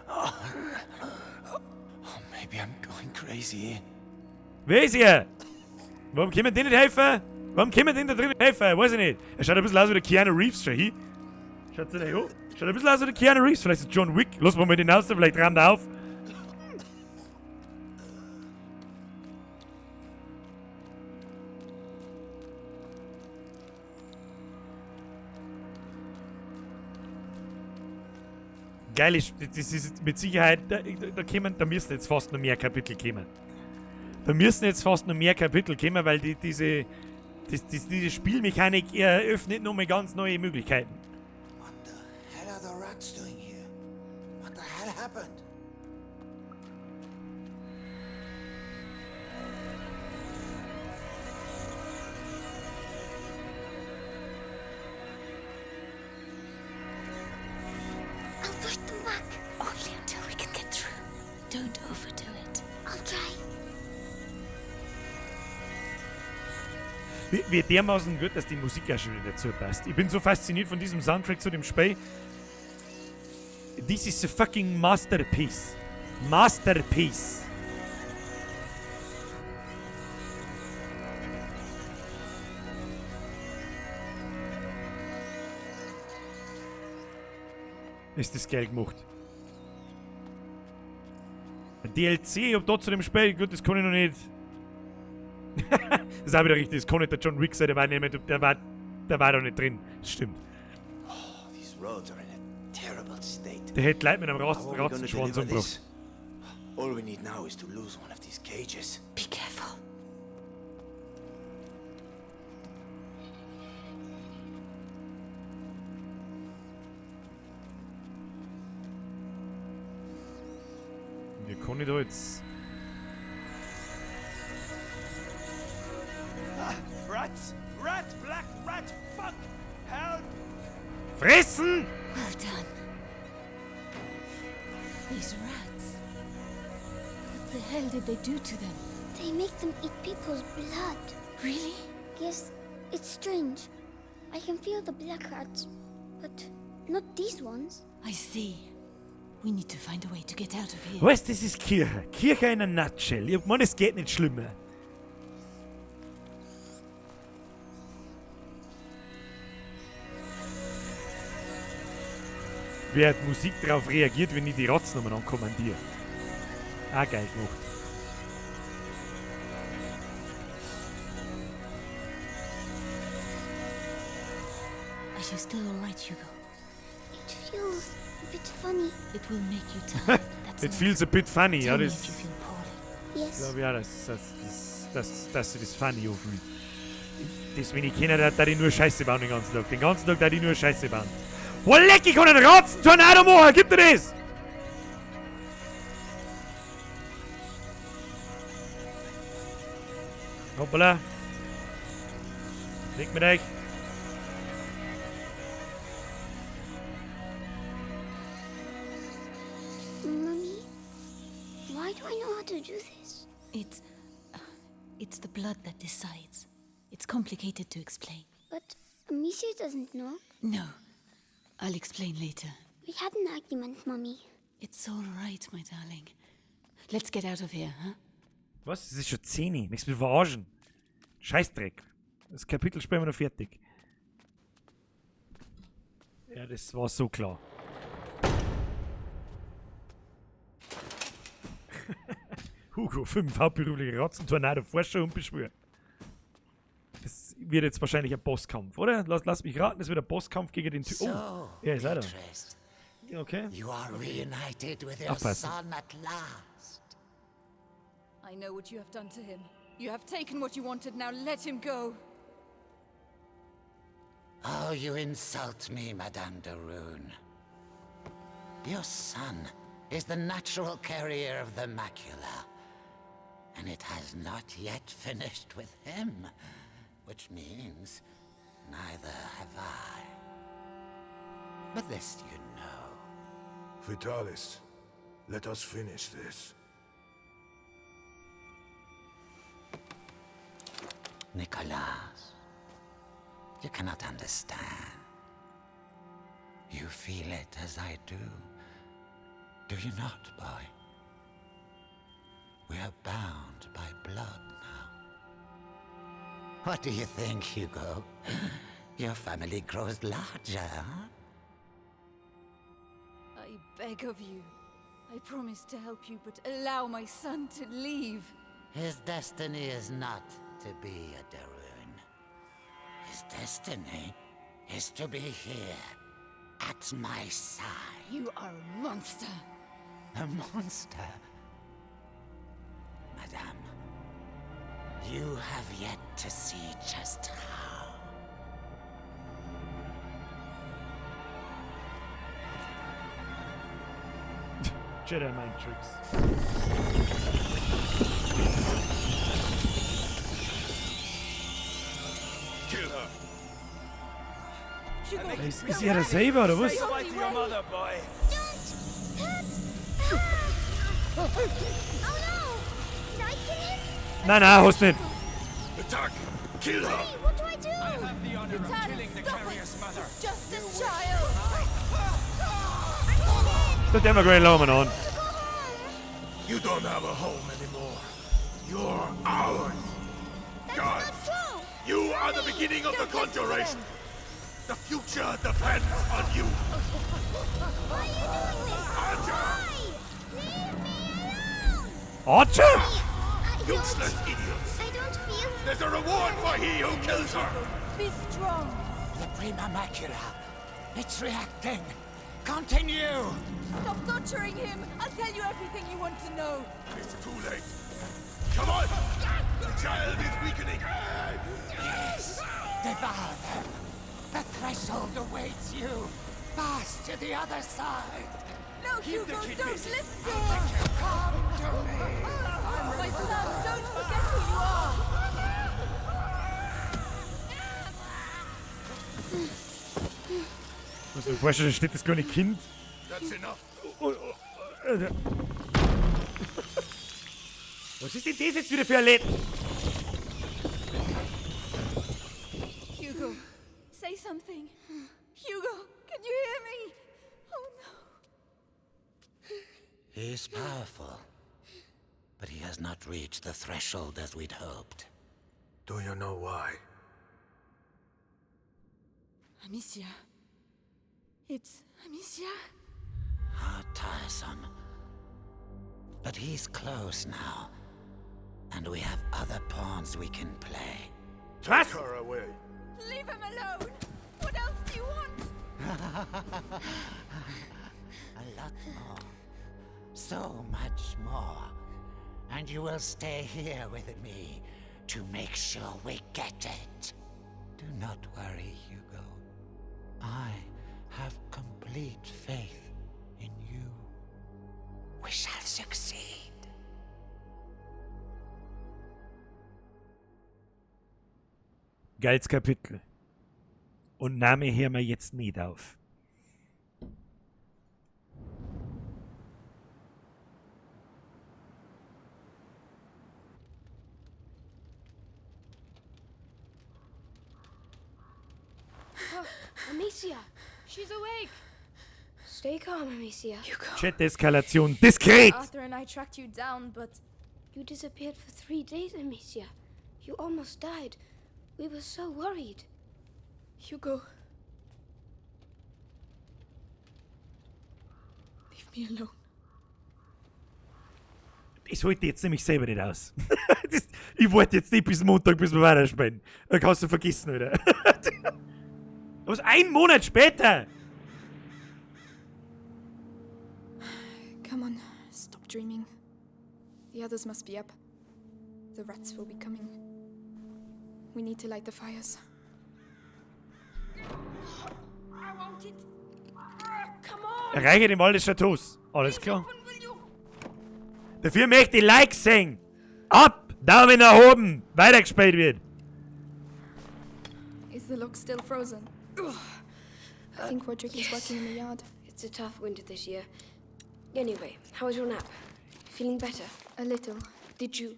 Oh, oh, maybe I'm going crazy. Wer ist hier? Warum können wir denen nicht helfen? Warum können wir denen da drin nicht helfen? Weiß ich nicht. Er schaut ein bisschen aus wie der Keanu Reeves, schau hin. Schaut sich an. Schaut ein bisschen aus wie der Keanu Reeves. Vielleicht ist John Wick. Lass mal mit den raus, vielleicht rammt er auf. Geil ist, das ist mit Sicherheit, da müssen jetzt fast noch mehr Kapitel kommen. Da müssen jetzt fast noch mehr Kapitel kommen, weil diese Spielmechanik eröffnet nochmal ganz neue Möglichkeiten. What the hell are the rats doing here? What the hell happened? I'll push them back. Only until we can get through. Don't overdo it. I'll try. Wie dermaßen gut, dass die Musik ja schon wieder dazu passt. Ich bin so fasziniert von diesem Soundtrack zu dem Spiel. This is a fucking masterpiece. Masterpiece. Ist das geil gemacht. Ein DLC, ich hab da zu dem Spiel, gut, das kann ich noch nicht. Das ist auch wieder richtig, das kann nicht der John Wick sein, der war nicht mehr, der war da nicht drin. Das stimmt. Oh, these roads are in a terrible state. Der hätte Leute mit einem How are we gonna Ratzenschwanz deliver umgebracht. this? All we need now is to lose one of these cages. Be careful. Wie kann ich da jetzt? Ah, rats! Rat! Black rat! Fuck! Help! Fressen! Well done. These rats. What the hell did they do to them? They make them eat people's blood. Really? Yes, it's strange. I can feel the black rats, but not these ones. I see. We need to find a way to get out of here. Weißt, das ist Kirche. Kirche in a nutshell. Ich meine, es geht nicht schlimmer. Wie hat Musik darauf reagiert, wenn ich die Ratzen umeinander kommandiere? Auch geil gemacht. Are you still alright, Hugo? It feels a bit funny. It will make you tired. That's It all. feels a bit funny, ja, Tell me das. if you feel poorly. Yes. Glaube ich auch, dass sich das funny anfühlt. Das, wenn ich kenne, da ich nur Scheiße bauen den ganzen Tag. Den ganzen Tag, da ich nur Scheiße bauen. Oh, leck, ich kann einen Ratzentornado machen! Gib dir das! Hoppala. Leg mit euch. Mummy, why do I know how to do this? It's the blood that decides. It's complicated to explain. But Amicia doesn't know. No. I'll explain later. We had an argument, Mummy. It's all right, my darling. Let's get out of here, huh? Was? Es ist schon 10 Uhr. Möchtest du mich verarschen? Scheißdreck. Das Kapitel spielen wir noch fertig. Ja, das war so klar. Hugo 5, hauptberufliche Ratzentornado, Forscher und Beschwörer. Das wird jetzt wahrscheinlich ein Bosskampf, oder? Lass mich raten, das wird ein Bosskampf gegen den Typ. Oh, So, er ist leider. Beatrice, Okay. You are reunited with your Aufpassen. son at last. I know what you have done to him. You have taken what you wanted, now let him go. Oh, you insult me, Madame de Rune. Your son is the natural carrier of the macula, and it has not yet finished with him, which means neither have I. But this you know. Vitalis, let us finish this. Nicholas, you cannot understand. You feel it as I do. Do you not, boy? We are bound by blood now. What do you think, Hugo? Your family grows larger, huh? I beg of you. I promise to help you, but allow my son to leave. His destiny is not to be a Darun. His destiny is to be here, at my side. You are a monster. A monster? Madame, you have yet to see just how. Jedi Mind Tricks. Kill her! Ist er das selber, oder was? Say goodbye to your mother, boy. Oh no! Did I kill him? Nein, nein, hast nicht. Attack! Kill her! Hey, what do I do? I have the honor of Vitalis, killing the stop carrier's it. mother. Just a child. I'm scared. Da der wir gar nicht lange an. You don't have a home anymore. You're ours. Gods, you are the beginning of the conjuration. The future depends on you. Why are you doing this? Archer! Why? Leave me alone! Archer? Useless idiots! I don't feel. There's a reward for he who kills her! Be strong. The Prima Macula. It's reacting. Continue! Stop torturing him. I'll tell you everything you want to know. It's too late. Come on! The child is weakening. Yes! Devour them! The threshold awaits you! Pass to the other side! No, Keep the Hugo, kid don't busy. listen to her. Come to me! My son, don't forget who you are. Muss mir vorstellen, da steht das kleine Kind. That's enough. Oh, oh, Alter. Was ist denn das jetzt wieder für ein Läden? Hugo, say something. Hugo, can you hear me? Oh no. He is powerful, but he has not reached the threshold as we'd hoped. Do you know why? Amicia. It's Amicia. How tiresome. But he's close now, and we have other pawns we can play. Was? Take her away. Leave him alone. What else do you want? A lot more. So much more. And you will stay here with me to make sure we get it. Do not worry, Hugo. I have complete faith in you. We shall succeed. Geiles Kapitel. Und Name hören wir jetzt nicht auf. Oh, Amicia! She's awake! Stay calm, Amicia. Hugo. Chat-Eskalation. Diskret! Arthur and I tracked you down, but You disappeared for 3 days, Amicia. You almost died. We were so worried. Hugo. Leave me alone. Das halte ich jetzt nämlich selber nicht aus. Das, ich warte jetzt nicht bis Montag, bis wir weiterspielen. Da kannst du vergessen, oder? Was? Ein Monat später! Come on, stop dreaming. The others must be up. The rats will be coming. We need to light the fires. I want it. Come on! Erreiche den Wald des Chateaus. Alles klar. Dafür möchte ich Likes sehen. Ab! Daumen nach oben! Weitergespielt wird. Is the lock still frozen? I think Roderick is working in the yard. It's a tough winter this year. Anyway, how was your nap? Feeling better? A little. Did you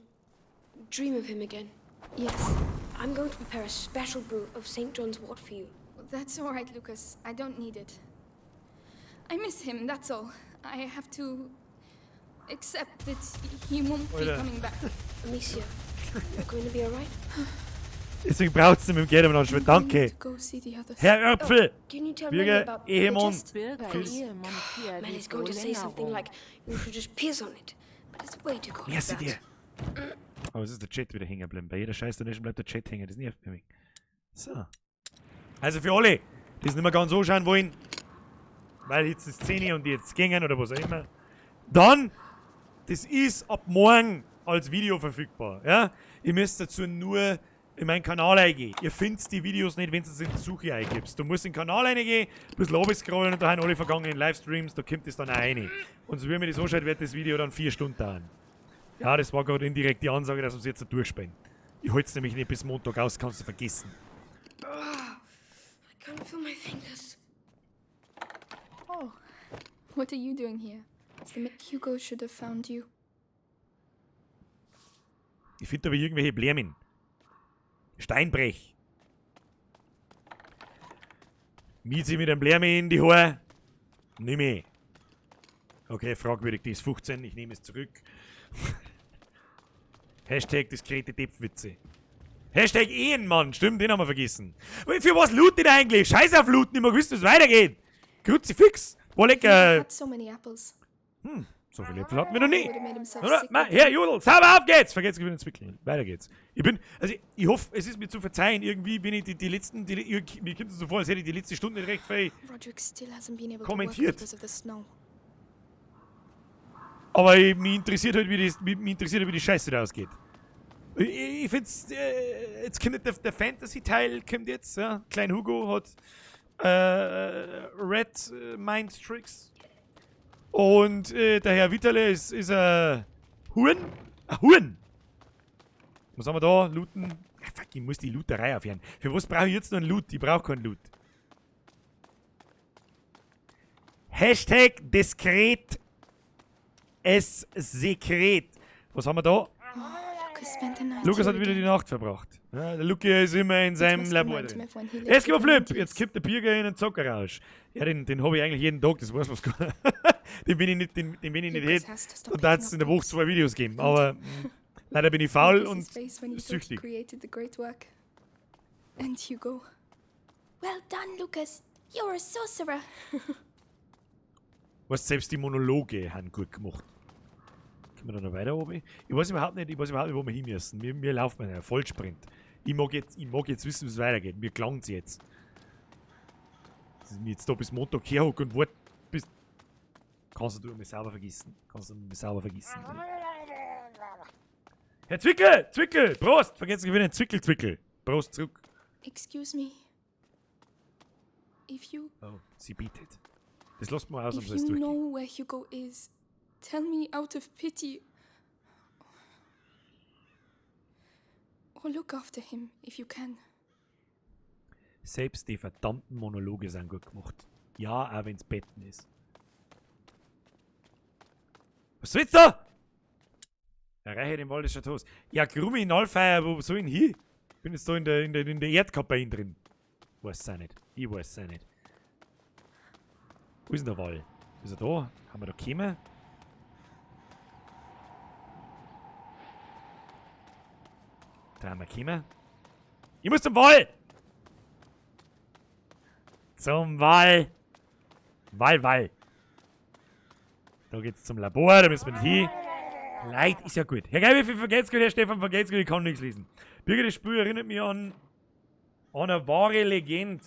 dream of him again? Yes. I'm going to prepare a special brew of St. John's wort for you. That's all right, Lucas. I don't need it. I miss him, that's all. I have to accept that he won't be Alter. coming back. Amicia, you're going to be alright? Deswegen braucht's nicht mit dem Geld aber noch schon. Danke. To go see the others. Herr Öpfel! Oh, can you tell Melly Bürger, about the Ehemann, just- Bürger, Fils. Ehemann, Pierre, Melly's die going to say something Verlängerung. like, you should just piss on it. But it's way too cold for Merci that. dir. Aber es ist der Chat wieder hängen geblieben. Bei jeder scheiß Donation bleibt der Chat hängen. Das nervt mich. So. Also für alle, die es nicht mehr ganz anschauen wollen, weil jetzt ist 10 und die jetzt gingen oder was auch immer, dann, das ist ab morgen als Video verfügbar. Ja? Ihr müsst dazu nur in meinen Kanal eingehen. Ihr findet die Videos nicht, wenn du es in die Suche eingibst. Du musst in den Kanal reingehen, ein bisschen runterscrollen und da haben alle vergangenen Livestreams, da kommt es dann auch rein. Und so wie mir das anschaut, wird das Video dann 4 Stunden dauern. Ja, das war gerade indirekt die Ansage, dass wir es jetzt durchspielen. Ich halte es nämlich nicht bis Montag aus, kannst du vergessen. Oh, I can't feel my fingers. Oh, what are you doing here? It's the Hugo should have found you. Ich finde aber irgendwelche Blämen. Steinbrech. Miet sie mit einem Blärme in die Haare. Nimm ich. Okay, fragwürdig, die ist 15, ich nehme es zurück. Hashtag diskrete Deppwitze. Hashtag Ehenmann, stimmt, den haben wir vergessen. Für was lootet eigentlich? Scheiß auf Looten, ich mag wissen, wie es weitergeht. Kruzifix. War lecker. Had so many apples. So viele Äpfel hatten wir noch nie. Would have made himself Oder? sick Ma, with Herr Jodl, sauber, auf geht's! Vergesst gewinnt Zwickel. Weiter geht's. Ich bin, also ich hoffe, es ist mir zu verzeihen, irgendwie, wenn ich die, die letzten, die, ich, mir kommt es so vor, als hätte ich die letzte Stunde nicht recht viel Roderick still hasn't been able to work kommentiert. because of the snow. Aber ich, mich interessiert halt, wie, das, mich, mich interessiert halt, wie die Scheiße da ausgeht. Ich, ich find's, jetzt kommt der Fantasy-Teil, kommt jetzt, ja. Klein Hugo hat Red Mind Tricks. Und der Herr Vitale ist ein Huhn. Ein Huhn! Was haben wir da? Looten. Ah, fuck, ich muss die Looterei aufhören. Für was brauche ich jetzt noch einen Loot? Ich brauche keinen Loot. Hashtag diskret es Sekret. Was haben wir da? Lucas spent the night Lukas here hat wieder again. die Nacht verbracht. Ja, der Luki ist immer in seinem must Labor remind drin. him of when he lived Jetzt gib with mal the Flip! Jetzt kippt der Birger in den Zockerrausch. Ja, den habe ich eigentlich jeden Tag, das weiß was gar nicht. Den bin ich nicht, den bin ich nicht Lucas hätte. has to stop Und da hat es picking in der Woche 2 Videos gegeben. Aber leider bin ich faul Lucas's und face when he thought he süchtig. created the great work. And Hugo. Well done, Lucas. You're a sorcerer. Weißt, selbst die Monologe haben gut gemacht. Können wir da noch weiter oben? Ich weiß überhaupt nicht, wo wir hin müssen. Wir laufen in einem Vollsprint. Ich mag jetzt wissen, wie es weitergeht. Mir klang's jetzt. Dass ich mich jetzt da bis Montag herhocke und warte bis. Kannst du mich sauber vergessen. Kannst du mich sauber vergessen. Herr Zwickel! Zwickel! Prost! Vergessen Sie wieder Zwickel, Zwickel. Prost zurück. Excuse me. If you Oh, sie bietet. Das lässt man aus, if und es you durchgeht. know where Hugo is, tell me out of pity. Or look after him if you can. Selbst die verdammten Monologe sind gut gemacht. Ja, auch wenn's Betten ist. Was willst du? Erreiche den Wald des Chateaus. Ja, Krummi Nalfeier, wo soll ich denn hin? Ich bin jetzt da in der Erdkappe drin. Weiß es auch nicht. Ich weiß es auch nicht. Wo ist denn der Wall? Ist er da? Haben wir da gekommen? Da haben wir gekommen. Ich muss zum Wall! Zum Wall! Wall, Wall. Da geht's zum Labor, da müssen wir hin. Leid ist ja gut. Herr Geil, wie viel vergeht's gut, Herr Stefan, vergeht's gut, ich kann nichts lesen. Birgit, das Spiel erinnert mich an eine wahre Legende.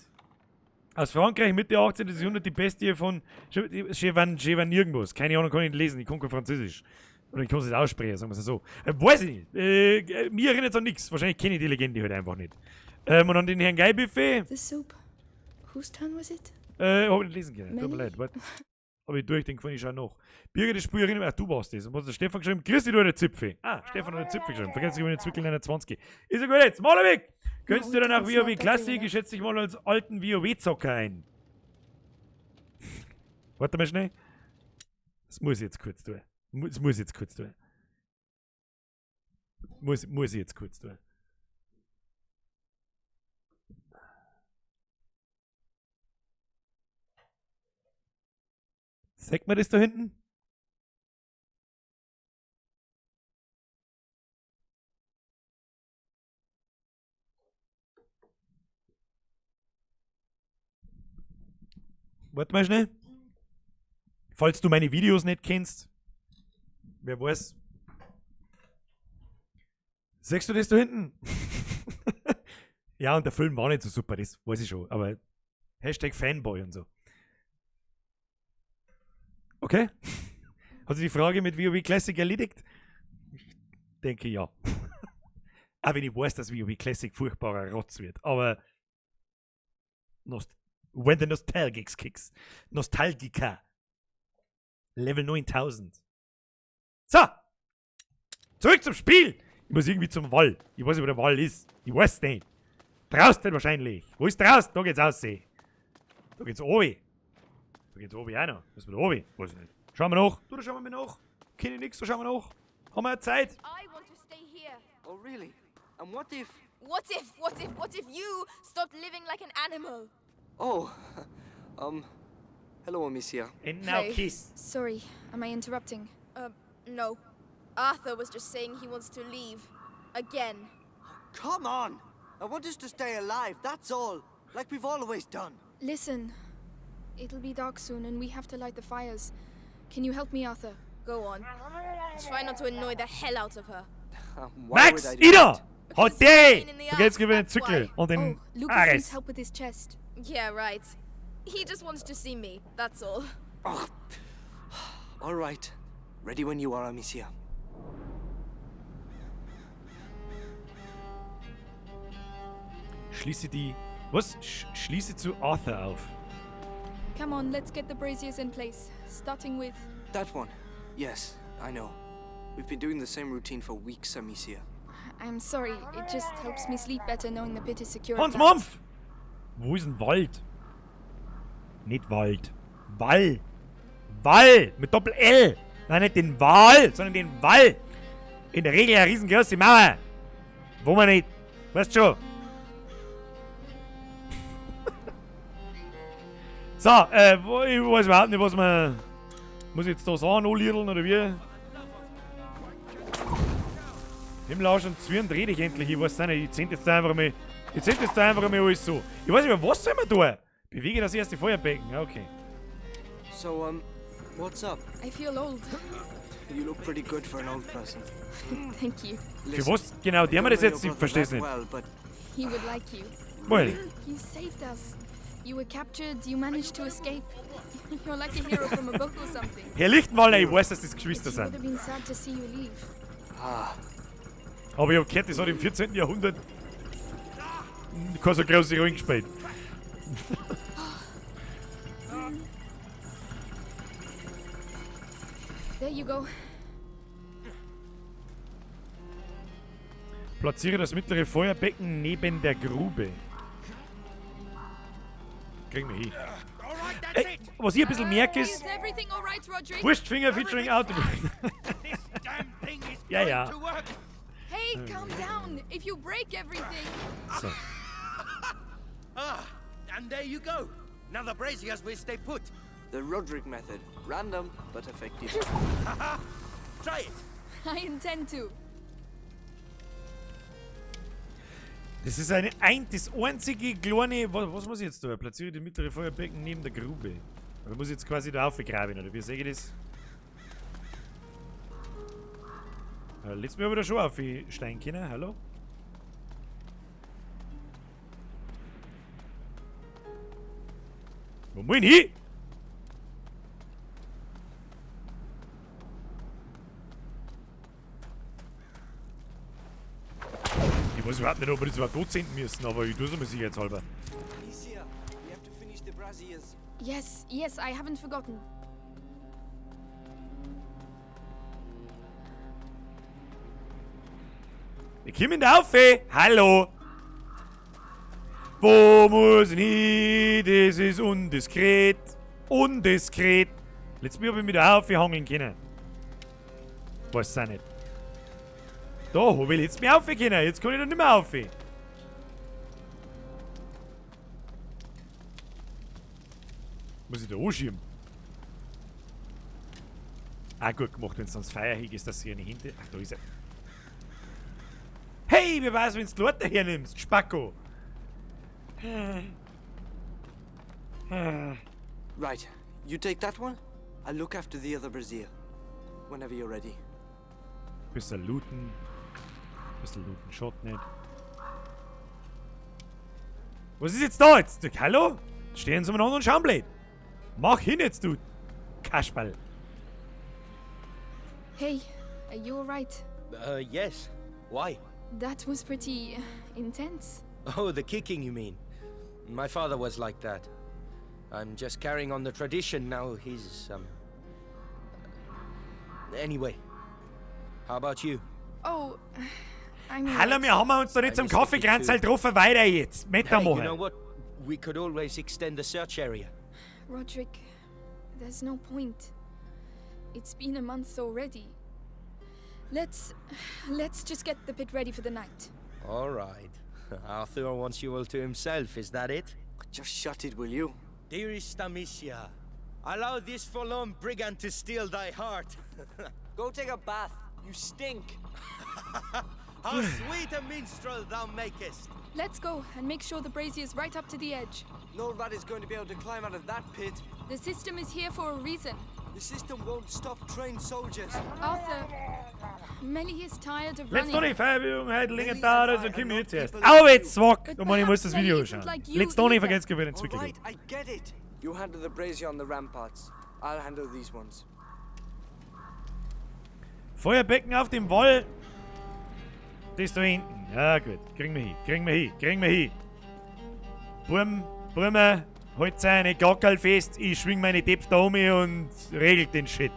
Aus Frankreich, Mitte 18. Jahrhundert, die Bestie von Chevan, Chevan irgendwas. Keine Ahnung, kann ich nicht lesen, ich kann kein Französisch. Oder ich kann es nicht aussprechen, sagen wir es so. Weiß ich nicht. Mir erinnert es an nichts. Wahrscheinlich kenne ich die Legende halt einfach nicht. Und an den Herrn Geilbuffet. The soup. Whose turn was it? Hab ich nicht lesen können. Tut mir Many? leid. Warte. Hab ich durch, den gefunden ich schon noch. Birgit, das Spiel erinnert mich. Ach, du warst das. Und was hat der Stefan geschrieben? Grüß dich, du alter Zipfel. Ah, Stefan hat den Zipfel geschrieben. Vergiss nicht, Zwickel 29. Ist ja gut jetzt. Malerweg! Gönnst du danach WoW Classic? Ich schätze dich mal als alten WoW-Zocker ein. Warte mal schnell. Das muss ich jetzt kurz tun. Das muss ich jetzt kurz tun. Muss ich jetzt kurz tun. Sagt man das da hinten? Warte mal schnell. Falls du meine Videos nicht kennst, wer weiß. Siehst du das da hinten? Ja, und der Film war nicht so super, das weiß ich schon. Aber Hashtag Fanboy und so. Okay. Hat sich die Frage mit WoW Classic erledigt? Ich denke ja. Auch wenn ich weiß, dass WoW Classic furchtbarer Rotz wird. Aber when the Nostalgics kicks. Nostalgica. Level 9000. So! Zurück zum Spiel! Ich muss irgendwie zum Wall. Ich weiß nicht, wo der Wall ist. Ich weiß nicht. Draußen wahrscheinlich. Wo ist draußen? Da geht's raus. Da geht's oben. Da geht's oben auch noch. Müssen wir da oben? Weiß ich nicht. Schauen wir nach. Du, da schauen wir mal nach. Kenn ich nix, da schauen wir nach. Haben wir Zeit? I want to stay here. Oh, really? And what if... What if, what if, what if you stopped living like an animal? Oh, Hello, Amicia. And now Hey. kiss. Sorry, am I interrupting? No. Arthur was just saying he wants to leave. Again. Come on! I want us to stay alive, that's all. Like we've always done. Listen, it'll be dark soon and we have to light the fires. Can you help me, Arthur? Go on. Try not to annoy the hell out of her. Why Max, would I do Ida! Because Hot day! pain in the Vergelt's ass, gewinnen that's why. Zückel und den Oh, Lucas needs Ares. help with his chest. Yeah, right. He just wants to see me, that's all. All right. Ready when you are, Amicia. Schließe die. Was? Schließe zu Arthur auf. Come on, let's get the braziers in place. Starting with. That one. Yes, I know. We've been doing the same routine for weeks, Amicia. I'm sorry, it just helps me sleep better knowing the pit is secure. at Hans night. Mampf! Wo ist denn Wald? Nicht Wald. Wall. Wall. Mit Doppel-L. Nein, nicht den Wal, sondern den Wall. In der Regel eine riesengroße Mauer. Wo man nicht. Weißt schon. So, ich weiß überhaupt nicht, was man. Muss ich jetzt da sagen, anliedeln oder wie? Himmel, und Zwirn, dreh dich endlich. Ich weiß es nicht. Ich zähl jetzt da einfach mal. Ich zähl jetzt da einfach mal alles so. Ich weiß nicht mehr, was soll man tun? Bewege das erste Feuerbecken. Ja, okay. So, what's up? I feel old. You look pretty good for an old person. Thank you. Für was genau der I mir don't das know your jetzt? Ich brother versteh's that nicht. Well, but He would like you. Well. You saved us. You were captured, you managed to escape. You're like a hero from a book or something. Herr Lichtenwalder, ich weiß, dass das Geschwister He would sind. have been sad to see you leave. Ah. Aber ich hab gehört, das hat im 14. Jahrhundert keine so große Rolle gespielt. There you go. Platziere das mittlere Feuerbecken neben der Grube. Kriegen wir hin. Ey, was ich ein bisschen merke ist, Is everything all right, Roderick? Wurstfinger featuring Auto. Ja, ja. Hey, calm down. If you break everything. So. Ah, and there you go. Now the braziers will stay put. The Roderick method. Random, but effective. Try it. I intend to. Das ist das einzige kleine. Was muss ich jetzt tun? Platziere die mittlere Feuerbecken neben der Grube. Oder muss ich jetzt quasi da aufgraben, oder wie sehe ich das? Letztes Mal aber da schon aufsteigen können, hallo? Wo muss ich hin? Ich weiß überhaupt nicht, ob wir das überhaupt anzünden müssen, aber ich tue es einmal sicherheitshalber. Amicia, we have to finish the braziers. Yes, yes, I haven't forgotten. Wir kommen da auf, ey. Hallo! Wo muss ich hin? Das ist undiskret. Undiskret. Letztes Mal hab ich mich da aufhangeln können. Weiß auch nicht. Da hab ich letztes Mal auf können. Jetzt kann ich da nicht mehr auf. Muss ich da anschieben? Ah, gut gemacht, wenn du ans Feuer hingehst, dass sie eine Hände. Ach, da ist er. Hey, wie war's, wenn du die Leute hernimmst, Spacko? Right, you take that one. I'll look after the other brazier. Whenever you're ready. Bisschen looten. Bisschen looten, schaut nicht. Was ist jetzt da jetzt? Hallo? Stehen sie umeinander und schauen blöd. Mach hin jetzt, du Kasperl. Hey, are you alright? Yes. Why? That was pretty intense. Oh, the kicking, you mean? My father was like that. I'm just carrying on the tradition now. He's, Anyway, how about you? Oh, I'm Hallo, wir haben uns da nicht zum I missed the Kaffeekranzl kick too. getroffen. Weiter jetzt. Hey, you know Weitermachen. what? We could always extend the search area. Roderick, there's no point. It's been a month already. Let's just get the pit ready for the night. All right. Arthur wants you all to himself, is that it? Just shut it, will you? Dearest Amicia, Allow this forlorn brigand to steal thy heart. Go take a bath. You stink. How sweet a minstrel thou makest. Let's go and make sure the brazier's right up to the edge. No rat is going to be able to climb out of that pit. The system is here for a reason. The system won't stop trained soldiers. Arthur, Melly is tired of Let's running. Toni, Feierabend, heute länger dauert, also komm ich zuerst. Au, jetzt, zwack! Da meine ich, muss das Video anschauen. Let's Toni, vergesst über den Zwickel. Right, I get it. You handle the brazier on the ramparts. I'll handle these ones. Feuerbecken auf dem Wall. Das da hinten. Ja, gut. Kriegen wir hin. Kriegen wir hin. Kriegen wir hin. Burm, Burmer, halt seine Gackerl fest. Ich schwing meine Depf da um und regelt den Shit.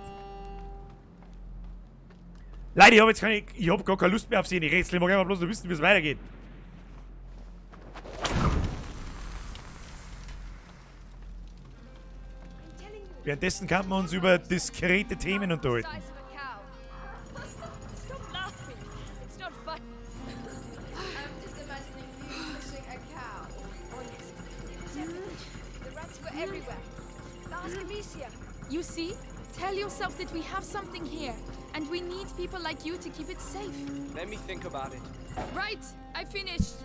Leute, ich hab jetzt keine. Ich hab gar keine Lust mehr auf sie. Die Rätsel. Ich mag einfach bloß noch wissen, wie es weitergeht. Währenddessen kann man uns über diskrete Themen unterhalten. Size of a cow. Stop laughing. It's not funny. I'm just imagining you pushing a cow. Oh yes. The rats were everywhere. Ask Amicia. You see? Tell yourself that we have something here, and we need people like you to keep it safe. Let me think about it. Right, I finished.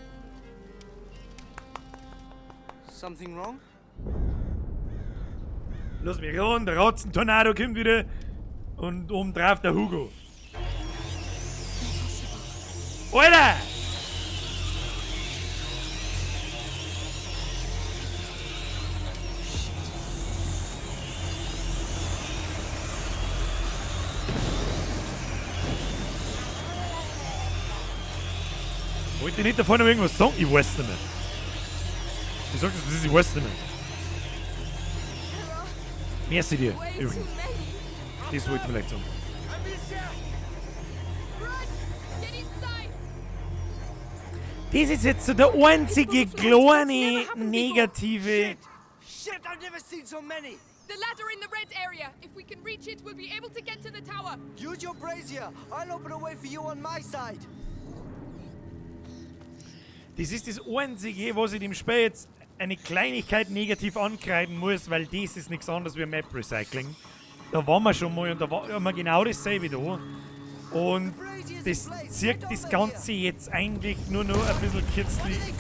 Something wrong? Lass mich ran, der Ratzentornado kommt wieder. Und obendrauf der Hugo. Alter! Wollte ich nicht davor noch irgendwas sagen? Ich weiß nicht mehr. Ich sag das, das ist, ich weiß nicht mehr. Merci dir, übrigens. Das wollte ich vielleicht sagen. Das ist jetzt so der einzige kleine negative. Shit, I've never seen so many. The ladder in the red area. If we can reach it, we'll be able to get to the tower. Use your brazier. I'll open a way for you on my side. Das ist das einzige, was ich dem Spiel jetzt eine Kleinigkeit negativ ankreiden muss, weil das ist nichts anderes wie Map Recycling. Da waren wir schon mal und da war immer genau dasselbe da. Und das zirkt das Ganze jetzt eigentlich nur noch ein bisschen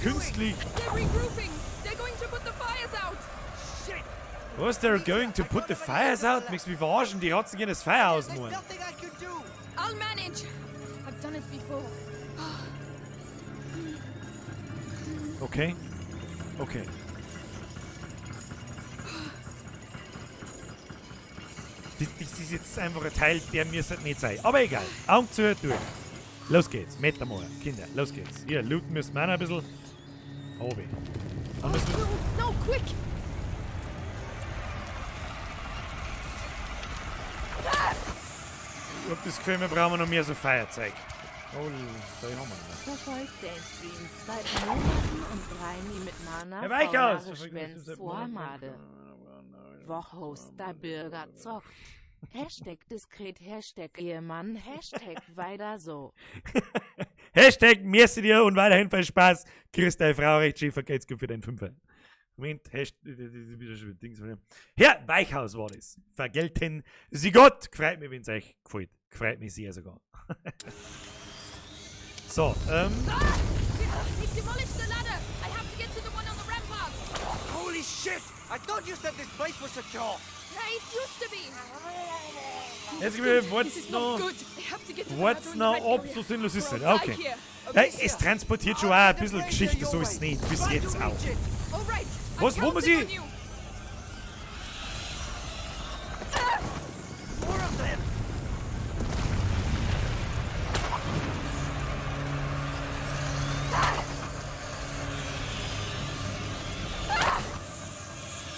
künstlich. They're regrouping. They're going to put the fires out. Was? They're going to put the fires out? Möchtest du mich verarschen? Die Ratzen gehen das Feuer ausmachen. I'll manage. I've done it before. Okay. Okay. Das ist jetzt einfach ein Teil, der mir halt nicht sein. Aber egal. Augen zu, durch. Los geht's. Metamor. Kinder, los geht's. Hier, looten müssen wir auch noch ein bisschen. Obi. Dann müssen wir. No, quick! Ich hab das Gefühl, wir brauchen noch mehr so Feuerzeug. Oh, da haben wir noch. Verfolgt den Stream seit Monaten und Reini mit Mana Herr Weichhaus! Fauna Wochhost da Bürger zockt. Hashtag diskret, Hashtag Ehemann, Hashtag weiter so. Hashtag merci dir und weiterhin viel Spaß. Chris, deine Frau recht schön, vergeht's gut für deinen Fünfer. Moment, Hashtag, Dings. Herr Weichhaus war das. Vergelten Sie Gott. Freut mich, wenn's euch gefällt. Freut mich sehr sogar. So, They demolished the ladder. I have to get to the one on the ramparts. Holy shit! I thought you said this place was secure. Yeah, it used to be. Jetzt gib mir This What's is noch. not good. I have to get to the What's ladder in noch the red ob area. so sinnlos ist Or es I'll nicht. die Okay. here. Ja, es transportiert schon auch ein bisschen Geschichte, so ist es nicht. Bis jetzt auch. All right. I'm Was, wo muss counting ich? on you. More of them.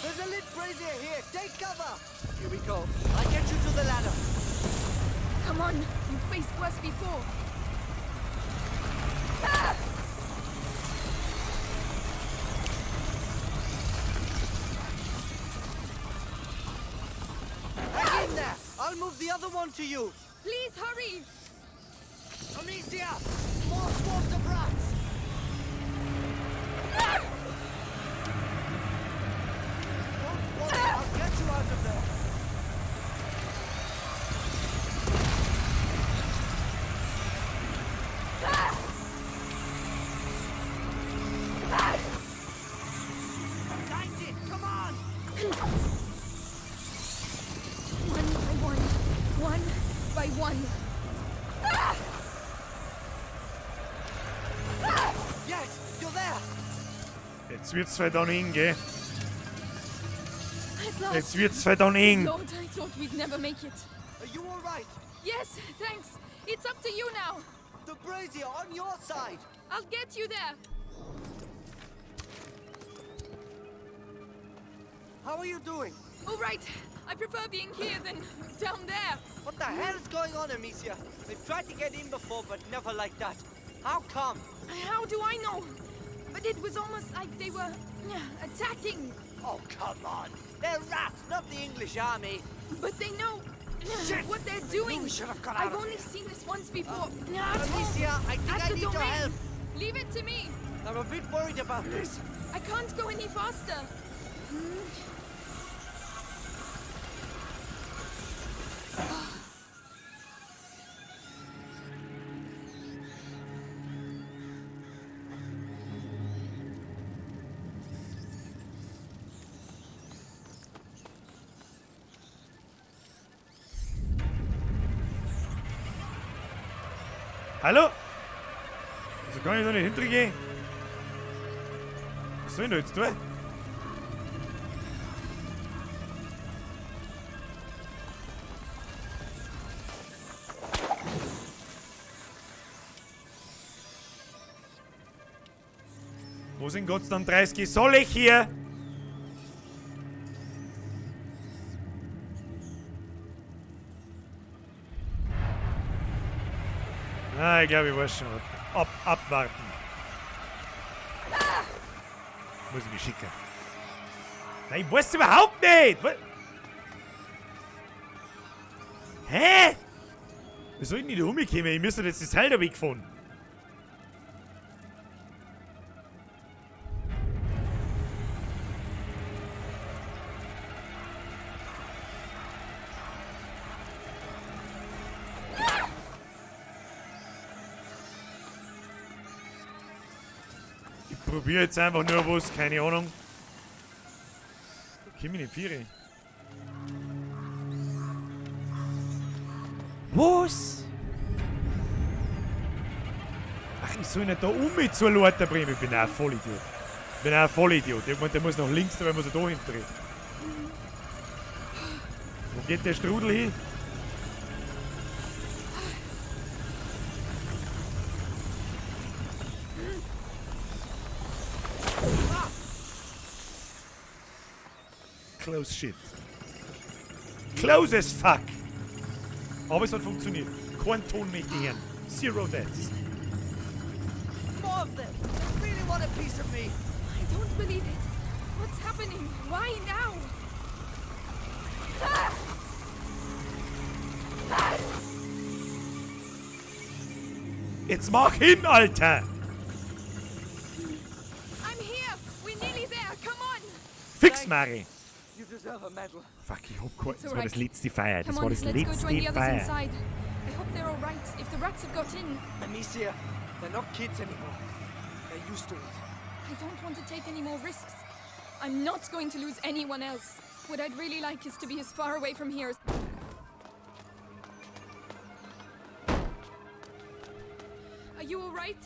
There's a lit brazier here. Take cover. Here we go. I'll get you to the ladder. Come on, you faced worse before. Hang in there. I'll move the other one to you. Please hurry. Amicia! More swarms of rats! Don't worry, I'll get you out of there. Jetzt wird's halt dann eng, gell? At last. Jetzt wird's halt dann eng. Lord, I thought we'd never make it. Are you all right? Yes, thanks. It's up to you now. The brazier on your side. I'll get you there. How are you doing? All right. I prefer being here than down there. What the hell is going on, Amicia? They've tried to get in before, but never like that. How come? How do I know? But it was almost like they were attacking. Oh, come on. They're rats, not the English army. But they know Shit! what they're I knew doing. we should have got out I've of only here. seen this once before. At Amicia, home, I think at I the need your domain. help. Leave it to me. I'm a bit worried about this. I can't go any faster. Hallo? Also kann ich da nicht hintergehen? Was soll ich denn da jetzt tun? Wo sind Gott dann 30? Soll ich hier? Ah, ich glaube, ich weiß schon. Abwarten. Muss ich mich schicken. Nein, ich weiß überhaupt nicht! Hä? Wie soll ich denn da rumkommen? Ich müsste jetzt das Teil da wegfahren. Ich probiere jetzt einfach nur was, keine Ahnung. Komm ich nicht viere. Was? Ach, ich soll nicht da um mich zur Leute bringen. Ich bin auch ein Vollidiot. Ich bin auch ein Vollidiot. Ich meine, der muss nach links, aber muss er da hinten. Wo geht der Strudel hin? Close shit. Close as fuck. Aber es hat funktioniert. Kein Ton möchte ich hören. Zero deaths. More of them. They really want a piece of me. I don't believe it. What's happening? Why now? Ah! Ah! Jetzt mach hin, Alter! I'm here. We're nearly there. Come on. Fix, Mari! You deserve a medal. Fuck, ich hab kein... It's Das war das alright. letzte Feier. Das Come war on, das let's go letzte join the others Feier. inside. I hope they're all right. If the rats have got in, Amicia, they're not kids anymore. They're used to it. I don't want to take any more risks. I'm not going to lose anyone else. What I'd really like is to be as far away from here as... Are you all right?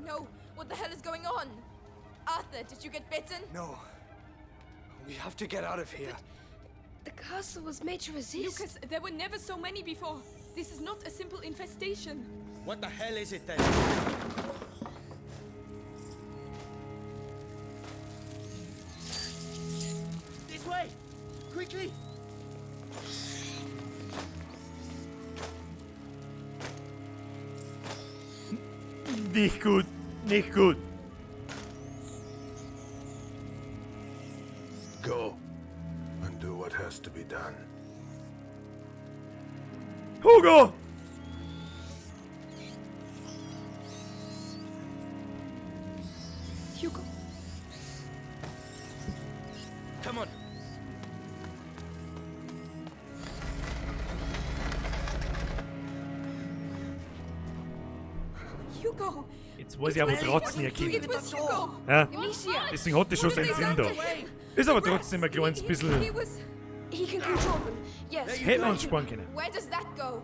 No. What the hell is going on? Arthur, did you get bitten? No. We have to get out of here. But the castle was made to resist. Lucas, there were never so many before. This is not a simple infestation. What the hell is it then? This way! Quickly! Nicht gut, nicht gut. Go and do what has to be done. Hugo! Hugo. Come on. Hugo! Jetzt weiß ich aber trotzdem erkennen. It was Hugo! Ja. Amicia! Deswegen hat das schon seinen Sinn da. Ist aber trotzdem ein kleines bisschen. He was... He can control them. Yes. Hätten wir uns sparen können. Where does that go?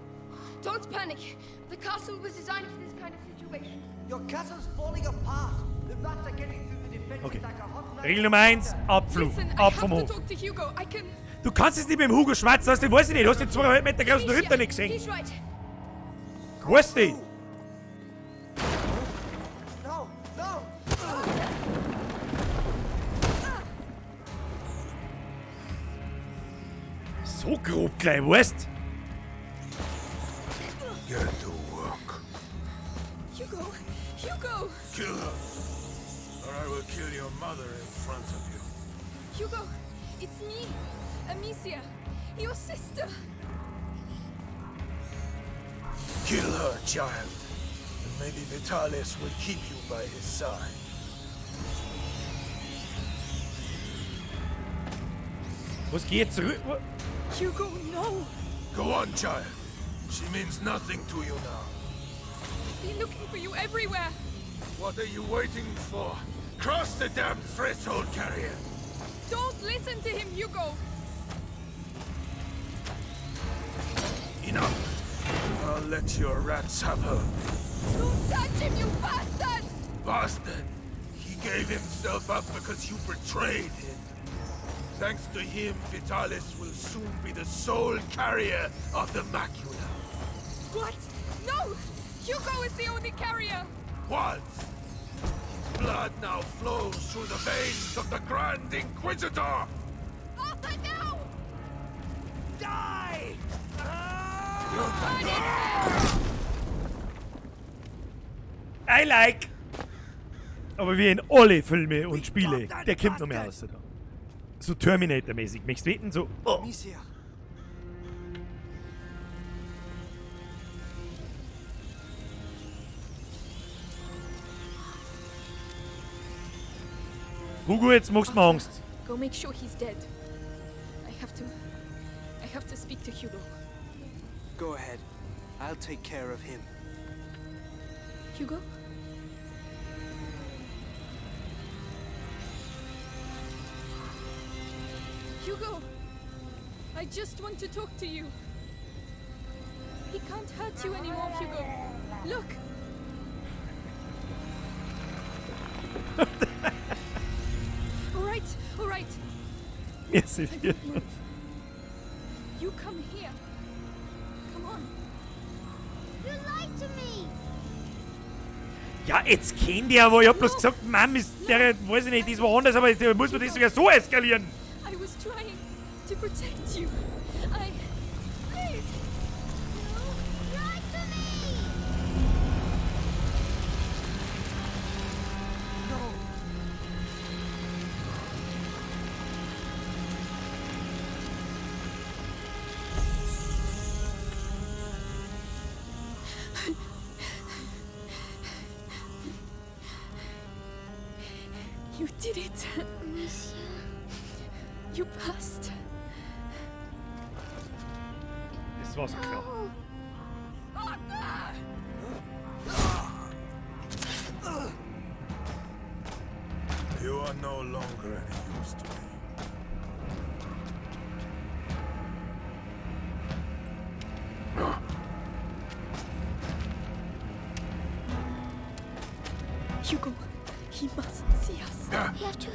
Don't panic. The castle was designed for this kind of situation. Your castle's falling apart. The rats are getting through the defenses. Okay. Regel Nummer 1, Abflug. Ab vom Hof. Du kannst jetzt nicht mit dem Hugo schwatzen, hast du, weiß ich nicht, hast den 2,5 Meter großen Ritter nicht gesehen. Weißt du? So grob gleich, weißt? Get to work. Hugo! Hugo! Kill her, or I will kill your mother in front of you. Hugo! It's me! Amicia! Your sister! Kill her, child, and maybe Vitalis will keep you by his side. Was geht zurück? Hugo, no! Go on, child. She means nothing to you now. I've been looking for you everywhere! What are you waiting for? Cross the damn threshold, carrier! Don't listen to him, Hugo! Enough! I'll let your rats have her. Don't touch him, you bastard! Bastard! He gave himself up because you betrayed him. Thanks to him, Vitalis will soon be the sole carrier of the macula. What? No! Hugo is the only carrier! What? His blood now flows through the veins of the Grand Inquisitor! Arthur, no! Die! I like! Aber wie in alle Filme und Spiele, der kommt noch mehr raus da. So Terminator-mäßig. Möchtest du wetten? So. Oh. Amicia. Hugo, jetzt machst du mir Angst. Go make sure he's dead. I have to speak to Hugo. Go ahead. I'll take care of him. Hugo? Hugo! I just want to talk to you. He can't hurt you anymore, Hugo. Look! All right, all right. Merci. I won't move. You come here. Come on. You lied to me! Ja, jetzt kennt ihr, aber ich hab bloß gesagt, Mann, ist der, weiß ich nicht, das war anders, aber jetzt muss man das sogar so eskalieren. I was trying to protect you. I. Please! You lied to me! You did it. Amicia. You passed. Das war so klar. Arthur! You are no longer any use to me. Hugo, he mustn't see us. We have to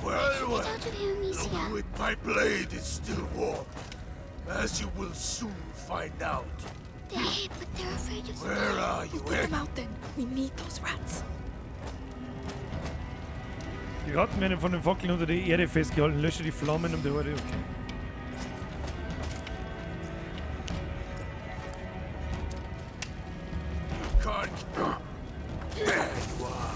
Well, well. get out of here, Amicia. Look with my blade is still warm, as you will soon find out. They, but they're afraid of the Where dark. are you, We'll put eh? them out then. We need those rats. Die Ratten werden von den Fackeln unter der Erde festgehalten. Lösche die Flammen um die Horde. Okay. You can't. There you are.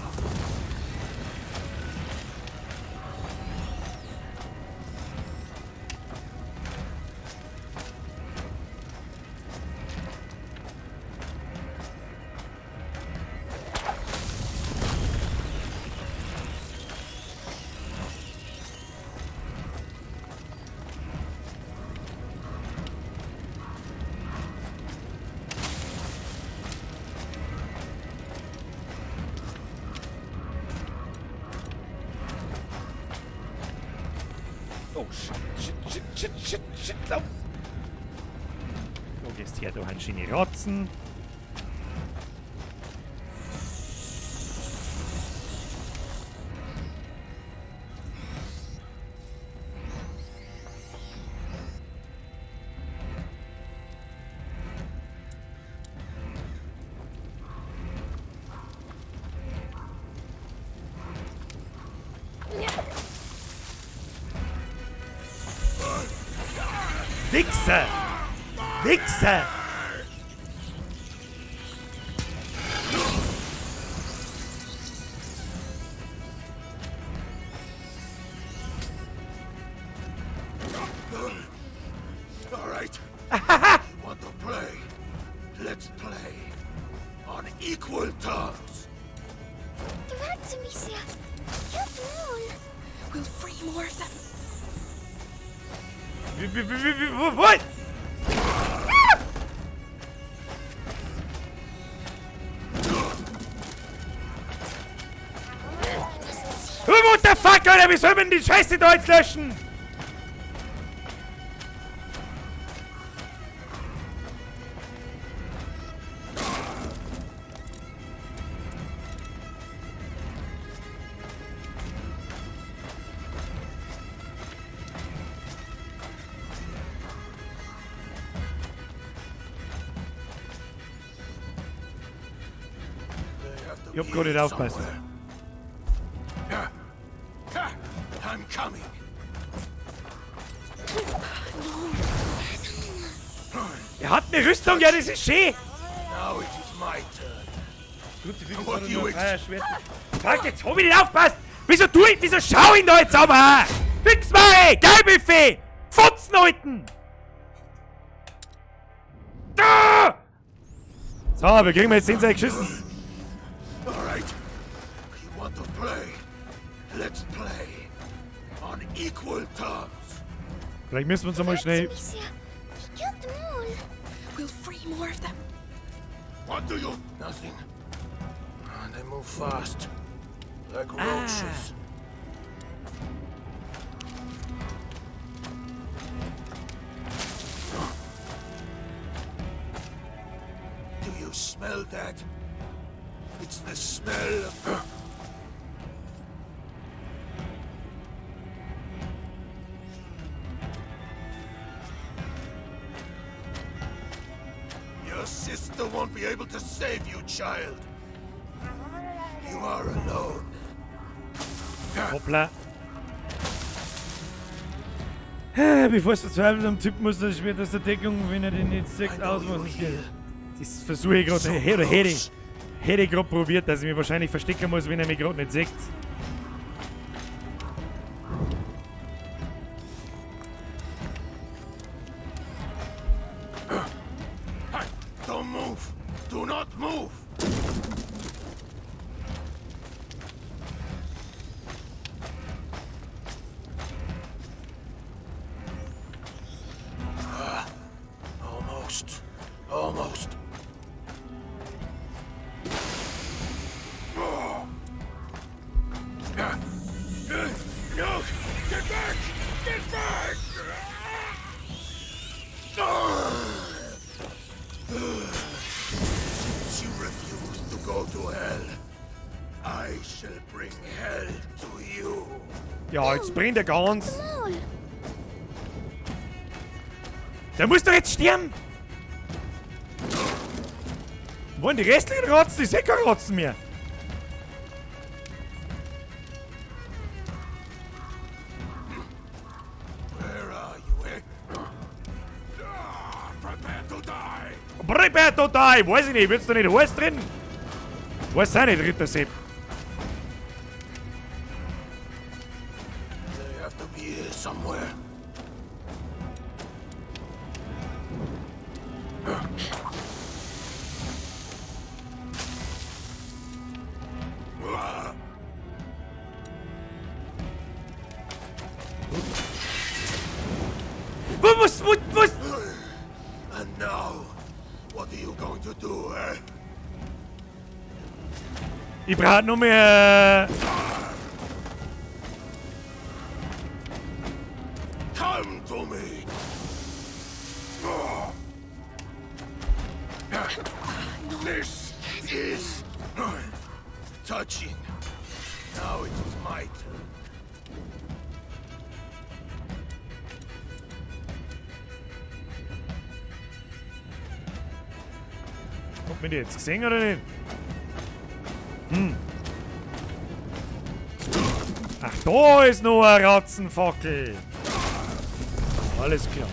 Oh, shit, shit, shit, shit, shit, shit, lauf! Du gehst her, du schöne Rotzen. Wichser! Wichser! All right. You want to play? Let's play. On equal terms. The rats, Amicia! Kill them all! We'll free more of them. What? What the fuck, Alter? Wie soll man die Scheiße da jetzt löschen? Ich hab gar nicht aufgepasst. I'm coming. Er hat eine Rüstung, ja, das ist schön. Now it is my turn. What do you expect? Fuck, jetzt hab ich nicht aufgepasst. Wieso tu ich, wieso schau ich da jetzt aber? Fix mal, Geilbuffet! Fotzen, Alten! Da! So, wir kriegen jetzt den Seil geschissen. Alright. You want to play? Let's play. On equal terms. Vielleicht müssen wir uns einmal schnell. Amicia, he killed them all! We'll free more of them. What do you? Nothing. They move fast. Like roaches. Do you smell that? It's the smell of... Your sister won't be able to save you, child. You are alone. Hoppla. Bevor es verzweifelt am Typ muss, das Schwert aus der Deckung, wenn er den nicht sieht, ausmachen. Das versuche ich gerade. Hätte ich gerade probiert, dass ich mich wahrscheinlich verstecken muss, wenn er mich gerade nicht sieht. Don't move! Do not move! Almost. Almost. No! Get back! Get back! Since you refuse to go to hell, I shall bring hell to you. Ja, jetzt brennt er ganz. Der muss doch jetzt sterben! Wollen die restlichen Rotzen? Die sind keine Rotzen mehr! Where are you, eh? Prepare to die! Prepare to die! Weiß ich nicht, wird's da nicht heiß drin? Weiß auch nicht, Ritter Sepp. They have to be here somewhere. Was? And now, what are you going to do, eh? Ich brauche noch mehr. Come to me. This is touching. Now it is my turn. Hat man die jetzt gesehen oder nicht? Hm. Ach, da ist noch eine Ratzenfackel. Alles klar.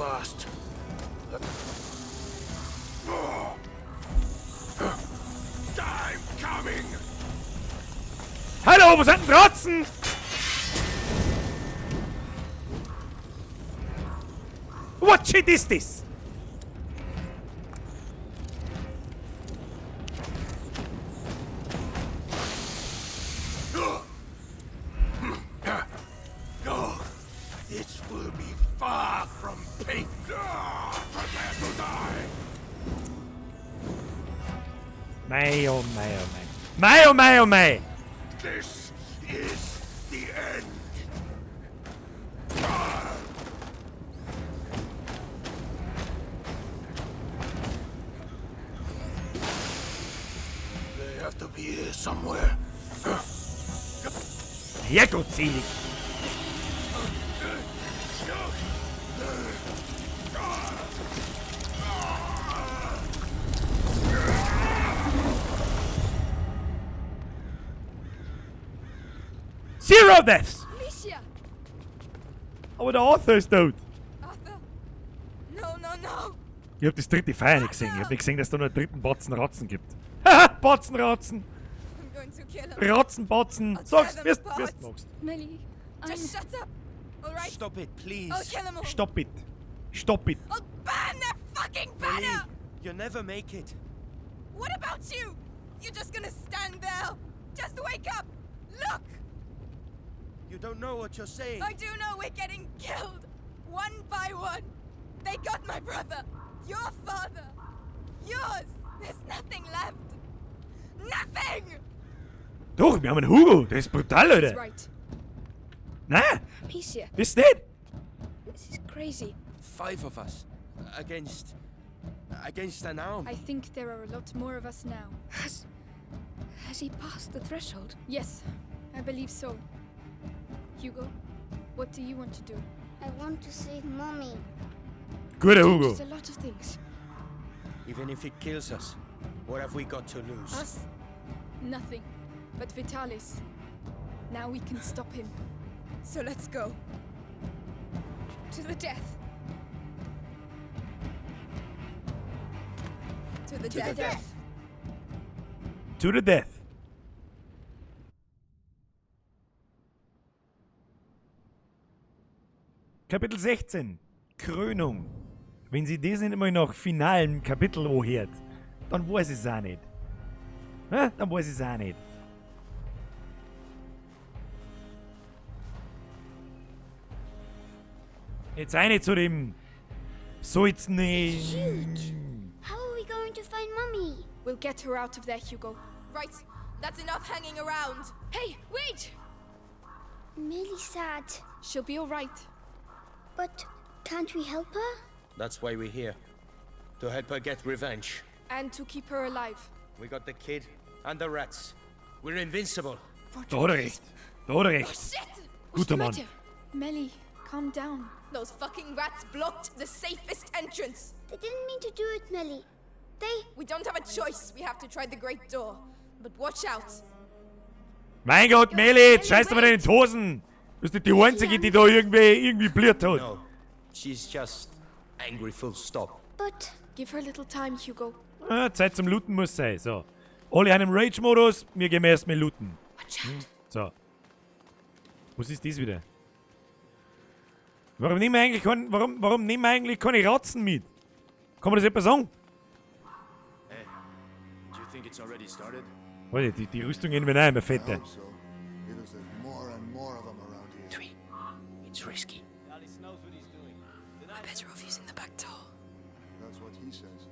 fast. I'm coming! Hallo, wo sind denn Ratzen? What shit is this? Oh, this will be far from pain. Prepare to die! Mei, oh mei, oh mei. Mei, oh mei, oh mei. This is the end. They have to be here somewhere. Herrgottselig. Zero deaths! Amicia! Aber der Arthur ist tot. Arthur! No, no, no! Ich hab das dritte Feuer nicht gesehen. Ich hab nicht gesehen, dass da noch einen dritten Batzen Ratzen gibt. Haha, Batzen Ratzen! I'm going to kill him. Ratzen, Batzen! I'll Sag's, tear them wirst, apart. wirst magst. Melly, Just shut up! All right? Stop it, please. I'll kill them all. Stop it. Stop it. I'll burn their fucking banner! You'll never make it. What about you? You're just gonna stand there? Just wake up! Look! You don't know what you're saying. I do know we're getting killed! One by one! They got my brother! Your father! Yours! There's nothing left! Nothing! Doch, wir haben einen Hugo. Der ist brutal, He's Alter. right. Nein, Amicia, ist nicht. this is crazy. Five of us. Against. Against an army. I think there are a lot more of us now. Has. Has he passed the threshold? Yes, I believe so. Hugo, what do you want to do? I want to save Mommy. Guter Hugo. There's a lot of things. Even if it kills us, what have we got to lose? Us? Nothing. But Vitalis. Now we can stop him. So let's go. To the death. To the To the death. death. To the death. Kapitel 16. Krönung. Wenn sie das nicht einmal nach finalen Kapitel anhört, dann weiß ich es auch nicht. Hä? Dann weiß ich es auch nicht. Jetzt eine zu dem Salzenen. Huge. How are we going to find Mommy? We'll get her out of there, Hugo. Right, that's enough hanging around. Hey, wait! I'm sad. She'll be all right. But can't we help her? That's why we're here. To help her get revenge. And to keep her alive. We got the kid and the rats. We're invincible. Da hat er recht. Da hat er recht. Shit! Guter Mann. Melly, calm down. Those fucking rats blocked the safest entrance. They didn't mean to do it, Melly. They. We don't have a choice. We have to try the great door. But watch out. Mein Gott, Meli, jetzt scheiß doch mal deine Hosen. Du bist nicht die Einzige, die da irgendwie bliert hat. No, she's just angry, full stop. But. Give her a little time, Hugo. Ah, Zeit zum Looten muss sein. So. Alle in einem Rage-Modus, wir gehen erstmal looten. So. Was ist das wieder? Warum nehmen wir eigentlich, kein, warum nehmen wir eigentlich keine Ratzen mit? Kann man das etwa sagen? Hey, do you think it's already started? Warte, die Rüstung gehen wir rein, mein Vetter. I hope so. Because there's more and more of them around here. Three. It's risky. We're better off using the back door. That's what he says.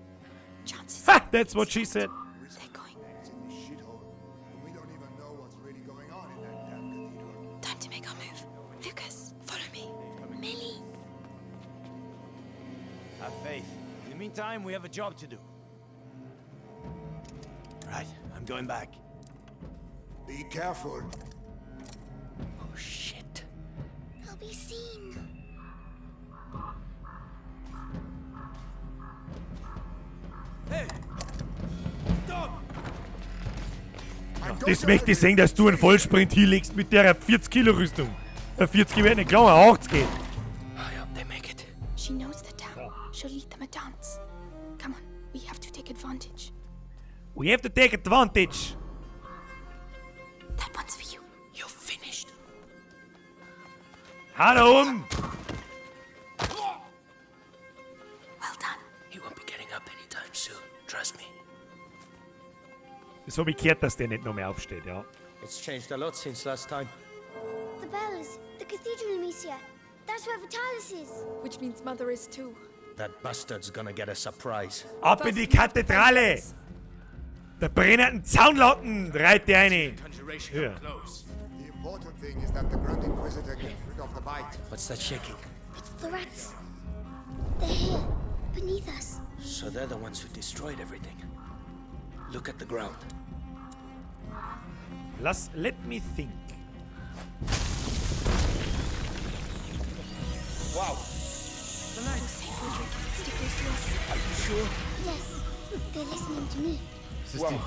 Chances Ha! That's what she said. they're going. It's in the shithole. And we don't even know what's really going on in that damn cathedral. Time to make our move. Lucas, follow me. Melly. Have faith. In the meantime, we have a job to do. Right, I'm going back. Be careful. Oh shit. I'll be seen. Hey! Stop! Das möchte ich sehen, dass du einen Vollsprint hinlegst mit der 40 Kilo Rüstung. 40 wäre nicht klar, 80 geht. I hope they make it. She knows the town. She'll lead them a dance. Come on, we have to take advantage. We have to take advantage. That one's for you. You're finished. Hallo um! Well done. He won't be getting up anytime soon. Trust me. Das hab ich gehört, dass der nicht noch mehr aufsteht, ja. It's changed a lot since last time. The bells, the cathedral, Amicia. That's where Vitalis is. Which means Mother is too. That bastard's gonna get a surprise. Ab in die Kathedrale! Der brennenden Zaunlatten reit die eine. Ja. The important thing is that the Grand Inquisitor gets rid of the bite. What's that shaking? It's the rats. They're here, beneath us. So they're the ones who destroyed everything. Look at the ground. Lass, let me think. Wow. The light. Safe, Roderick. Stay close to us. Are you sure? Yes, they're listening to me. Das ist die.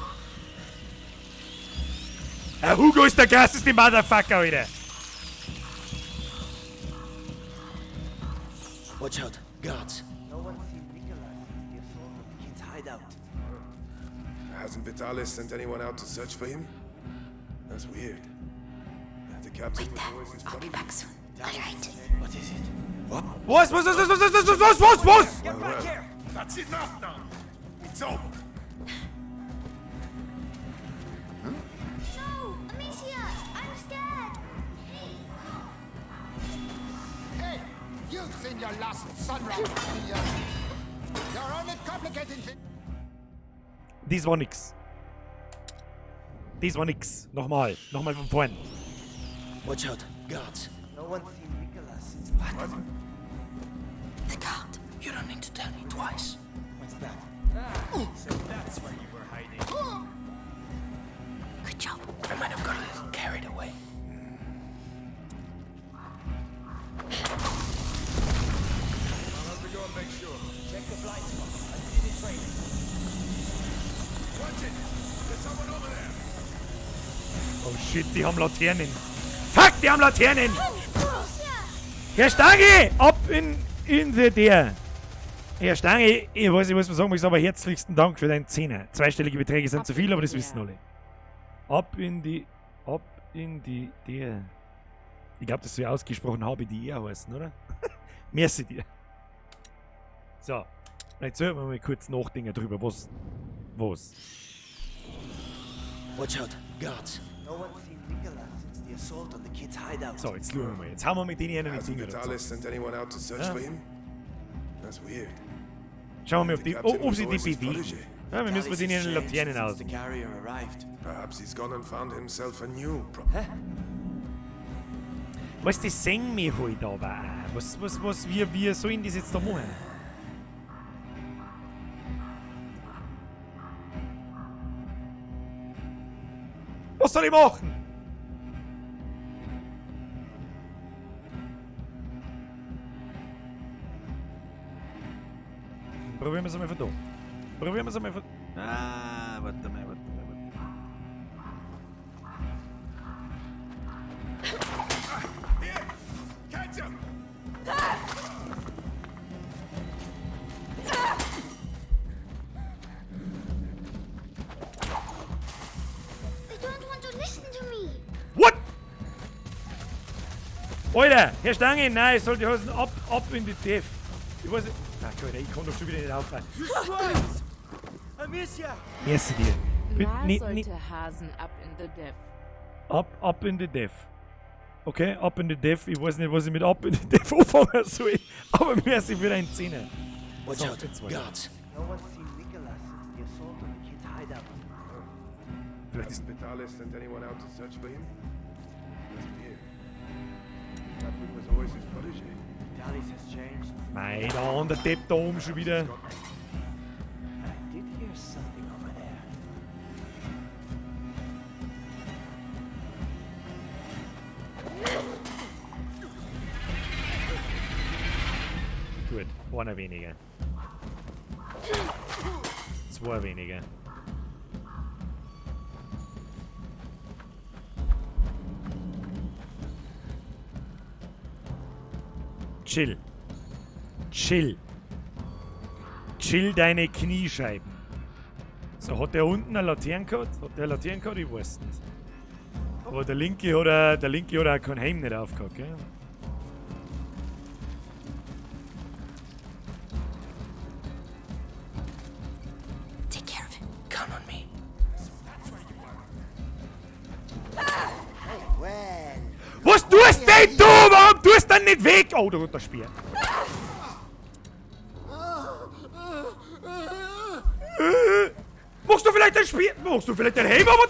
Herr Hugo ist der krasseste Motherfucker, Alter. Watch out, guards. No one's seen Nicholas since the assault on the kids' hideout. Hasn't Vitalis sent anyone out to search for him? That's weird. The captain was always his I'll be back soon. All right. What is it? What? Was, was, was, was, was, was, was, was, was? Well, well. That's enough now. It's over. No, Amicia, I'm scared. Hey, you've seen your last sunrise, Amicia. You're only complicating things. Dies war nix. Dies war nix. Nochmal. Nochmal von vorn. Watch out, guards. No one's seen Nicholas since. What? The guard. You don't need to tell me twice. What's that? So that's where you were hiding. Good job. I might have got a little carried away. I'll have to go and make sure. Check the blind spot. I see the training. Watch it! There's someone over there! Oh shit, die haben Laternen. Fuck, die haben Laternen! Herr Stange! Ab in the der. Herr Stange, ich weiß nicht, was man sagen muss, aber herzlichsten Dank für deinen Zehner. Zweistellige Beträge sind zu viel, aber das wissen alle. Ab in die. Ab in die der. Ich glaube, das soll ausgesprochen habe, die er heißen, oder? Merci dir. So. Jetzt sollten wir mal kurz nachdenken drüber, was. Was? Watch out, guards. No one's seen Nicholas since the assault on the kids' hideout. So, jetzt schauen wir mal. Jetzt haben wir mit denen einen Hasn't Finger dazu. Vitalis sent anyone out to search Ja. for him? That's weird. Schauen wir mal, ob, The die, captain ob was sie die always his bewegen. protege. Ja, wir müssen mit Vitalis denen has ihre changed Laternen since aus. The carrier arrived. Perhaps he's gone and found himself a new Weißt du, das sehen wir halt aber auch. Was, was, was, wie sollen das jetzt da machen? Was soll ich machen? Probieren wir es einmal von da. Probieren wir es einmal von. Ah, warte mal, warte mal, warte mal. Catch him! They don't want to listen to me. What? Alter, Herr Stange, nein, ich soll die Hosen ab, ab in die Dev. Ich weiß nicht. Na, Alter, ich kann doch schon wieder nicht aufhören. Amicia! Merci dir. Bitte, Na ni- ni- sollte Hasen up in the Dev. Up, up in the Dev. Okay, up in the Dev. Ich weiß nicht, was ich mit up in the Dev anfangen soll. Aber merci für deinen Zehner. Watch So, out, jetzt weiter. guards. No one's seen Nicholas since the assault on the kids' hideout. Vielleicht ist Hasn't Vitalis sent anyone out to search for him? That's weird. The captain was always his protege. Vitalis has changed. since Mei, da an der Depp da oben schon wieder. I did hear something over there. Gut, einer weniger. Zwei weniger. Chill. Chill. Chill deine Kniescheiben. So, hat der unten eine Laterne gehabt? Hat der eine Laterne gehabt? Ich weiß nicht. Aber der linke hat auch keinen Helm nicht aufgehabt, gell? Take care of him. Count on me. Was tust denn du? Warum tust du denn nicht weg? Oh, da wird der Speer. Machst du vielleicht ein Spiel? Machst du vielleicht ein Helm? Aber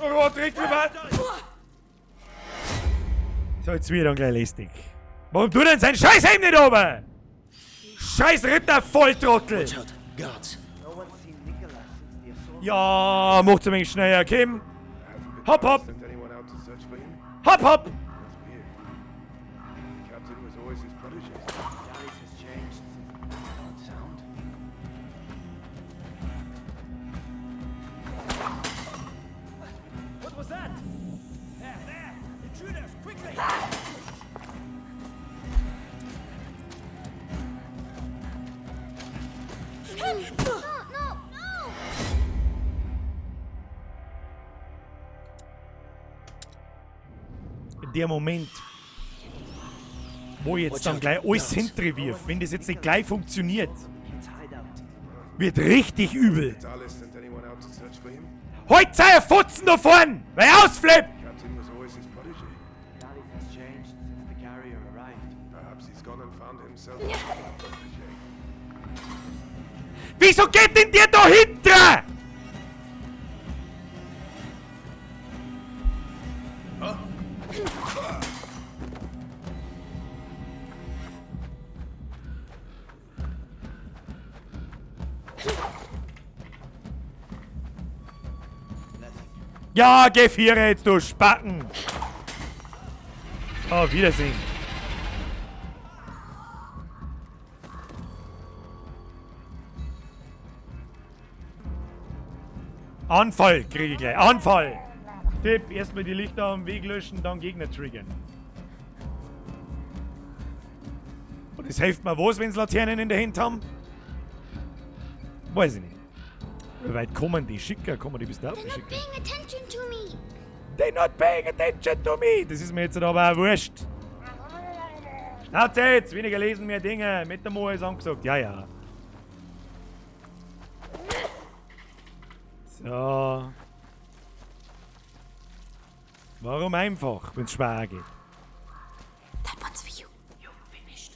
oh, Dreck, so, jetzt wird dann gleich lästig. Warum tut denn sein Scheiß Helm nicht oben? Scheiß Ritter, Volltrottel! Ja, macht's ein wenig schneller, Kim. Hopp, hopp! Hopp, hopp! What was that? There, there! Intruders, quickly! No, no, no! Der Moment, wo ich jetzt dann gleich alles hinterwirf, wenn das jetzt nicht gleich funktioniert, wird richtig übel. Heute sei Fotzen da vorn, weil er ausflippt! Wieso geht denn der da hinter? Ja, geh vier jetzt, du Spacken! Auf Wiedersehen! Anfall kriege ich gleich. Anfall! Tipp, erstmal die Lichter am Weg löschen, dann Gegner triggern. Und es hilft mir was, wenn sie Laternen in der Hand haben? Weiß ich nicht. Wie weit kommen die Schicker? Kommen die bis da They're not paying attention to me. They're not paying attention to me! Das ist mir jetzt aber auch wurscht. Schnauze jetzt! Weniger lesen, mehr Dinge. Metamor ist angesagt. Ja, ja. So. Warum einfach, wenn's schwer geht? That one's for you. You're finished.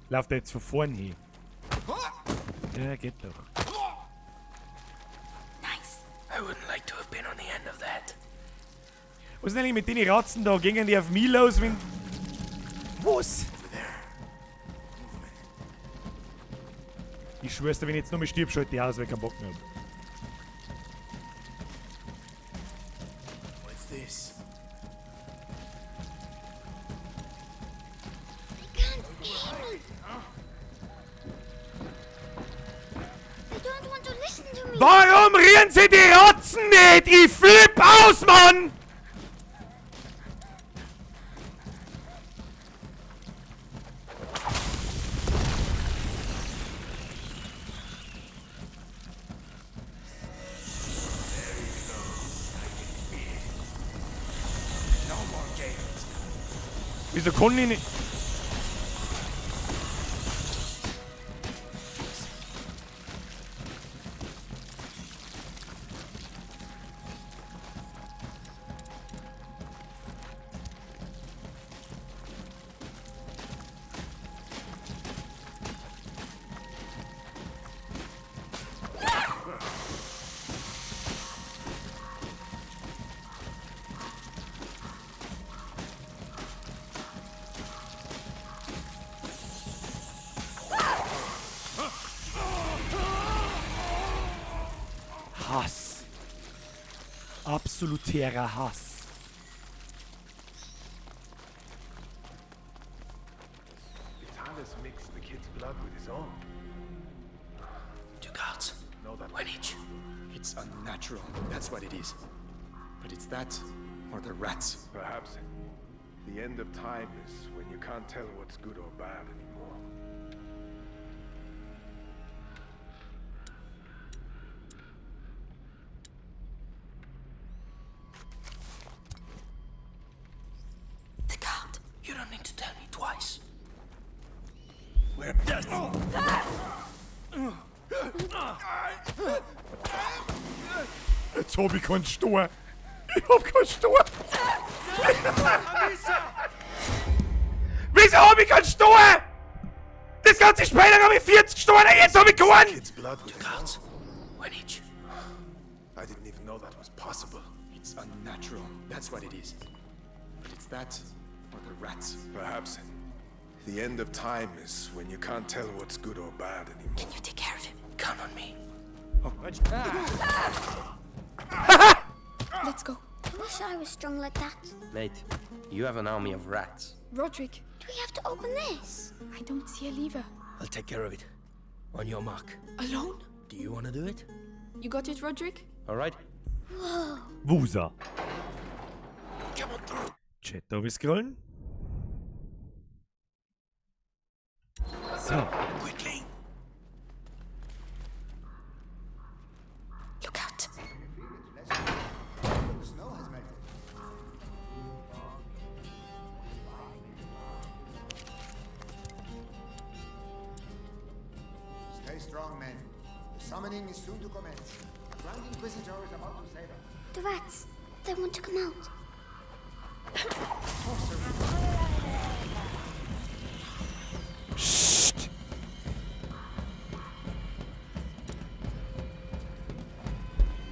Lauft er jetzt von vorn hin? Ja, geht doch. Nice. I wouldn't like to have been on the end of that. Was ist denn eigentlich mit den Ratzen da? Gingen die auf mich los, wenn... Was? Ich schwör's dir, wenn ich jetzt noch mal stirb, schalte ich aus, weil ich keinen Bock mehr hab. What's this? They can't hear me. They don't want to listen to me. Warum rühren sie die Ratzen nicht? Ich flipp aus, Mann! Wieso konnten die nicht? Hass. Absolutärer Hass. Vitalis mixed the kid's blood with his own. 2 guards. Know that 1 each. It's unnatural, that's what it is. But it's that, or the rats. Perhaps the end of time is when you can't tell what's good or bad anymore. The guard. You don't need to tell me twice. We're Jetzt hab ich keinen Stor. Ich hab keinen Stor. Wieso hab ich keinen Stor? Das ganze Spiel lang hab ich 40 Storen, jetzt hab ich keinen! Kid's blood with Two guards. One each. I didn't even know that was possible. It's unnatural, that's what it is. But it's that, or the rats. Perhaps the end of time is when you can't tell what's good or bad anymore. Can you take care of him? Count on me. Oh, Let's go. I wish I was strong like that. Mate, you have an army of rats. Rodrik. Do we have to open this? I don't see a lever. I'll take care of it. On your mark. Alone? Do you want to do it? You got it, Rodrik? All right. Whoa. Wusa. Come on through. Chat da scrollen. So. Quickly. Look out. The snow has melted. Stay strong, men. The summoning is soon to commence. The Grand Inquisitor is about to save us. The rats. They want to come out. Psst.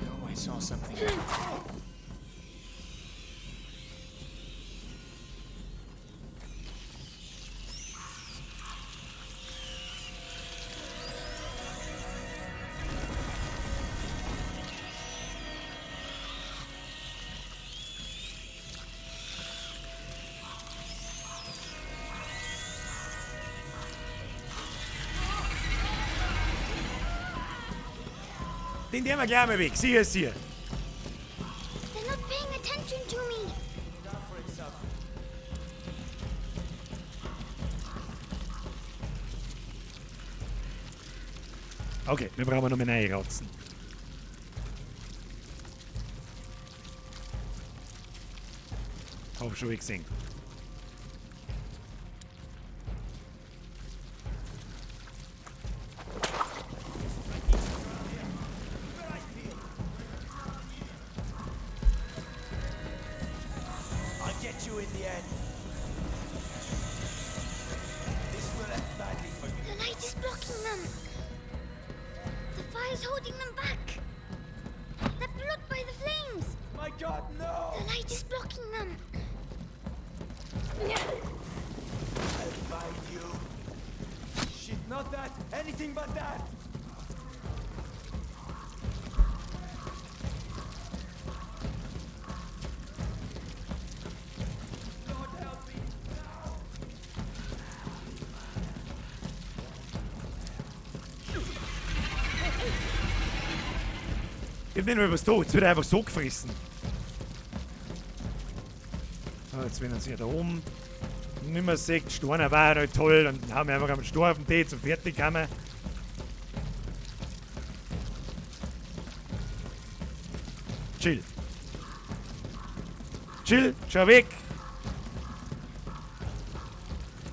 No, I saw something. Den nehmen wir gleich mal weg. Sicher, sicher. They're not paying attention to me. Okay, wir brauchen noch mehr neue Ratzen. Hab schon gesehen. I'll get you in the end. This will end badly for you. The light is blocking them. The fire's holding them back. They're blocked by the flames. My God, no! The light is blocking them. I'll find you. Shit, not that! Anything but that! Lord help me! Ich hab nicht mal was da. Jetzt wird er einfach so gefressen. Ah, jetzt werden sie ja da oben. Nimmer sieht, Steine war ja toll. Und dann haben wir einfach einen Stein auf den Tee zum fertig haben. Chill. Chill, schau weg.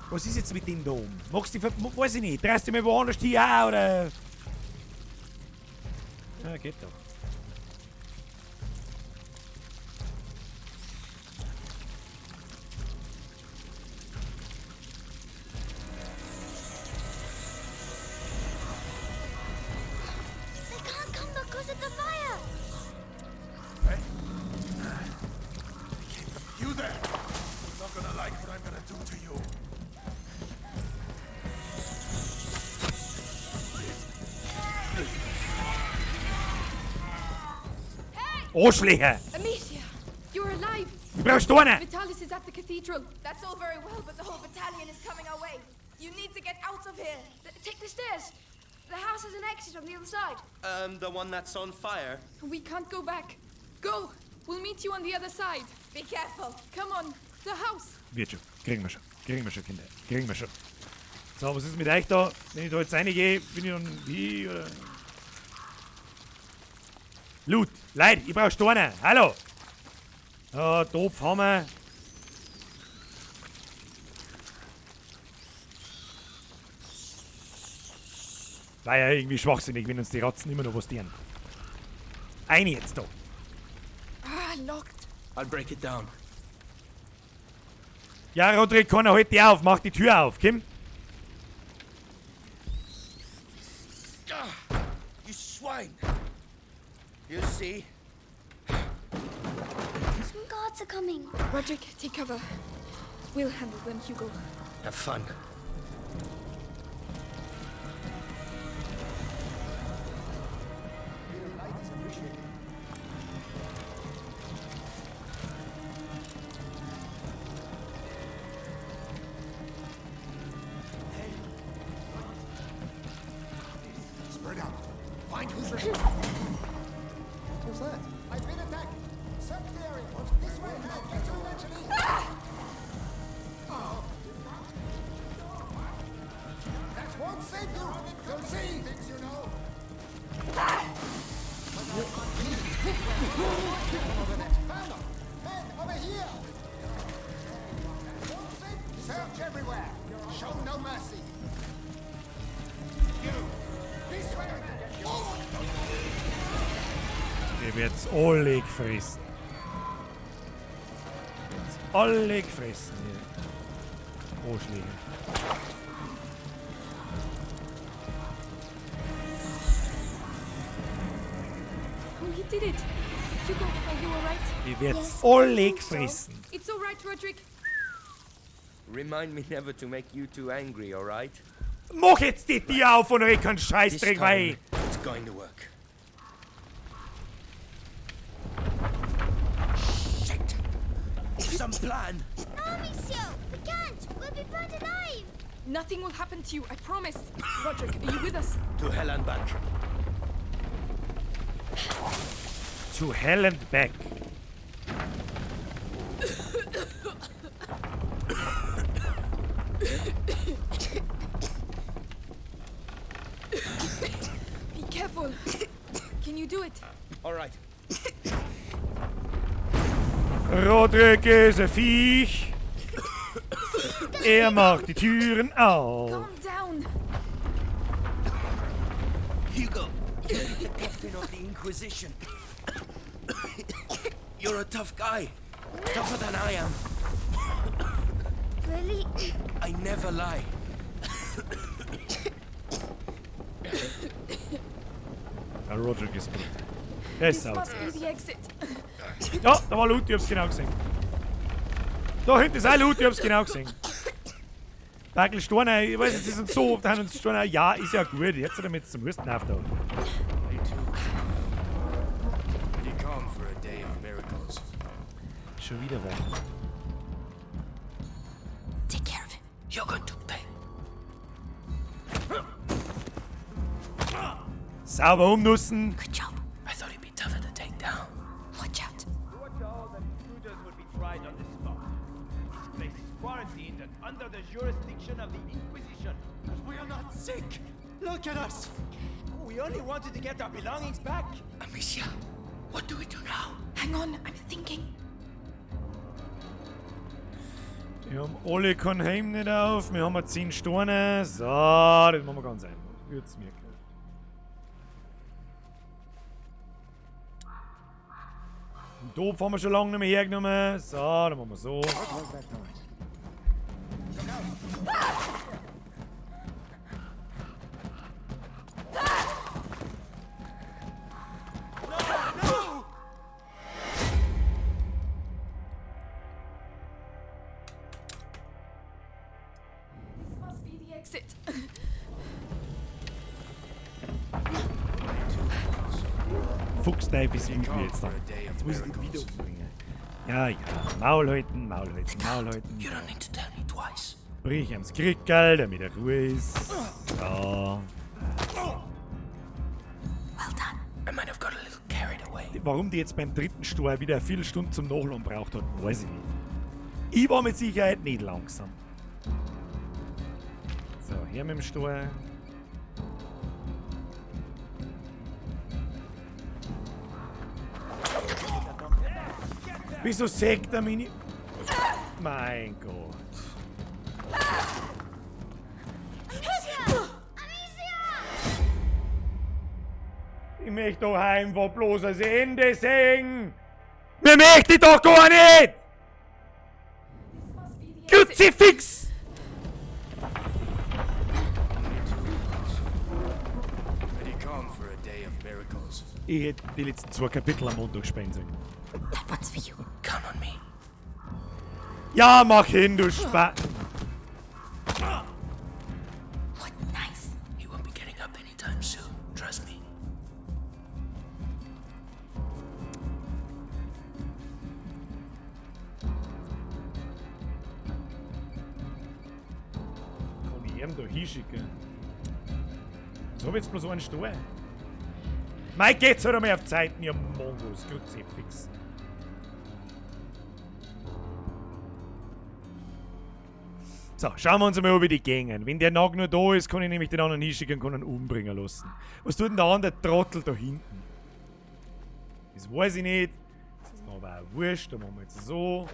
Was ist jetzt mit dem da oben? Magst du, weiß ich nicht, drehst du dich mal woanders hin auch, oder? Ja, geht doch. They can't come because of the fire. You there! You're not gonna like what I'm gonna do to you. Arschlöcher! Amicia, you're alive. Ich brauch Steine! Vitalis is at the cathedral. That's all very well, but the whole battalion is coming our way. You need to get out of here. Take the stairs. The house has an exit on the other side. The one that's on fire? We can't go back. Go! We'll meet you on the other side. Be careful. Come on, the house. Wird schon. Kriegen wir schon. Kriegen wir schon, Kinder. Kriegen wir schon. So, was ist mit euch da? Wenn ich da jetzt reingehe, bin ich dann wie oder? Loot! Leute, ich brauch Steine! Hallo! Ja, Topf haben wir. War ja irgendwie schwachsinnig, wenn uns die Ratzen immer noch was dienen. Eine jetzt da. Ah, locked. I'll break it down. Ja, Rodrik, keiner halt die auf, mach die Tür auf, Kim. Ah, you swine! You see? Some guards are coming. Rodrik, take cover. We'll handle them, Hugo. Have fun. Spread out. Find who's responsible. What was that? I've been attacked. Search the area. This way. I'll get you eventually. Oh. That won't save you. You'll see. Things you know. Over there. Found them. Men, over here. Won't save. Search everywhere. Show no mercy. You. This way. Ihr werdet's alle gefressen. Ihr werdet's alle gefressen, ihr Arschlöcher. Oh, he did it. Hugo, are you all right? Ihr werdet's Yes, alle I think so. gefressen. It's all right, Rodrik. Remind me never to make you too angry, all right? Mach jetzt die Tür auf und red keinen This Scheißdreck, time, weil. it's going to work. Shit! Some plan! No, Amicia! We can't! We'll be burned alive! Nothing will happen to you, I promise. Rodrik, are you with us? To hell and back. To hell and back. Be careful. Can you do it? All right. Rodrik ist ein Viech. Er macht die Türen auf. Calm down. Hugo, you're the captain of the Inquisition. You're a tough guy. Tougher than I am. Really? I never lie. Der Rodrik ist gut. Der ist This sauber. must be the exit. Ja, da war Loot, ich hab's genau gesehen. Da hinten ist auch Loot, ich hab's genau gesehen. Backel Steine, ich weiß, es ist so oft, haben uns Steine, ja, ist ja gut, jetzt damit zum Husten auf da. Pretty calm for a day of miracles. Schon wieder wach. Take care of him. You're going to pay. Sauber umnussen. Good job. I thought he'd be tougher to take down. Watch out. Do all that intruders would be tried on the spot. This place is quarantined and under the jurisdiction of the Inquisition. But we are not sick. Look at us. We only wanted to get our belongings back. Amicia, what do we do now? Hang on, I'm thinking. Wir haben alle kein Heim nicht auf, wir haben 10 Steine. So, das machen wir ganz einfach. Wird's mir gleich. Den Topf haben wir schon lange nicht mehr hergenommen. So, dann machen wir so. What was that noise? This must be the exit. Fuchsteif ist mit mir jetzt da. Jetzt muss ich den wieder umbringen. Ja, ja. Maul halten, Maul halten, Maul halten. You don't need to tell me twice. Brich ihm's Krickerl, damit er Ruhe ist. So. Warum die jetzt beim dritten Stor wieder eine Viertelstunde zum Nachladen braucht hat, weiß ich nicht. Ich war mit Sicherheit nicht langsam. So, her mit dem Stor. Wieso sägt er mich nicht? Mein Gott. Ich möchte doch einfach bloß das Ende sehen. Mir möchte ich doch gar nicht! Kruzifix! Ich hätte die letzten 2 Kapitel am Montag spielen sollen. That one's for you. Count on me. Ja, mach hin, du Spa... What nice. He won't be getting up anytime soon. Trust me. Kann ich ihm da hinschicken? So hab ich jetzt bloß einen Stor. Mei, geht's halt einmal auf Zeiten, ihr Mongos. Kruzifix. So, schauen wir uns einmal über die Gänge. Wenn der Nag nur da ist, kann ich nämlich den anderen hinschicken und kann ihn umbringen lassen. Was tut denn der andere Trottel da hinten? Das weiß ich nicht. Das ist mir aber auch wurscht. Da machen wir jetzt so.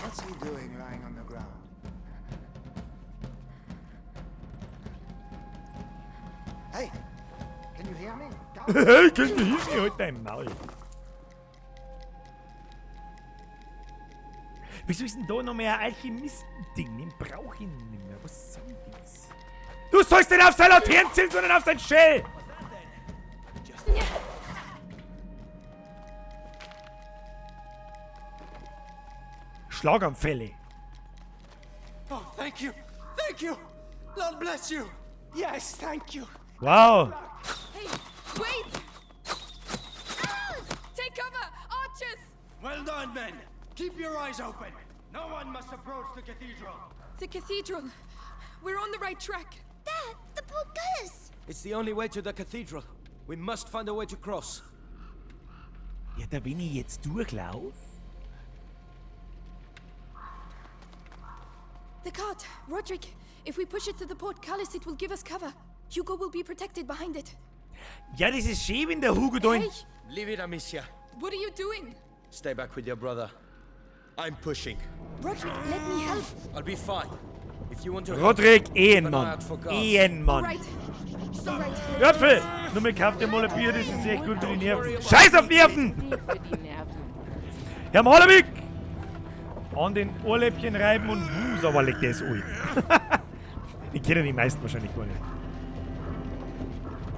What's he doing lying on the ground? Hey, can you hear me? Hey, can you hear me? Halt dein Maul. Wieso ist denn da noch mehr ein Alchemisten-Ding? Den brauch ich nicht mehr. Was soll das? Du sollst nicht auf sein Laternen zielen, sondern auf sein Shell! Schlaganfälle. Oh, thank you. Thank you. Lord bless you. Yes, thank you. Wow. Hey, wait! Take cover! Archers! Well done, men. Keep your eyes open. No one must approach the cathedral. The cathedral. We're on the right track. There, the portcullis. It's the only way to the cathedral. We must find a way to cross. Ja, da wenn ich jetzt durchlauf. The cart, Rodrik. If we push it to the portcullis, it will give us cover. Hugo will be protected behind it. Ja, das ist schön, wenn der Hugo da in... Hey, Leave it, Amicia. what are you doing? Stay back with your brother. I'm pushing. Rodrik, let me help. I'll be fine. If you want to Rodrik, help, keep an eye Ehrenmann. out for guards. Ehrenmann. All right. All right. let's do Äpfel! this. Nur mir kauft dir mal ein Bier, das ist echt gut für die Nerven. Scheiß auf Nerven! Für die Nerven. Herr Malerwig! An den Ohrläppchen reiben und Wus, aber leck, der ist alt. Den kennen die meisten wahrscheinlich gar nicht.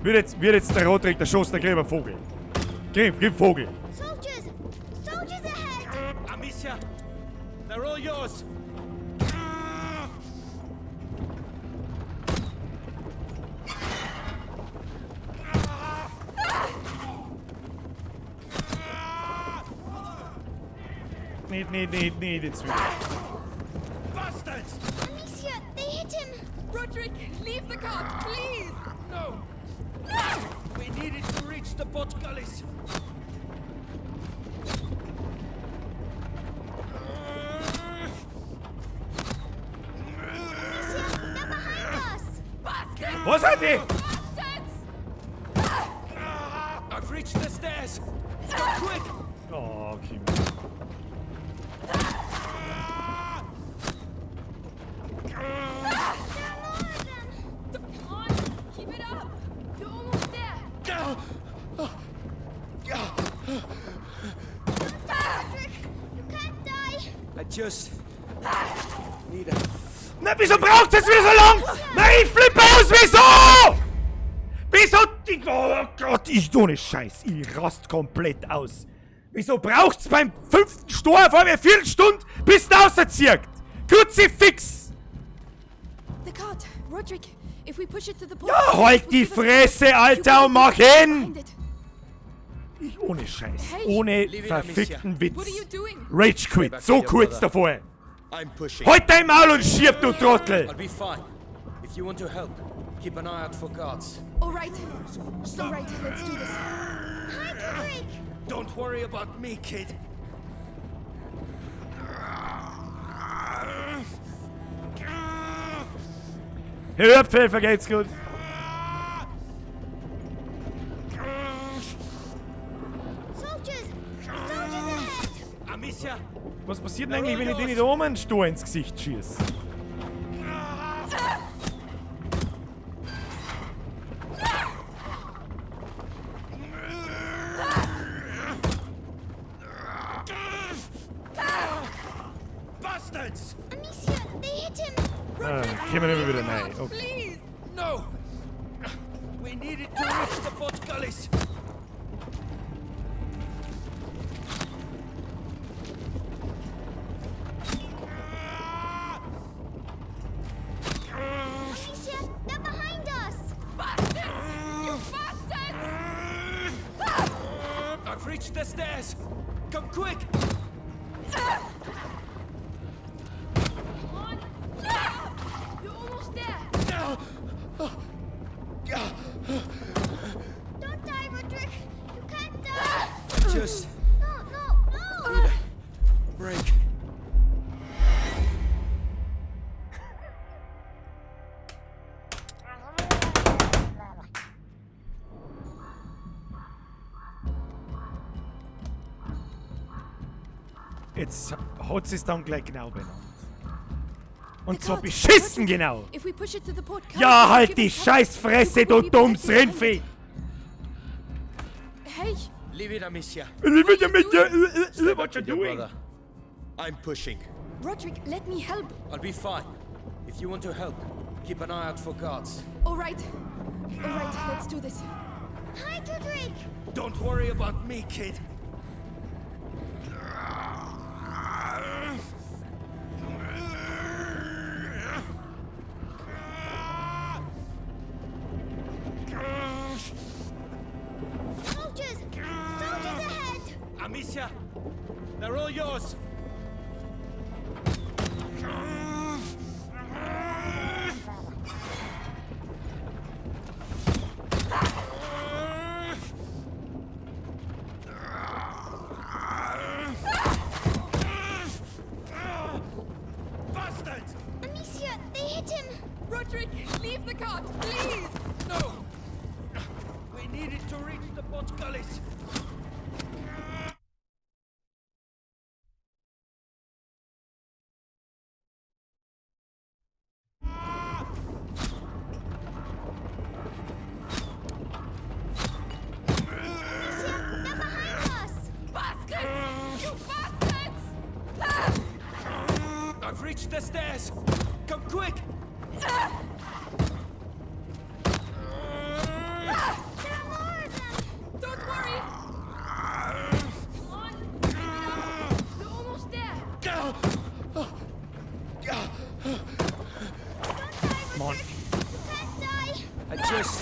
Wird jetzt der Rodrik der Schoss, der Gräber Vogel. Gib Vogel. Soldiers! Soldiers ahead! Amicia, they're all yours. Nicht, jetzt wieder. Bastards! Amicia, they hit him! Rodrik, leave the cart, please! No! We need it to reach the portcullis. Amicia, they're behind us! Bastards! Was hat die? Bastards! I've reached the stairs. Go quick! Oh, okay. Come on, keep it up! You're almost there! Rodrik, you can't die! I just need a Na, wieso braucht es wieder so lang? Na, ich flippe aus, wieso? Wieso? Oh Gott, ich ohne Scheiß, ich rast komplett aus. Wieso braucht's beim 5. Stor vor allem eine Viertelstunde, bis der rauszieht? Kruzifix! The cart, Rodrik. If we push it to the Ja, portcullis, halt it will die give us cover. Fresse, Alter, Hugo und mach will be protected hin! behind it. Ich ohne Scheiß, Hey. ohne Leave it, verfickten Amicia. Witz. What are you doing? Rage Quit, back so with your kurz brother. davor. I'm pushing. Halt dein Maul und schieb, du Trottel! I'll be fine. If you want to help, keep an eye out for guards. All right. All right, let's do this. Hi, Rodrik! Don't Don't worry about me, kid. Hör, Pfeffer, geht's gut. Soldiers! Soldiers ahead! Amicia! Was passiert denn eigentlich, wenn ich denen da oben einen Stor ins Gesicht schieße? Bastards! Amicia, they hit him! Ah, kommen wir immer wieder rein. Okay. Please! No! We needed to reach the portcullis! Amicia, they're behind us! Bastards! You bastards! I've reached the stairs! Come quick! Come on! You're almost there! Don't die, Roderick! You can't die! Just No, no, no! break. Jetzt hat sie es dann gleich genau benannt. Und The zwar cart! beschissen Roderick, genau! If we push it to the portcullis, Ja, it will halt give die us cover. Scheißfresse, Hugo du will be dummes protected behind Rindvieh! it. Hey! Leave it, Amicia. Leave it, Amicia. Stay back What you with your doing? brother. I'm pushing. Roderick, let me help. I'll be fine. If you want to help, keep an eye out for guards. All right. All right, let's do this. Hi, Roderick! Don't worry about me, kid. Soldiers! Soldiers ahead! Amicia, they're all yours. Bastards! Amicia, they hit him! Roderick, leave the cart, please! No! We needed to reach the portcullis. Amicia, they're behind us! Bastards! You bastards! I've reached the stairs. Come quick! There are more of them! Don't worry! Come on! Keep it up! You're almost there! Mann. You can't die! I just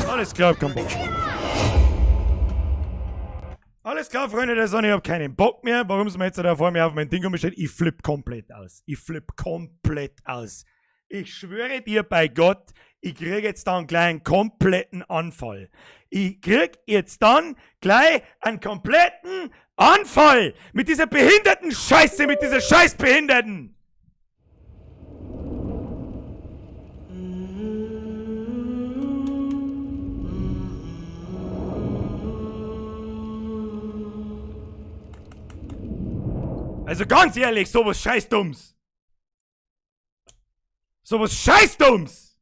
Alles klar, kein Bock. Alles klar, Freunde der Sonne, ich hab keinen Bock mehr. Warum ist mir jetzt da vor mir auf mein Ding umgestellt? Ich flipp komplett aus. Ich flipp komplett aus. Ich schwöre dir bei Gott, ich krieg jetzt dann gleich einen kompletten Anfall. Ich krieg jetzt dann gleich einen kompletten Anfall! Mit dieser behinderten Scheiße, mit dieser Scheißbehinderten! Also ganz ehrlich, sowas Scheißdumms. Sowas Scheißdumms!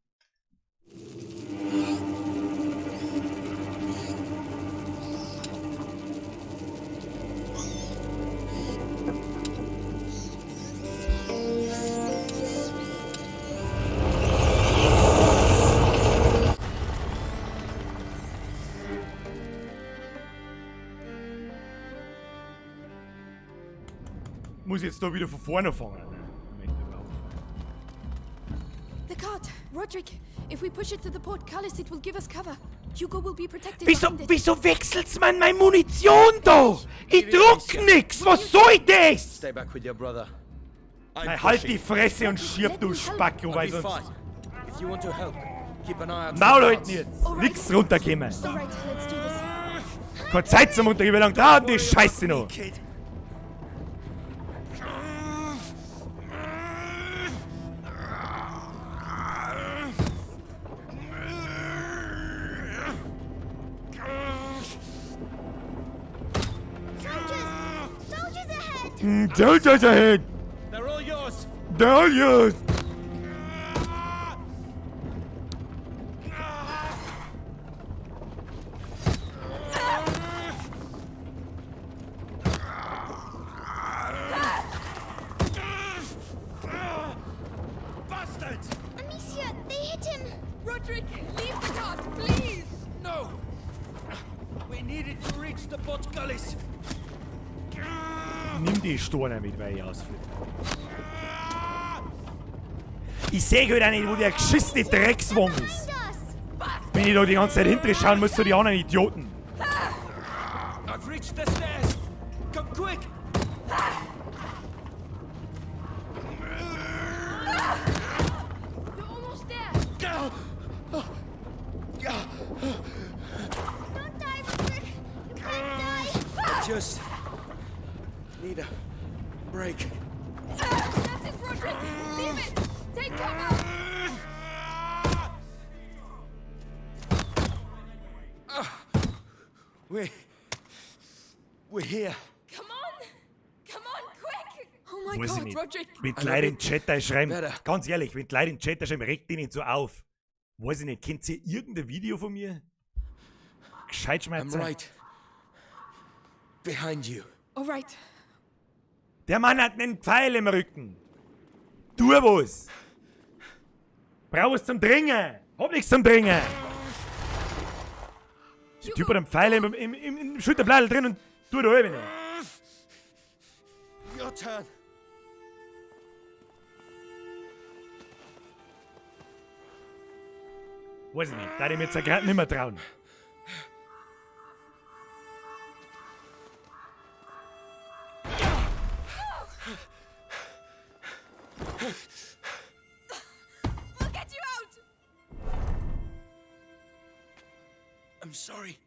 Muss ich jetzt da wieder von vorne fangen? Moment, überhaupt. The cart! Roderick, if we push it to the portcullis, it will give us cover. Hugo will be protected Wieso, behind it. wieso wechselt's man meine Munition da? Ich druck nix! Was soll das? Stay back with your brother. I'm Nein, halt pushing. die Fresse und stirb, du Spacko, I'll weil be sonst... fine. If you want to help, keep an eye out for Maul halten guards. jetzt! Nix runterkommen! All right, let's do this. Keine Zeit zum Untergehen, wie lange dauert die Scheiße noch? Soldiers! Soldiers ahead! Soldiers ahead! They're all yours! They're all yours! Bastards! Amicia, they hit him! Roderick, leave the cart, please! No! We needed to reach the portcullis! Nimm die Storne mit, weil ich ausflippe. Ich seh halt auch nicht, wo der geschissene Dreckswong ist. Wenn ich da die ganze Zeit hinterher schauen muss zu den anderen Idioten. I've reached the stairs! Come quick! You're almost there. Don't die, Roderick! You can't die! I just need a break. That's it, Roderick! Leave it! Take cover! We're here. Come on! Come on, quick! Oh my Weiß ich god, nicht. Roderick! Wenn die Leute in den Chat schreiben, ganz ehrlich, wenn die Leute in den Chat schreiben, regt die nicht so auf. Weiß ich nicht, kennt ihr irgendein Video von mir? Gescheit I'm Schmerzen. right behind you. All right. Der Mann hat einen Pfeil im Rücken. Tu was. Brauch was zum Dringen. Hab nichts zum Dringen. Der Typ hat einen Pfeil im Schulterblatt drin und tu da oben. Your turn. Weiß ich nicht, da ich mir jetzt gerade nicht mehr trauen. We'll get you out! I'm sorry.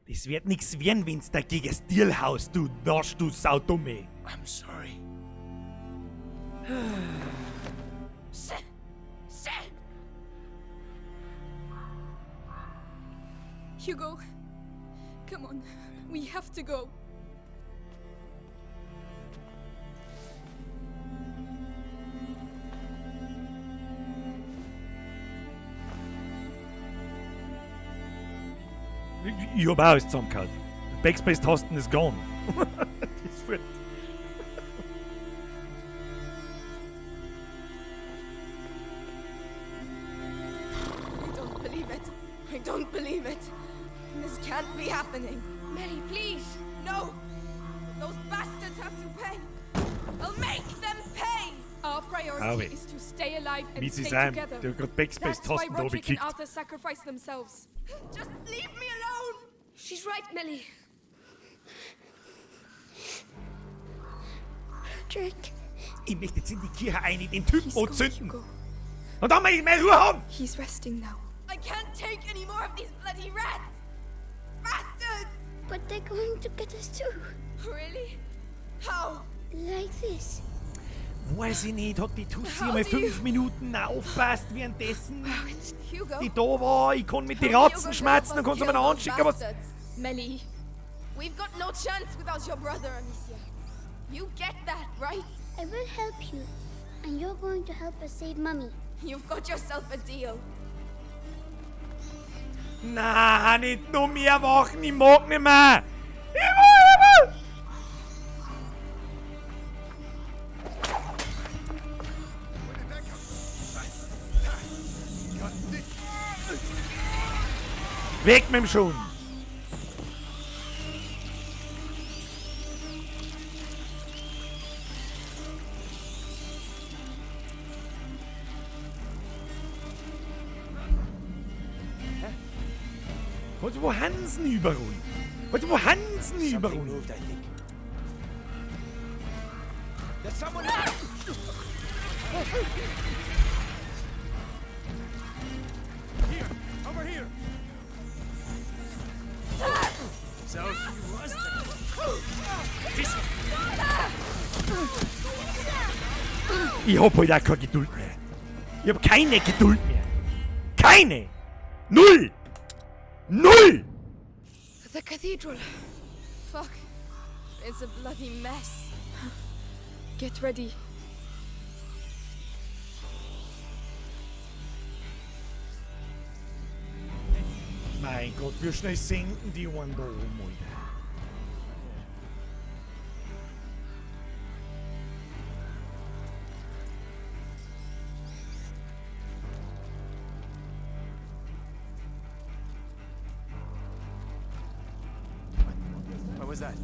Das wird nix werden, wenn's dagegen das Deal haust, du Nasch, du Saudumme. I'm sorry. Shit! Shit! Hugo, come on. We have to go. Ich hab auch alles zusammengehauen. Backspace-Tasten ist gone. Das ist fort. I don't believe it. I don't believe it. This can't be happening. Melly, please. No! Those bastards have to pay! I'll make them pay! Our priority Harvey. is to stay alive and Wie sie stay sein, together. der hat grad That's why Backspace-Tasten da Roderick and gekickt. Arthur sacrificed themselves. Just leave me alone! She's right, Melly. Roderick, Ich möchte jetzt in die Kirche ein, den Typen He's gone, anzünden. Hugo. Und dann möchte ich meine Ruhe haben. He's resting now. I can't take any more of these bloody rats! Bastards! but they're going to get us too. Really? How? Like this. Weiß ich nicht, hat die Tussi mal 5 Minuten aufpasst währenddessen Hugo? die da war. Ich kann mit den Hugo Ratzen will schmerzen, help dann us kannst du kill mir noch those anschicken, was. bastards. Melly, We've got no chance without your brother, Amicia. You get that, right? I will help you. And you're going to help us save Mummy. You've got yourself a deal. Na, nicht noch mehr Wachen, ich mag nicht mehr. Ich mag nicht mehr. Weg mit dem Schuh. Warte, wo Hansen überall? Warte, wo Hansen Something überall? moved, I think. There's someone. Here, over here. So he was the... Ich hab halt auch keine Geduld mehr. Ich hab keine Geduld mehr. Keine! Null! Null! The cathedral. Fuck. It's a bloody mess. Get ready. Mein Gott, wie schnell sinken die Ohren da oben, Alter. What was that?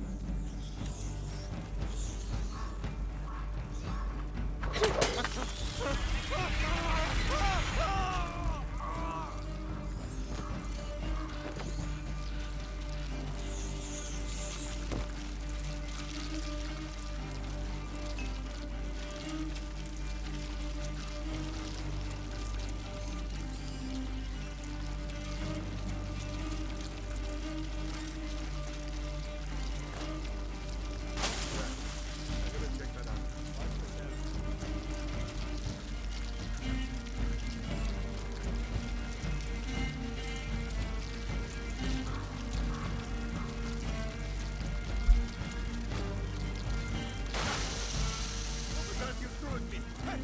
What was that you threw at me? Hey!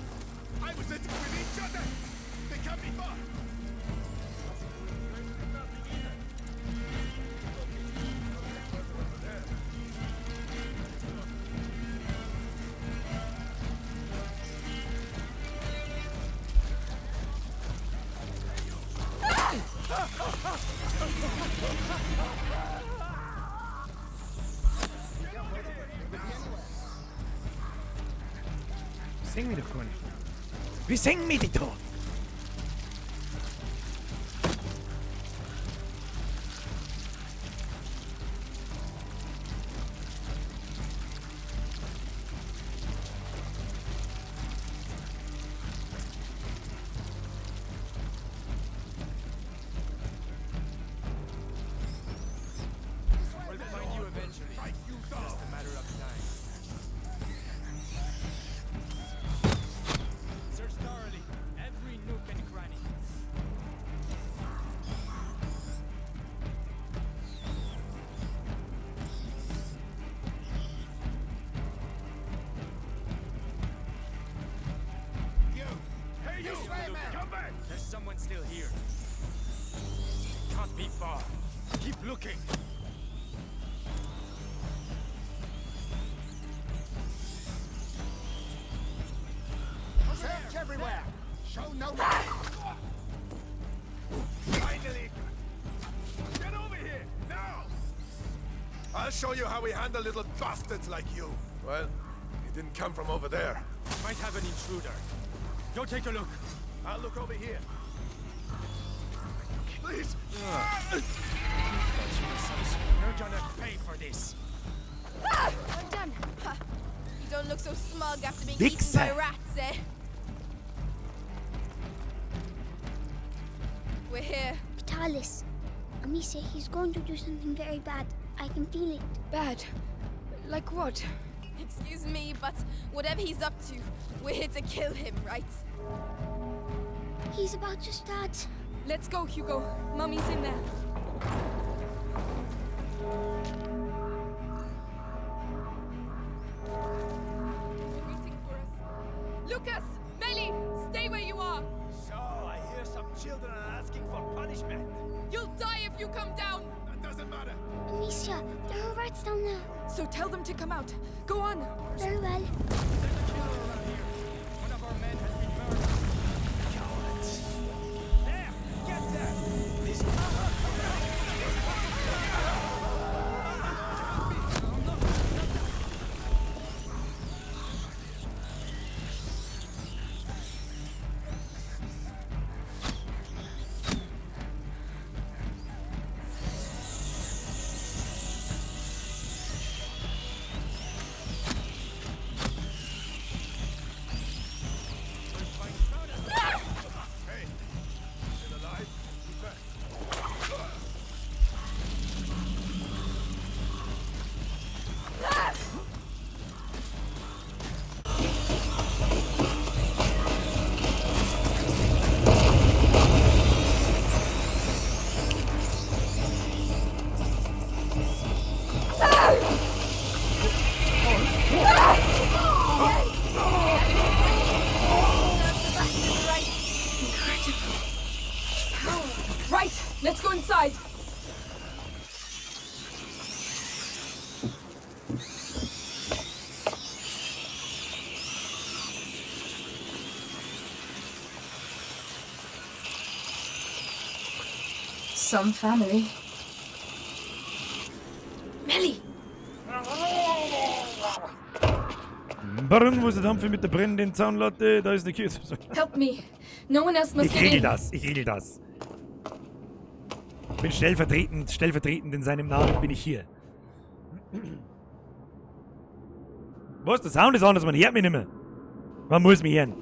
I was at with each other! They can't be far! Sing mir doch gar nicht. Wie singen mir die da? We'll find you eventually. Just a matter of time. Search thoroughly. Every nook and cranny. You! Hey, you! Come back! There's someone still here. Can't be far. Keep looking. Search everywhere! Show no mercy! Finally! Get over here! Now! I'll show you how we handle little bastards like you. Well, he didn't come from over there. Might have an intruder. Go take a look. I'll look over here. Please! You're gonna pay for this. Ah! Well done. Ha. You don't look so smug after being eaten Wichser. by rats, eh? We're here. Vitalis. Amicia, he's going to do something very bad. I can feel it. Bad? Like what? Excuse me, but whatever he's up to, we're here to kill him, right? He's about to start. Let's go, Hugo. Mummy's in there. Waiting for us. Lucas! Melly! Stay where you are! So, I hear some children are asking for punishment. You'll die if you come down! That doesn't matter. Amicia, there are rats down there. So tell them to come out. Go on. Very well. One of our men has been murdered. Cowards. There! Get them! This Some family. Melly! Baron, wo ist der Dampfer mit der brennenden Zaunlatte? Da ist eine Kirche. Help me. No one else must Ich get regel in. das, ich regel das. Bin stellvertretend in seinem Namen bin ich hier. Was? Der Sound ist anders, man hört mich nicht mehr. Man muss mich hören.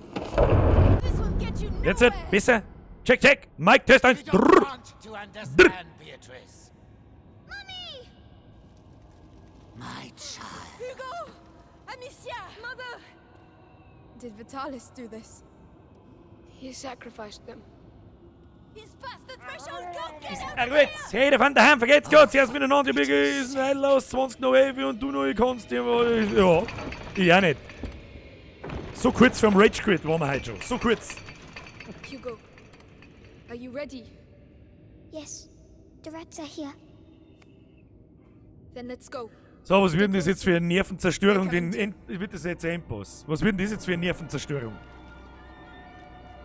Jetzt, besser. Check, check. Mic Test 1. Drrr. Want to understand, Beatrice. Mommy! My child. Hugo! Amicia! Mother! Did Vitalis do this? He sacrificed them. He's past the threshold! Go get him! Na gut, hey, der Van der Heim, vergeht's Gott, zuerst miteinander, ich ist ein Heil aus 20 noch 11 und du noch, ich kannst dir ja, ich auch nicht. So kurz vorm Rage Quit waren wir heute schon, so kurz. Hugo, are you ready? Yes, the rats are here. Then let's go. So, was wird denn das jetzt für eine Nervenzerstörung, den End, wird das jetzt ein Endboss? Was wird denn das jetzt für eine Nervenzerstörung?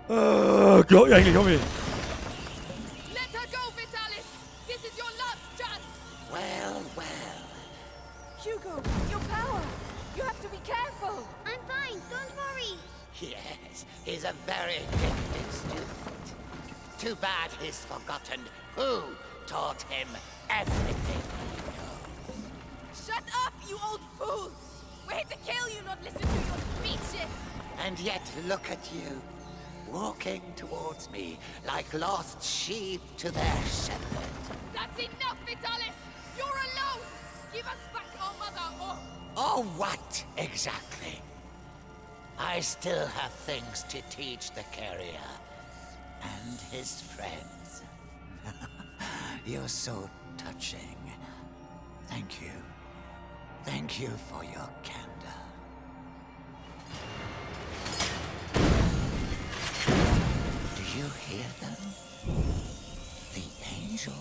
Klar, eigentlich hab ich. Let her go, Vitalis! This is your last chance! Well, well. Hugo, your power! You have to be careful! I'm fine, don't worry. Yes, he's a very gifted student. Too bad he's forgotten who taught him everything he knows. Shut up, you old fool! We're here to kill you, not listen to your speeches! And yet, look at you, walking towards me like lost sheep to their shepherd. That's enough, Vitalis! You're alone! Give us back our mother, or... Or what exactly? I still have things to teach the carrier and his friends. You're so touching. Thank you. Thank you for your candor. Do you hear them? The angel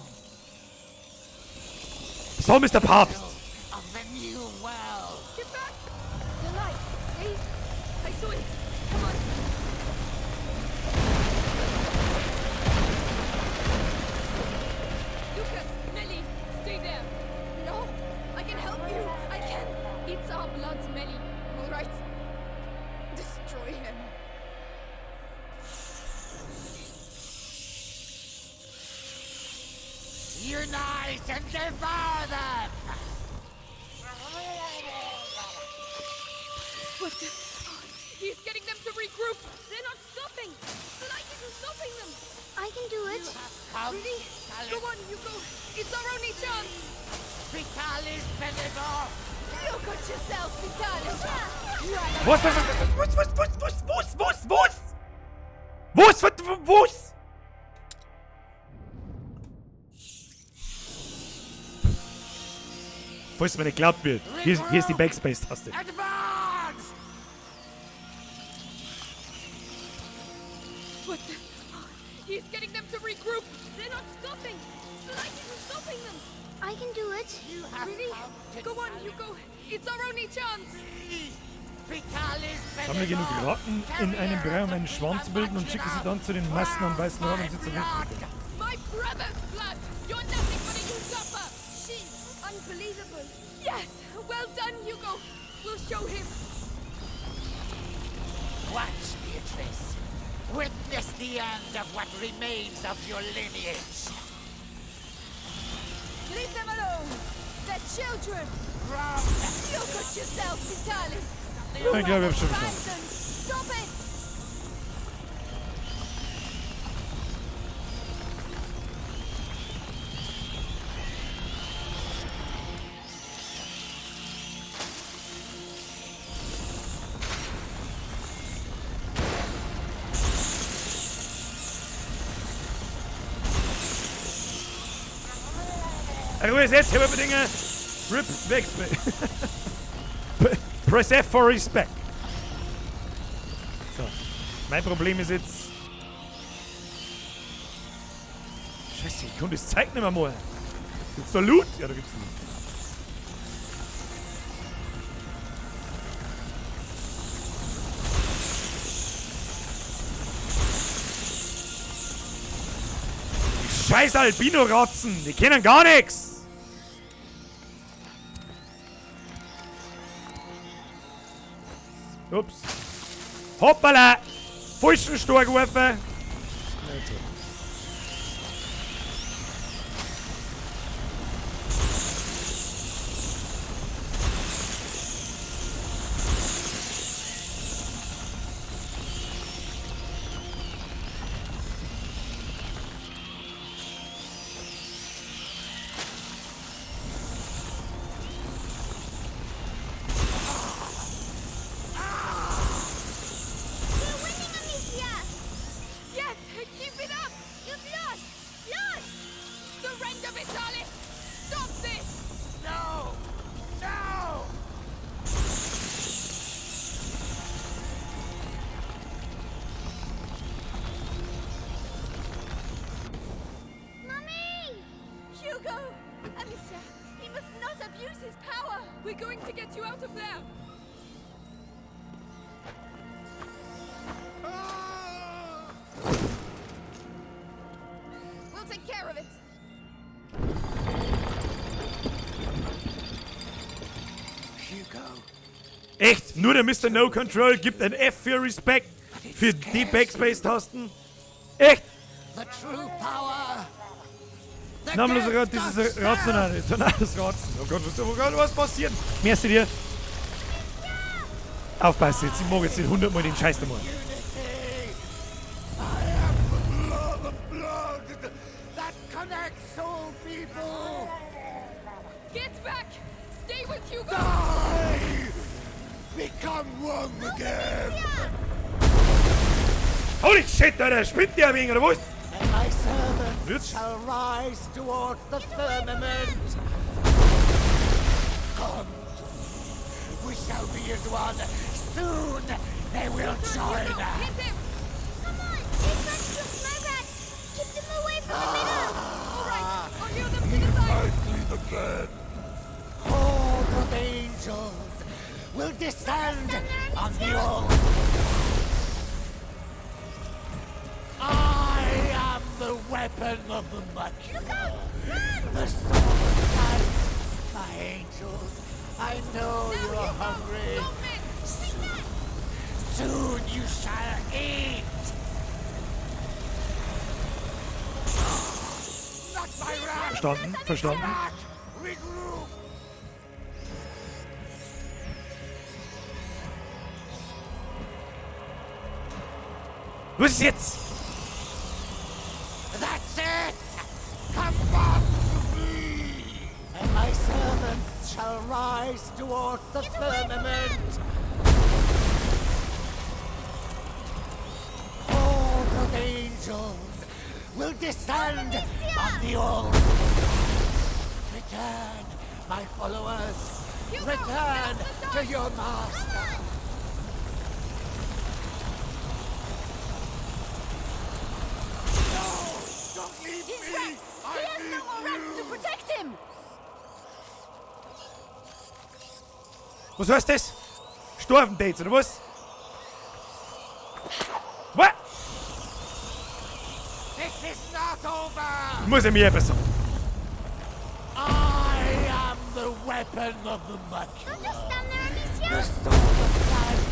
So, Mr. Papst! of the new world. Get back! The light! Wait! I saw it! Come on! Lucas! Melly! Stay there! No! I can help you! I can! It's our blood, Melly. All right? Destroy him. Unite and devour them! What the? He's getting them to regroup! They're not stopping! The light isn't stopping them! I can do it. Really? Go on, Hugo! It's our only chance! Vitalis Benedor! Look at yourself, Vitalis! You are Was, was, was, was, was, was, was, was, was, was? Was, was, was? Falls mir nicht geglaubt wird, hier ist die Backspace-Taste. Advance! What the? He's getting them to regroup! They're not stopping! The light isn't stopping them! I can do it. Really? Go on, Hugo! It's our only chance! Sammle genug Ratten in einem Brei, um einen Schwarm zu bilden und schicke sie dann zu den Massen an weißen Raben, um sie zu vernichten. My brother's blood! You're nothing but a usurper! She's unbelievable! Yes! Well done, Hugo! We'll show him! Watch, Beatrice. Witness the end of what remains of your lineage. Leave them alone! They're children! Look at yourself, Vitalis! Ich glaube, ich hab's schon verstanden. Stop it! Ruhe ist jetzt, Herr Dinge. Rip, Backspace. Press F for respect. So. Mein Problem ist jetzt. Scheiße, ich konnte das Zeug nicht mehr machen. Gibt's da Loot? Ja, da gibt's Loot. Die Scheiß Albino-Ratzen, die kennen gar nichts. Ups. Hoppala! Falschen Stor geworfen. Echt? Nur der Mr. No Control gibt ein F für Respect für die Backspace-Tasten? Echt? Namenlose dieses rationale, tonales Ratzen. Oh Gott, was passiert? Merci dir. Aufpassen jetzt, ich mag jetzt nicht 100 Mal den Scheiß da machen. Get back! Stay with Hugo! Die! Become one again! Holy shit, Alter, spinnt der ein wenig, oder was? And my servants shall rise towards the firmament. Come to me. We shall be as one. Soon they will join us. Hit him! Come on! Take back to my rats! Keep them away from the middle! All right, I'll lure them to the side. The dead. Horde of angels will descend on the old. I am the weapon of the Macula. The sword of light, my angels. I know you are hungry. Soon, soon you shall eat. Not my rat! Verstanden, verstanden. Back! Regroup! Was ist jetzt? That's it! Come back to me! And my servants shall rise towards the firmament. Horde of angels will descend on the old. Return, my followers. Return to your master. No! Don't leave He's me! wrecked. I He has no need more rats to you. protect him! Was heißt das? Gestorben Dates, oder was? Was? This is not over! Muss ich mir etwas sagen. I am the weapon of the Macula. Don't just stand there, Amicia! The sword of light.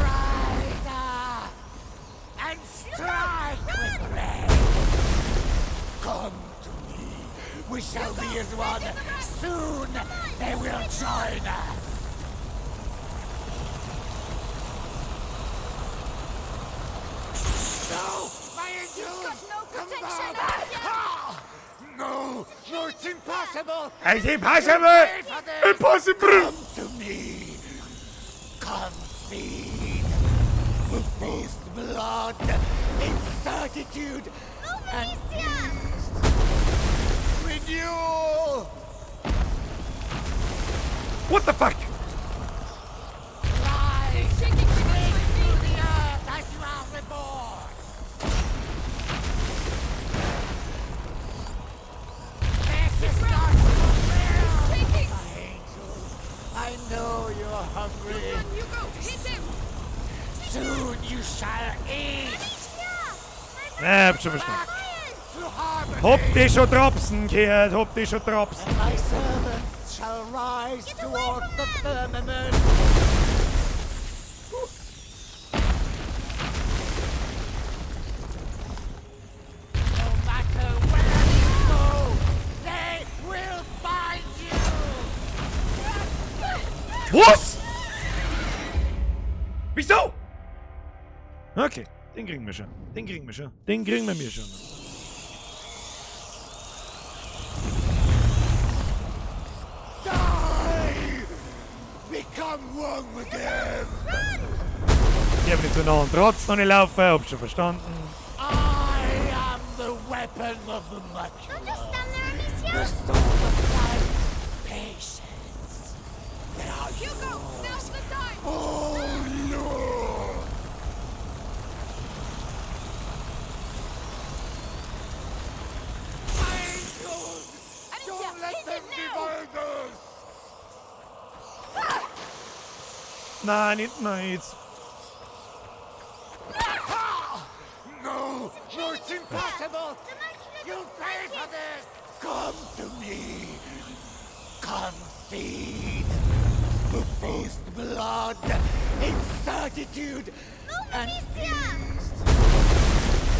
Rise up and strike with rage. Come to me. We shall be as one. Soon they will join us. No! My angels! Got no Come protection, back! Amicia! Ah! No! No, it's impossible! It's impossible! Pay for this. Impossible! Come to me. Come feed with this blood in certitude and peace. Renewal! What the fuck? Rise, Shaking beneath my feet! the earth as you are reborn. This is not your will. Shaking! My angels, I know you are hungry. Run, Hugo! Hit him! Soon you shall eat. Amicia! My Nein, hab schon verstanden. Hab die schon Dropsen gehört, hab die schon Dropsen. My servants shall rise toward the firmament. No matter where you go, they will find you. Was? Wieso? Okay, den kriegen wir schon. Den kriegen wir schon. Den kriegen wir mir schon. Die! Become one with them! Ich hab nicht so nah an Trotz noch nicht laufen, hab schon verstanden. I am the weapon of the Macula. Don't just stand there, Amicia. The sword of light. Patience. They are Hugo, now's the time! Oh, no! Angels! Don't let them divide us! Nein, nicht, nein, jetzt. No! No, it's impossible! You'll pay for this! Come to me! Come feed! The first blood in certitude and peace!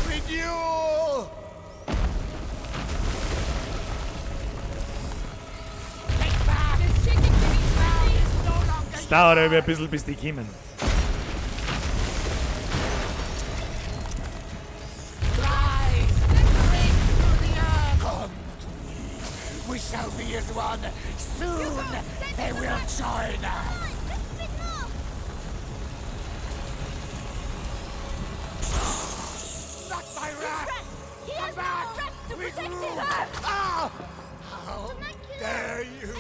Renewal! Es dauert aber ein bisschen, bis die kommen. Come to me. We shall be as one. Soon they will join us. Not my rat! He Come has no back! more rats to We protect grew. him! Ah! How dare you!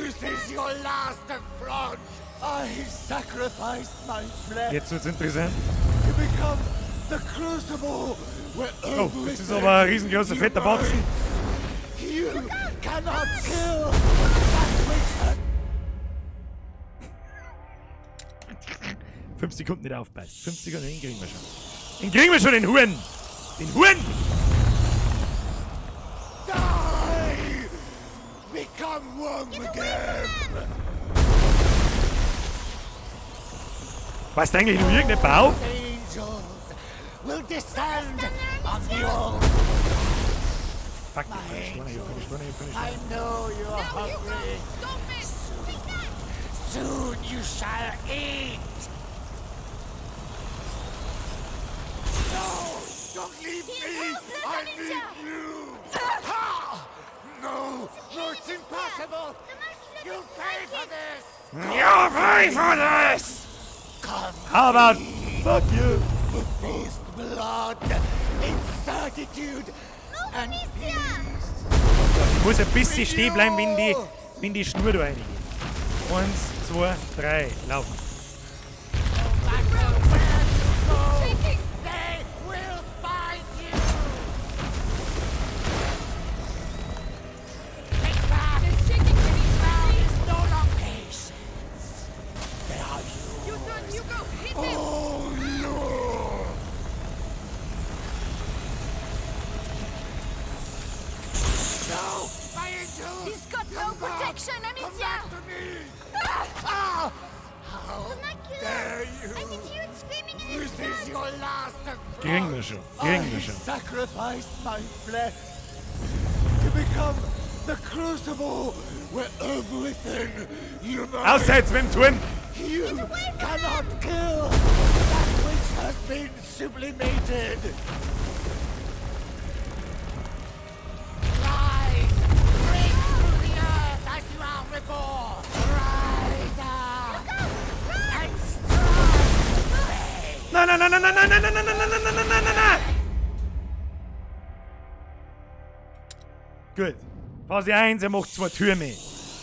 This is your last affront! I sacrificed my flesh Jetzt wird's interessant. To become the crucible where Oh, jetzt ist aber ein riesengroßer fetter Batzen. You cannot kill that which has 5 Sekunden nicht aufpasst. 5 Sekunden, den kriegen wir schon. Den kriegen wir schon, den Huren! Den Huren! Die! Become one with them! Passt eigentlich noch irgendein Bau? Angels will descend on the old. Fuck, ich hab keine Spanne, ich hab keine Spanne, ich hab keine I Spanne. know you're hungry. Soon you shall eat. No! Don't leave me! I need you! Ha! No! No, it's impossible. You'll pay for this. You'll pay for this! Come. How about fuck you? The first blood in certitude and peace. Ich muss ein bisschen stehen bleiben, wenn die Schnur da reingeht. 1, 2, 3, laufen. They will find you. Take back. Now is no longer patience. They are You turn, Hugo! Hit him! Oh, Lord! No, my angels. He's got no protection, Amicia! Come back to me! Ah! How dare you! I can hear it screaming in This is your last affront. Kriegen wir schon, kriegen wir I schon. sacrificed my flesh To become the crucible where everything unites! Außer jetzt mit dem Turm! You cannot kill that which has been sublimated. Rise, break through the earth as you are reborn. Rise up and strike. Nein, nein, nein, nein, nein, nein, nein, nein, nein, nein, nein, nein, nein, nein, nein, nein! Gut. Phase 1, er macht 2 Türme.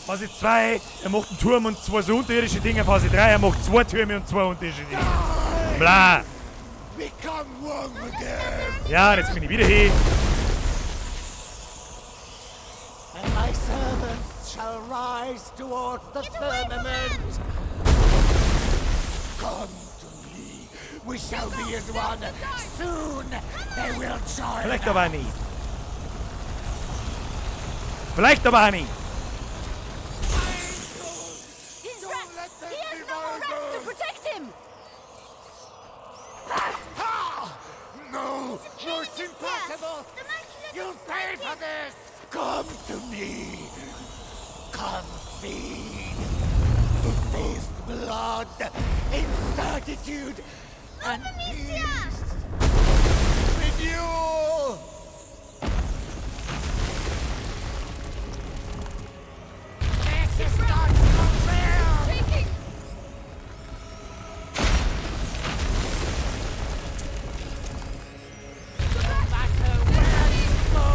Phase 2, er macht einen Turm und 2 so unterirdische Dinge. Phase 3, er macht 2 Türme und 2 unterirdische Dinge. Bla! Become one with them! Ja, und jetzt bin ich wieder hier. And my servants shall rise towards the firmament. Come to me. We shall be as one. Soon they will join Vielleicht aber auch nicht. Vielleicht aber auch nicht. His rats! He has no more rats to protect him! No! No, it's impossible! You'll pay for this! Come to me! Come feed! Taste blood, incertitude, and peace! Renewal! This is not your will! Shaking! No matter where you go,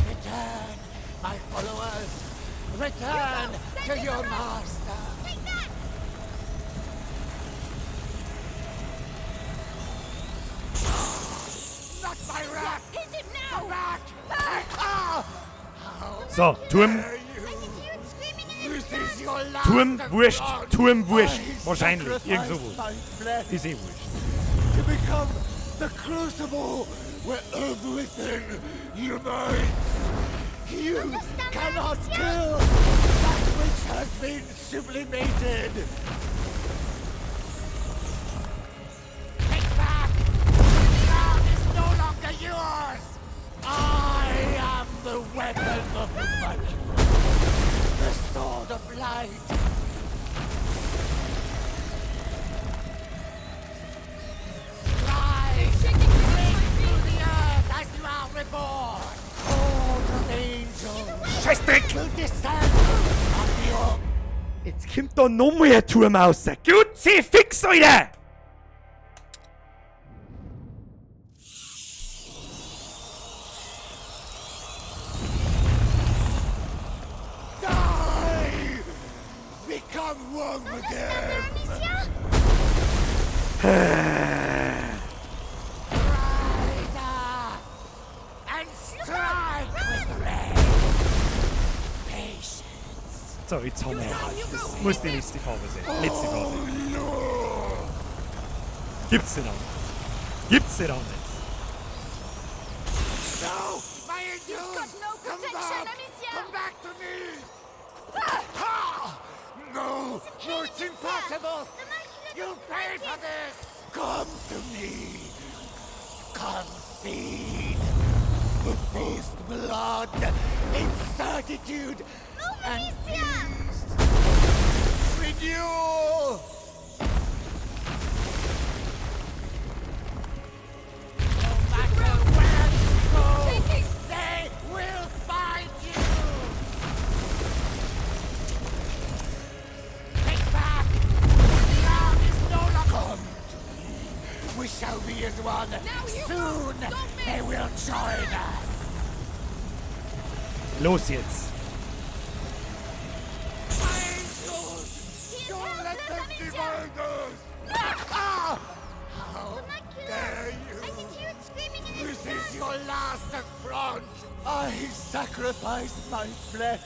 return, my followers. Return to your master. Take that! Not my rat! Hit him now! Come back! Ah! So, Turm, This is your last Turm, Wurscht, affront. Turm, Wurscht. I Wahrscheinlich, irgend sacrificed sowas. my flesh Ist eh wurscht. To become the crucible where everything unites. You cannot kill that which has been sublimated. Take back! The crown is no longer yours! I am the weapon of the Macula, the sword of light. Rise! Break through the earth as you are reborn! Horde of angels Scheißdreck! will descend on your Jetzt kommt da nochmal ein Turm raus. Kruzifix, Alter! Die! Become one with them! Rider! And strike with rage! Patience! So, jetzt haben wir. Das muss die letzte Phase sein. Letzte Phase. Gibt's denn auch nicht. Gibt's denn auch nicht. No! My angels! You've got no Come protection, back! Amicia! Come back to me! Ah! No! No, it's impossible! You'll pay for this! Come to me! Come feed! Taste blood, incertitude, and peace! Renewal! No matter where you go, they will find you! Take back! The ground is no longer... Come to me. We shall be as one. Soon they will join us. Los jetzt. My angels! Don't let them divide us! Ah! How dare you! I can hear it screaming in This is your last affront! I sacrificed my flesh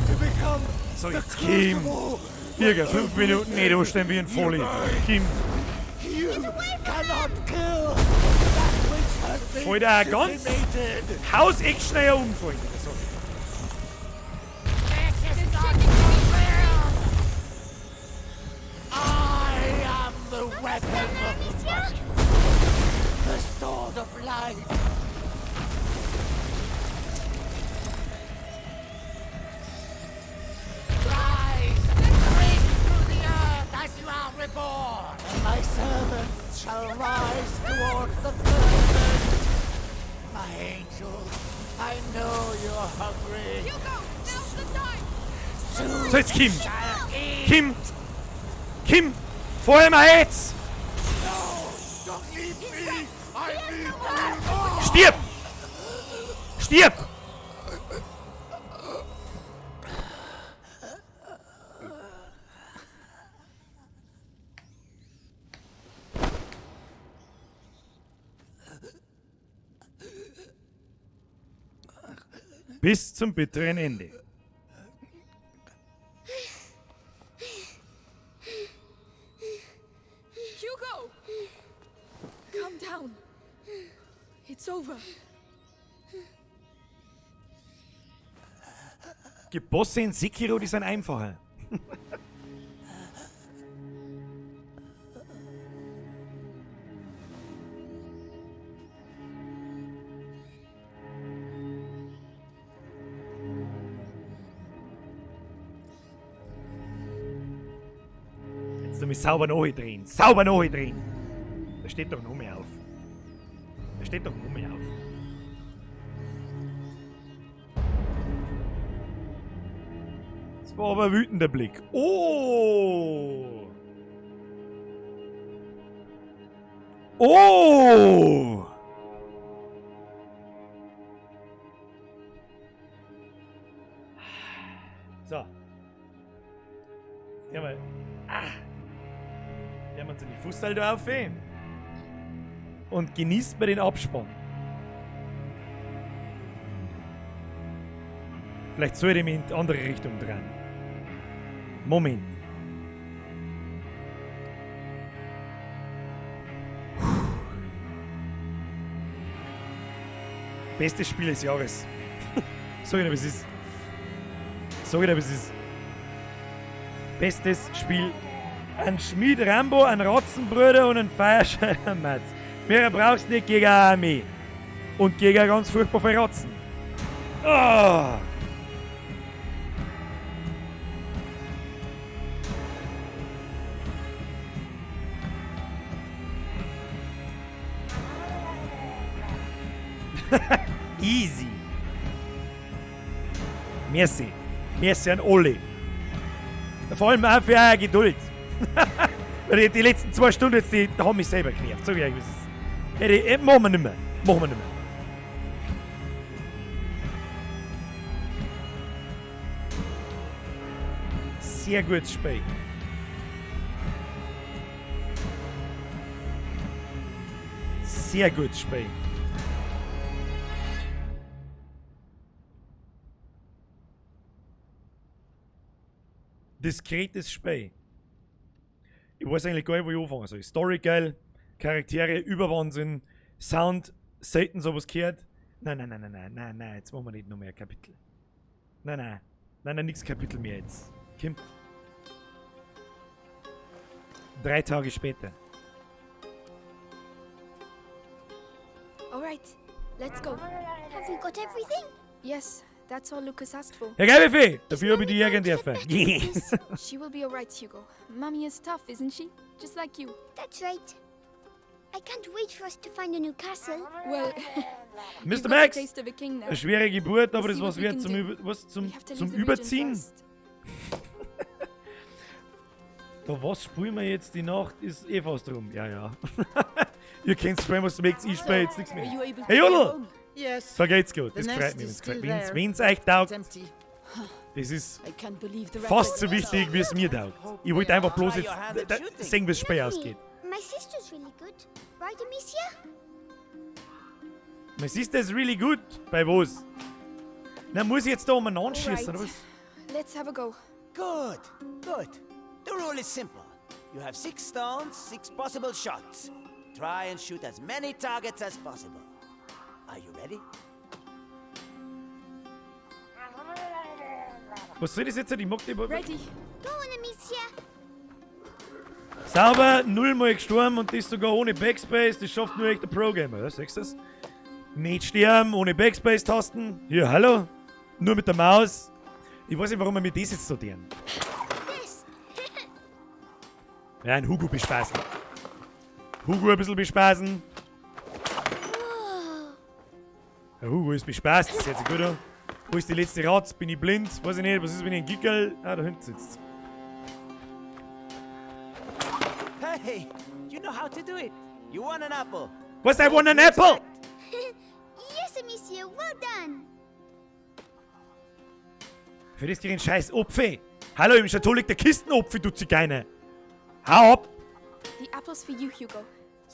to become So, the jetzt Kim. crucible Birger, 5 Minuten nicht anstehen wie ein Vollidiot. Kim. You cannot kill that which has been Fällt auch ganz sublimated. Haus echt schnell umfallen. So. This is not your will. I am the weapon of the Macula, the sword of light. Rise, break through the earth as you are reborn. And my servants shall rise towards the firmament. My angels, I know you're hungry. Hugo, now's the time! Soon So, jetzt Kim. shall eat. Kim. Kim. Vorher mal jetzt. No! Don't leave me! I need you! Stirb. Stirb. Bis zum bitteren Ende. Hugo! Gibt Bosse in Sekiro, die sind einfacher. Jetzt tu mich sauber nachdrehen. Sauber nachdrehen. Da steht doch noch mehr auf. Da steht doch noch mehr auf. Das war aber ein wütender Blick. Oh! Oh! So. Jetzt nehmen wir. Ah! Nehmen wir uns in die Fußball da auf. Und genießt mal den Abspann. Vielleicht sollte ich mich in die andere Richtung drehen. Moment. Bestes Spiel des Jahres. Sag ich dir, was es ist. Sag ich dir, was es ist. Bestes Spiel. Ein Schmied Rambo, ein Ratzenbrüder und ein Feierscheiner Mats. Mehr brauchst nicht gegen eine Armee. Und gegen ganz furchtbar viele Ratzen. Oh. Easy. Merci. Merci an alle. Vor allem auch für eure Geduld. Weil die letzten 2 Stunden jetzt, die haben mich selber genervt. So wie ich es ist. Hey, machen wir nicht mehr. Machen wir nicht mehr. Sehr gutes Spiel. Sehr gutes Spiel. Diskretes Spiel. Ich weiß eigentlich gar nicht, wo ich anfangen soll. Story geil, Charaktere Überwahnsinn, Sound, selten sowas gehört. Nein, nein, nein, nein, nein, nein, nein, jetzt machen wir nicht noch mehr Kapitel. Nein, nein, nein, nein, nix Kapitel mehr jetzt. Kim. 3 Tage später. All right, let's go. Have we got everything? Yes, that's all Lucas asked for. Herr Gelbefee, dafür habe ich die ärgern dürfen. She will be all right, Hugo. Mommy is tough, isn't she? Just like you. That's right. I can't wait for us to find a new castle. Well, Mr. you've got the Max, taste of a king now. eine schwere Geburt, aber We'll das see was what we wert can zum do. Über-, was, zum, We have to zum leave the region Überziehen. first. Da was spielen wir jetzt die Nacht, ist eh fast rum. Ja, ja. Ihr kennt's spielen, was du möchtest, ich spiele jetzt nichts mehr. Are you able to Hey get Jodl! home? Yes. So geht's gut, The das nest freut mich, is wenn's gefällt. still there. Wenn's euch taugt, It's empty. das ist I can't believe the fast so record. wichtig, wie es mir taugt. Ich wollte einfach bloß jetzt sehen, wie das Spiel ausgeht. My sister's really good. Right, Amicia? My sister is really good. Bei was? Na, muss ich jetzt da umeinander schießen, oder was? Let's have a go. Good, good. The rule is simple. You have 6 stones, 6 possible shots. Try and shoot as many targets as possible. Are you ready? Was soll das jetzt? Ich mag die Ready. Go on, Amicia. Sauber, 0-mal gestorben und das sogar ohne Backspace. Das schafft nur echt der Pro-Gamer, ja, siehst du das? Nicht sterben, ohne Backspace-Tasten. Hier, hallo? Nur mit der Maus. Ich weiß nicht, warum wir mit das jetzt sortieren. Ja, ein Hugo bespaßen. Hugo ein bisschen bespaßen. Der Hugo ist bespaßt, das hört sich gut an. Wo ist die letzte Ratz? Bin ich blind? Weiß ich nicht. Was ist, wenn ich ein Gickel? Ah, da hinten sitzt. Hey, you know how to do it. You won an apple. Was? I won an apple? Yes, Amicia, well done. Für das krieg ich einen scheiß Opfe. Hallo, im Chateau liegt der Kistenopfe, du Zigeuner. Hau ab! The apple's for you, Hugo.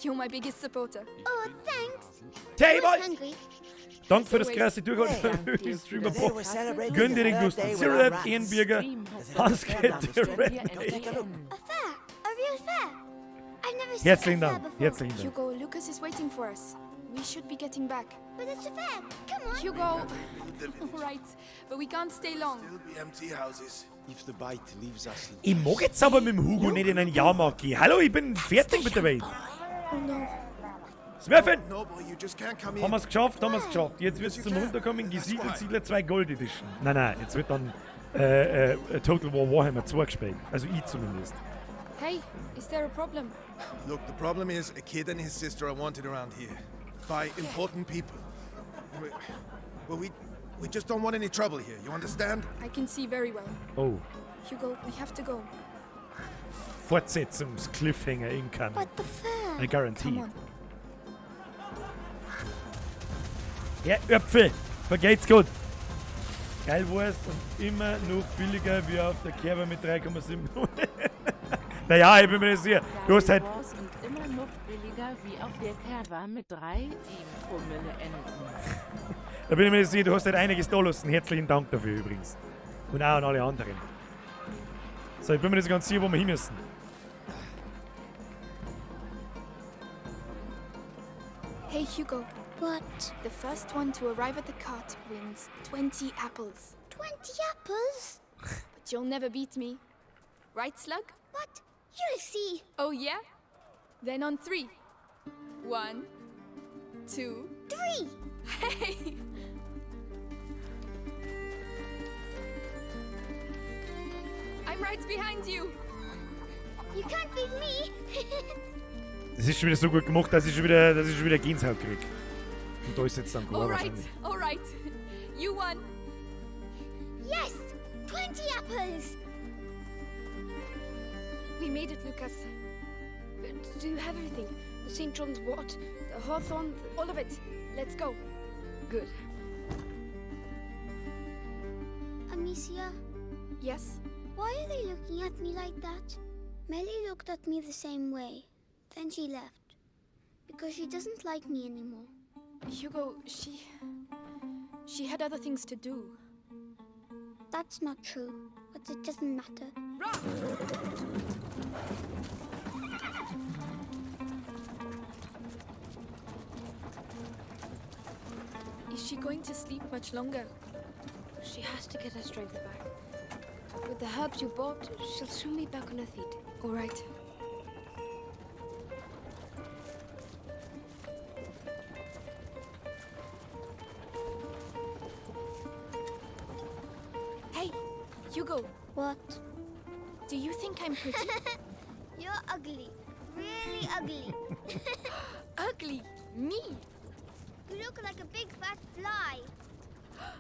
You're my biggest supporter. Oh, thanks. Table! I was hungry. Danke für das krasse Durchhalten. Streamer Bob. Gönn dir den Gusten. Cyril, Ehrenbürger, Hans-Kette, Red. A fair, a real fair. I've never seen Herzlichen a fair Dank, before. herzlichen Dank. Hugo, Lucas is waiting for us. We should be getting back. But it's a fair. Come on. Hugo. All right, but we can't stay long. Still be empty houses. If the bite leaves us in Ich mag jetzt aber mit dem Hugo nicht in einen Jahrmarkt gehen. Hallo, ich bin fertig mit der Welt. Oh no. Smurfin! No, boy, you just can't come in. Haben wir's geschafft, haben wir's geschafft. Jetzt wird's zum Runterkommen Gesiedelt Siedler 2 Gold Edition. Nein, nein, jetzt wird dann Total War Warhammer 2 gespielt. Also ich zumindest. Hey, is there a problem? Look, the problem is a kid and his sister are wanted around here by important people. Well, we just don't want any trouble here. You understand? I can see very well. Oh, Hugo, we have to go. Fortsetzungs-Cliffhanger incoming. But the fair. I guarantee. Come on. Ja, Äpfel, vergeht's gut. Geil war's und immer noch billiger wie auf der Kerbe mit 3,7. Naja, ich bin mir nicht sicher. Du hast halt. War's und immer noch billiger wie auf der Kerwa mit 3,7 Promille enden. Da bin ich mir nicht sicher, du hast halt einiges da lassen. Herzlichen Dank dafür übrigens. Und auch an alle anderen. So, ich bin mir nicht so ganz sicher, wo wir hin müssen. Hey, Hugo. What? The first one to arrive at the cart wins 20 apples. 20 apples? But you'll never beat me. Right, Slug? What? You'll see. Oh, yeah? Then on 3. 1, 2, 3. Hey! I'm right behind you. You can't beat me. Das ist schon wieder so gut gemacht, dass ich schon wieder Gänsehaut krieg. Und da ist jetzt dann klar All right, wahrscheinlich. all right. You won. Yes, 20 apples. We made it, Lucas. Do you have everything? The St. John's wort, the hawthorn, all of it. Let's go. Good. Amicia? Yes? Why are they looking at me like that? Melly looked at me the same way. Then she left. Because she doesn't like me anymore. Hugo, she had other things to do. That's not true, but it doesn't matter. Is she going to sleep much longer? She has to get her strength back. With the herbs you bought, she'll soon be back on her feet. All right. Hey, Hugo. What? Do you think I'm pretty? You're ugly. Really ugly. Ugly? Me? You look like a big fat fly.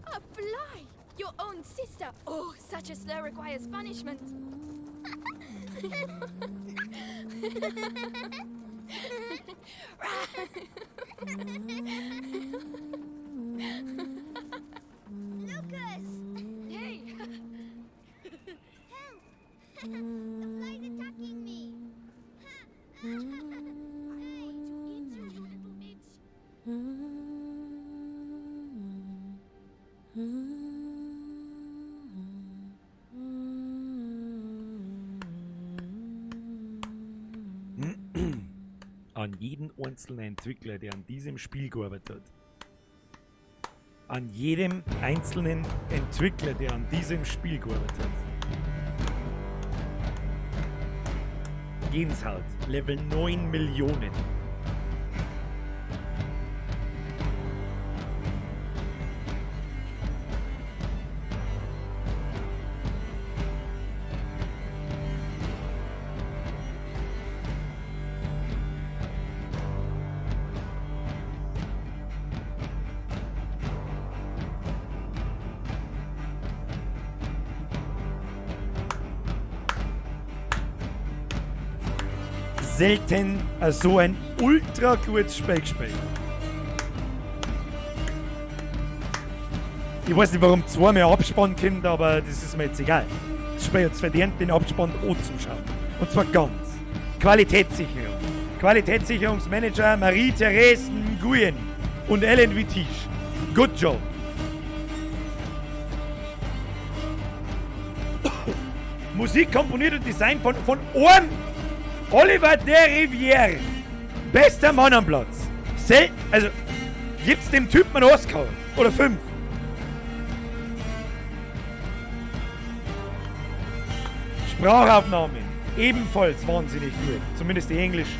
A fly? Your own sister? Oh, such a slur requires punishment. Lucas! Hey! Help! The fly's attacking me! I'm going to eat you, you little bitch! An jeden einzelnen Entwickler, der an diesem Spiel gearbeitet hat. An jedem einzelnen Entwickler, der an diesem Spiel gearbeitet hat. Gänsehaut, Level 9 Millionen. Selten so ein ultra gutes Spiel gespielt. Ich weiß nicht, warum zweimal Abspann kommt, aber das ist mir jetzt egal. Das Spiel hat es verdient, den Abspann anzuschauen. Und zwar ganz. Qualitätssicherung. Qualitätssicherungsmanager Marie-Therese Nguyen und Ellen Wittisch. Good job. Musik komponiert und designt von Ohren Oliver de Rivière. Bester Mann am Platz. Also, Gibt's dem Typen einen Oscar? Oder 5? Sprachaufnahme. Ebenfalls wahnsinnig gut. Zumindest die englischen.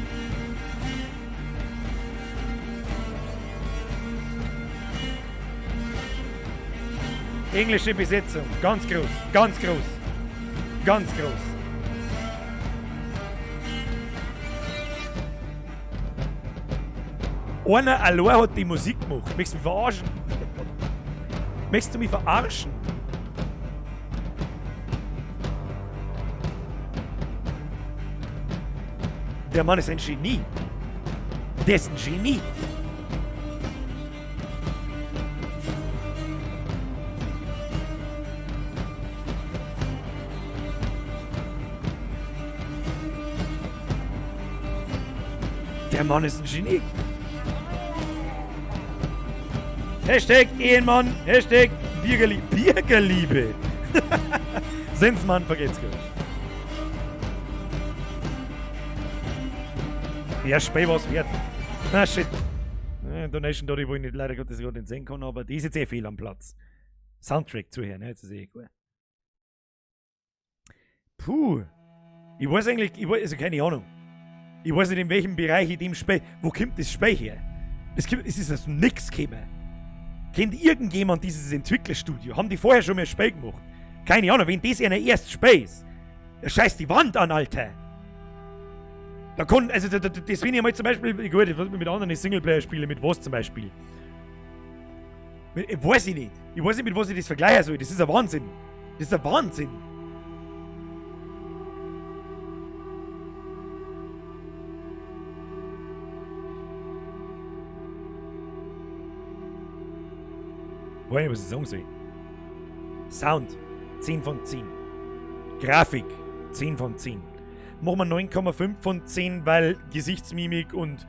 Englische Besetzung. Ganz groß. Ganz groß. Ganz groß. Einer allein hat die Musik gemacht. Möchtest du mich verarschen? Möchtest du mich verarschen? Der Mann ist ein Genie. Der ist ein Genie. Der Mann ist ein Genie. Hashtag Ehemann, Hashtag Biergerliebe. Sensmann, vergeht's gut. Ja, Spiel was wert. Na shit. Donation da, die wo ich nicht leider Gottes gerade nicht sehen kann, aber die ist jetzt eh fehl am Platz. Soundtrack zuhören, ne? Das ist eh gut. Puh. Ich weiß eigentlich, ich weiß, also keine Ahnung. Ich weiß nicht, in welchem Bereich ich dem Spiel. Wo kommt das Spiel her? Es ist aus nix gekommen. Kennt irgendjemand dieses Entwicklerstudio? Haben die vorher schon mal ein Spiel gemacht? Keine Ahnung, wenn das ihr erstes Spiel ist. Da scheißt die Wand an, Alter. Da kann, also, da, da, das wenn ich mal zum Beispiel, gut, ich mit anderen Singleplayer-Spielen, mit was zum Beispiel? Mit, weiß ich nicht. Ich weiß nicht, mit was ich das vergleichen soll. Das ist ein Wahnsinn. Das ist ein Wahnsinn. Weiß nicht, was ich sagen soll. Sound, 10 von 10. Grafik, 10 von 10. Machen wir 9,5 von 10, weil Gesichtsmimik und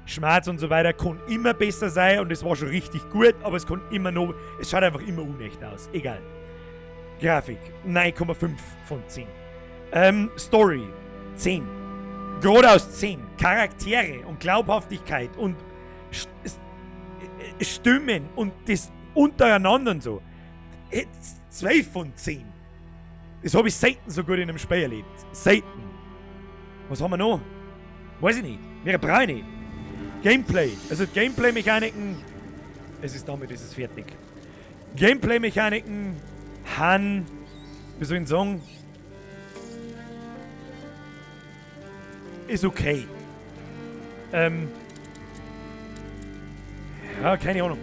Schmerz und so weiter kann immer besser sein und es war schon richtig gut, aber es kann immer noch, es schaut einfach immer unecht aus. Egal. Grafik, 9,5 von 10. Story, 10. Geradeaus 10. Charaktere und Glaubhaftigkeit und Stimmen und das untereinander und so. 12 von 10. Das habe ich selten so gut in einem Spiel erlebt. Selten. Was haben wir noch? Weiß ich nicht. Mehr brauche ich nicht. Gameplay. Also Gameplay-Mechaniken. Es ist damit, es ist fertig. Gameplay-Mechaniken. Han. Wie soll ich sagen? Ist okay. Ja, keine Ahnung.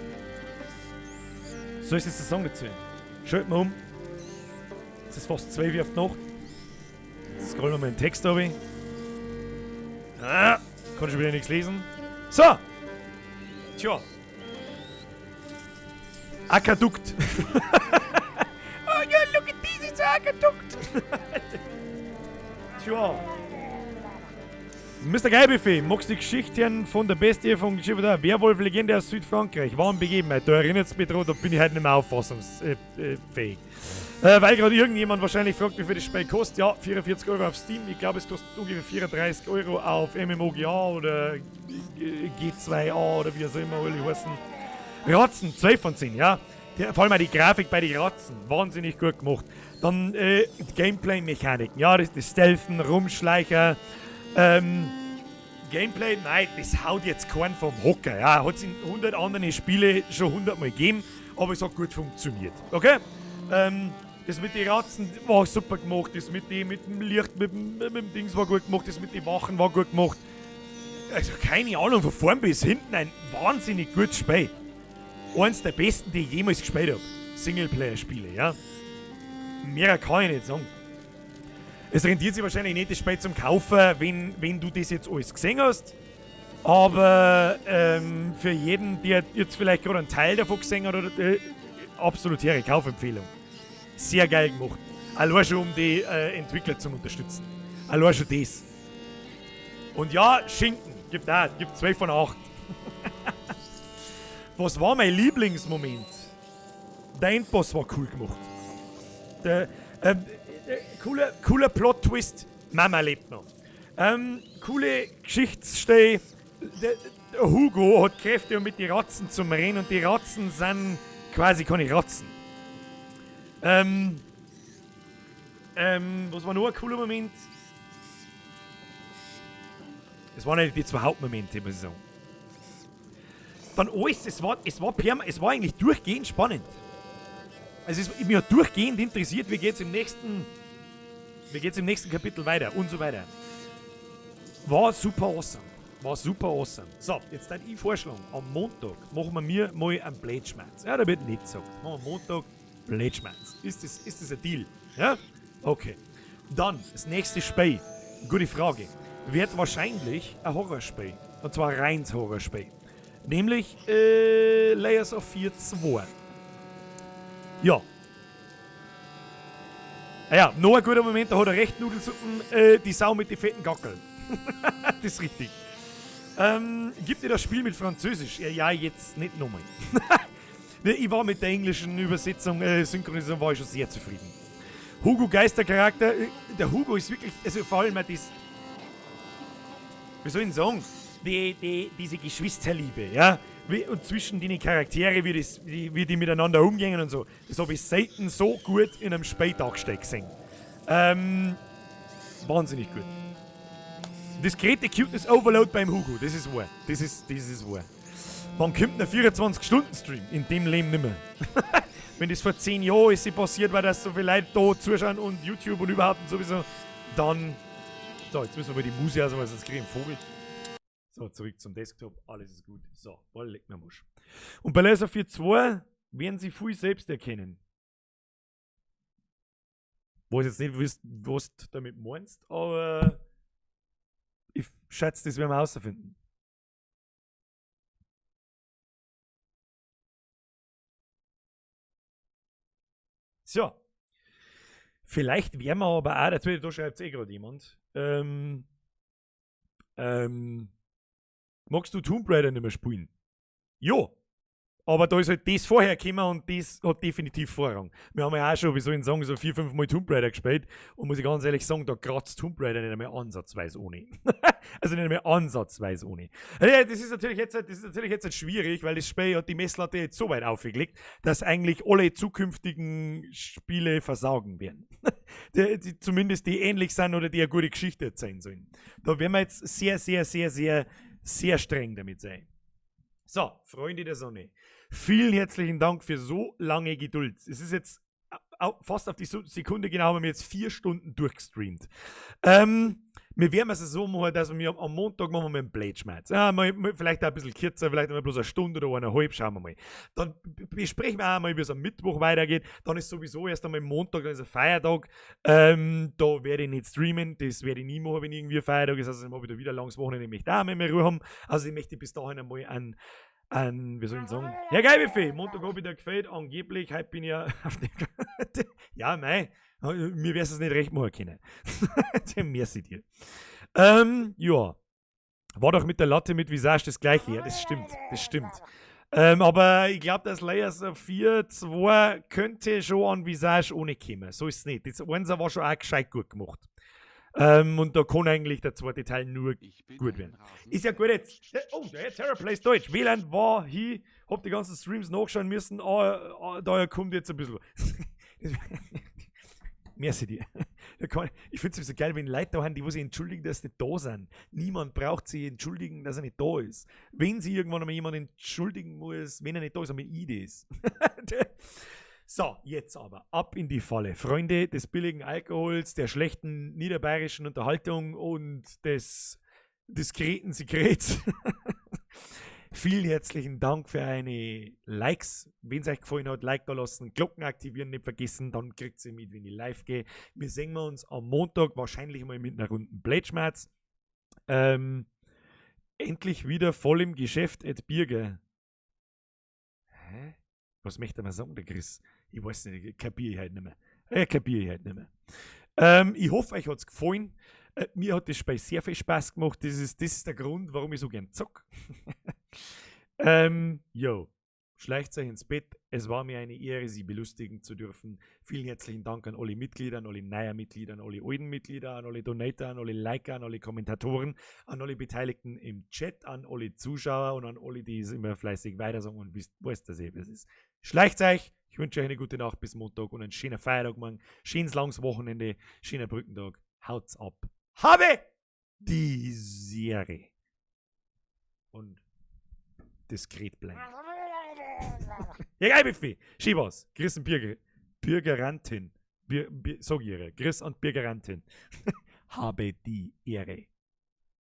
Soll ich jetzt sagen dazu? Schalt mal um. Es ist fast 12 Uhr auf die Nacht. Jetzt scrollen wir mal den Text runter. Ah, kann schon wieder nichts lesen. So! Tja. Aquadukt. Oh yeah, look at this, it's Aquadukt. Tja. Mister Geilbuffet, magst du die Geschichte von der Bestie von der Werwolf-Legende aus Südfrankreich? Warm Begebenheit, da erinnert es mich dran, da bin ich halt nicht mehr auffassungsfähig. Weil gerade irgendjemand wahrscheinlich fragt, wie viel das Spiel kostet. Ja, 44 Euro auf Steam. Ich glaube, es kostet ungefähr 34 Euro auf MMOGA oder G2A oder wie auch immer alle heißen. Ratzen, 12 von 10, ja. Vor allem auch die Grafik bei den Ratzen, wahnsinnig gut gemacht. Dann Gameplay-Mechaniken, ja, das Stealthen, Rumschleicher. Gameplay, nein, das haut jetzt keinen vom Hocker. Ja, hat's in 100 anderen Spielen schon 100 Mal gegeben, aber es hat gut funktioniert. Okay? Das mit den Ratzen war super gemacht, das mit dem Licht, mit dem Dings war gut gemacht, das mit den Wachen war gut gemacht. Also keine Ahnung, von vorn bis hinten ein wahnsinnig gutes Spiel. Eins der besten, die ich jemals gespielt hab. Singleplayer-Spiele, ja. Mehr kann ich nicht sagen. Es rentiert sich wahrscheinlich nicht, das Spiel zum Kaufen, wenn du das jetzt alles gesehen hast. Aber für jeden, der jetzt vielleicht gerade einen Teil davon gesehen hat, oder absolut hehre Kaufempfehlung. Sehr geil gemacht. Allein schon, um die Entwickler zu unterstützen. Allein schon das. Und ja, Schinken. Gibt auch. Gibt 12 von 8. Was war mein Lieblingsmoment? Der Endboss war cool gemacht. Der cooler Plot-Twist. Mama lebt noch. Coole Geschichtsstelle. Hugo hat Kräfte, um mit den Ratzen zu rennen und die Ratzen sind quasi keine Ratzen. Was war noch ein cooler Moment? Das waren eigentlich die zwei Hauptmomente, muss ich sagen. Dann alles, es war eigentlich durchgehend spannend. Also mich hat durchgehend interessiert, wie geht's im nächsten, wie geht's im nächsten Kapitel weiter und so weiter. War super awesome. War super awesome. So, jetzt dann ich vorschlagen, am Montag machen wir mir mal einen Blödschmerz. Ja, da wird nicht gesagt. Machen wir am Montag Blödschmerz. Ist das ein Deal? Ja? Okay. Dann, das nächste Spiel. Gute Frage. Wird wahrscheinlich ein Horrorspiel. Und zwar ein reines Horrorspiel. Nämlich Layers of Fear 2. Ja. Ah ja, noch ein guter Moment, da hat er recht, Nudelsuppen, die Sau mit den fetten Gackeln. Das ist richtig. Gibt dir das Spiel mit Französisch? Ja, ja, jetzt nicht nochmal. Ne, ich war mit der englischen Übersetzung, Synchronisation, war ich schon sehr zufrieden. Hugo Geistercharakter, der Hugo ist wirklich, also vor allem das, wie soll ich denn sagen, diese Geschwisterliebe, ja, wie, und zwischen den Charaktere, wie die miteinander umgehen und so, das habe ich selten so gut in einem Spiel dargestellt gesehen. Wahnsinnig gut. Diskrete Cuteness Overload beim Hugo, das ist wahr. Das ist wahr. Wann kommt ein 24-Stunden-Stream? In dem Leben nimmer. Wenn das vor 10 Jahren ist passiert, weil das so viele Leute da zuschauen und YouTube und überhaupt und sowieso, dann... So, jetzt müssen wir mal die Muse ausmachen, sonst kriege ich einen Vogel. So, zurück zum Desktop, alles ist gut. So, voll leck mir Musch. Und bei Layers of Fear 2 werden sie viel selbst erkennen. Weiß jetzt nicht, was du damit meinst, aber ich schätze, das werden wir herausfinden. So. Vielleicht werden wir aber auch, dazu, da schreibt eh gerade jemand, magst du Tomb Raider nicht mehr spielen? Jo. Aber da ist halt das vorher gekommen und das hat definitiv Vorrang. Wir haben ja auch schon, wie soll ich sagen, so 4, 5 Mal Tomb Raider gespielt und muss ich ganz ehrlich sagen, da kratzt Tomb Raider nicht einmal ansatzweise ohne. Also nicht einmal ansatzweise ohne. Ja, das ist natürlich jetzt, das ist natürlich jetzt schwierig, weil das Spiel hat die Messlatte jetzt so weit aufgelegt, dass eigentlich alle zukünftigen Spiele versagen werden. Die zumindest die ähnlich sind oder die eine gute Geschichte erzählen sollen. Da werden wir jetzt sehr, sehr, sehr, sehr, sehr streng damit sein. So, Freunde der Sonne, vielen herzlichen Dank für so lange Geduld. Es ist jetzt fast auf die Sekunde genau, haben wir jetzt 4 Stunden durchgestreamt. Wir werden es so machen, dass wir am Montag machen wir mit dem Blödschmerz. Ja, mal, mal, vielleicht auch ein bisschen kürzer, vielleicht einmal bloß eine Stunde oder eineinhalb, schauen wir mal. Dann besprechen wir auch mal, wie es am Mittwoch weitergeht. Dann ist sowieso erst einmal Montag, dann ist ein Feiertag. Da werde ich nicht streamen, das werde ich nie machen, wenn irgendwie ein Feiertag ist. Also habe ich da wieder langes Wochenende, ich möchte auch mal mehr Ruhe haben. Also ich möchte bis dahin einmal an, wie soll ich sagen? Ja, geil, Buffet. Montag hab ich dir gefällt, angeblich. Heute bin ich ja auf dem Ja, mei. Mir wär's es nicht recht machen können. Merci dir. Ja. War doch mit der Latte mit Visage das Gleiche. Ja, das stimmt. Das stimmt. Aber ich glaub, dass Layers of Fear 2 könnte schon an Visage ohne kommen. So ist es nicht. Das 1 war schon auch gescheit gut gemacht. Und da kann eigentlich der zweite Teil nur gut werden. Ist ja gut jetzt. Oh, der Terra Plays Deutsch. WLAN war hier, hab die ganzen Streams nachschauen müssen. Ah, daher kommt jetzt ein bisschen. Merci dir. Ich find's so geil, wenn Leute da haben, die wo sich entschuldigen, dass sie nicht da sind. Niemand braucht sich entschuldigen, dass er nicht da ist. Wenn sich irgendwann einmal jemand entschuldigen muss, wenn er nicht da ist, dann bin ich das. So, jetzt aber ab in die Falle. Freunde des billigen Alkohols, der schlechten niederbayerischen Unterhaltung und des diskreten Sekrets. Vielen herzlichen Dank für eine Likes. Wenn's euch gefallen hat, Like da lassen, Glocken aktivieren, nicht vergessen, dann kriegt ihr mit, wenn ich live gehe. Wir sehen uns am Montag wahrscheinlich mal mit einer runden Blödschmerz. Endlich wieder voll im Geschäft, Ed Birger. Hä? Was möchte er mal sagen, der Chris? Ich weiß nicht, kapiere ich halt nicht mehr. Kapiere ich halt nicht mehr. Ich hoffe, euch hat's gefallen. Mir hat das Spiel sehr viel Spaß gemacht. Das ist der Grund, warum ich so gern zock. Jo. Schleicht euch ins Bett, Es war mir eine Ehre, Sie belustigen zu dürfen. Vielen herzlichen Dank an alle Mitglieder, an alle neuen Mitglieder, an alle alten Mitglieder, an alle Donator, an alle Liker, an alle Kommentatoren, an alle Beteiligten im Chat, an alle Zuschauer und an alle, die es immer fleißig weitersagen und wisst, was das eben ist. Schleicht euch! Ich wünsche euch eine gute Nacht bis Montag und einen schönen Feiertag morgen, schönes langes Wochenende, schöner Brückentag. Haut's ab. Habe die Serie. Und diskret bleiben. Ja, geil, Buffet. Schön was. Grüß und Bürger. Bürgerantin. Bir, Bir, sag ihre. Grüß und Bürgerantin. Habe die Ehre.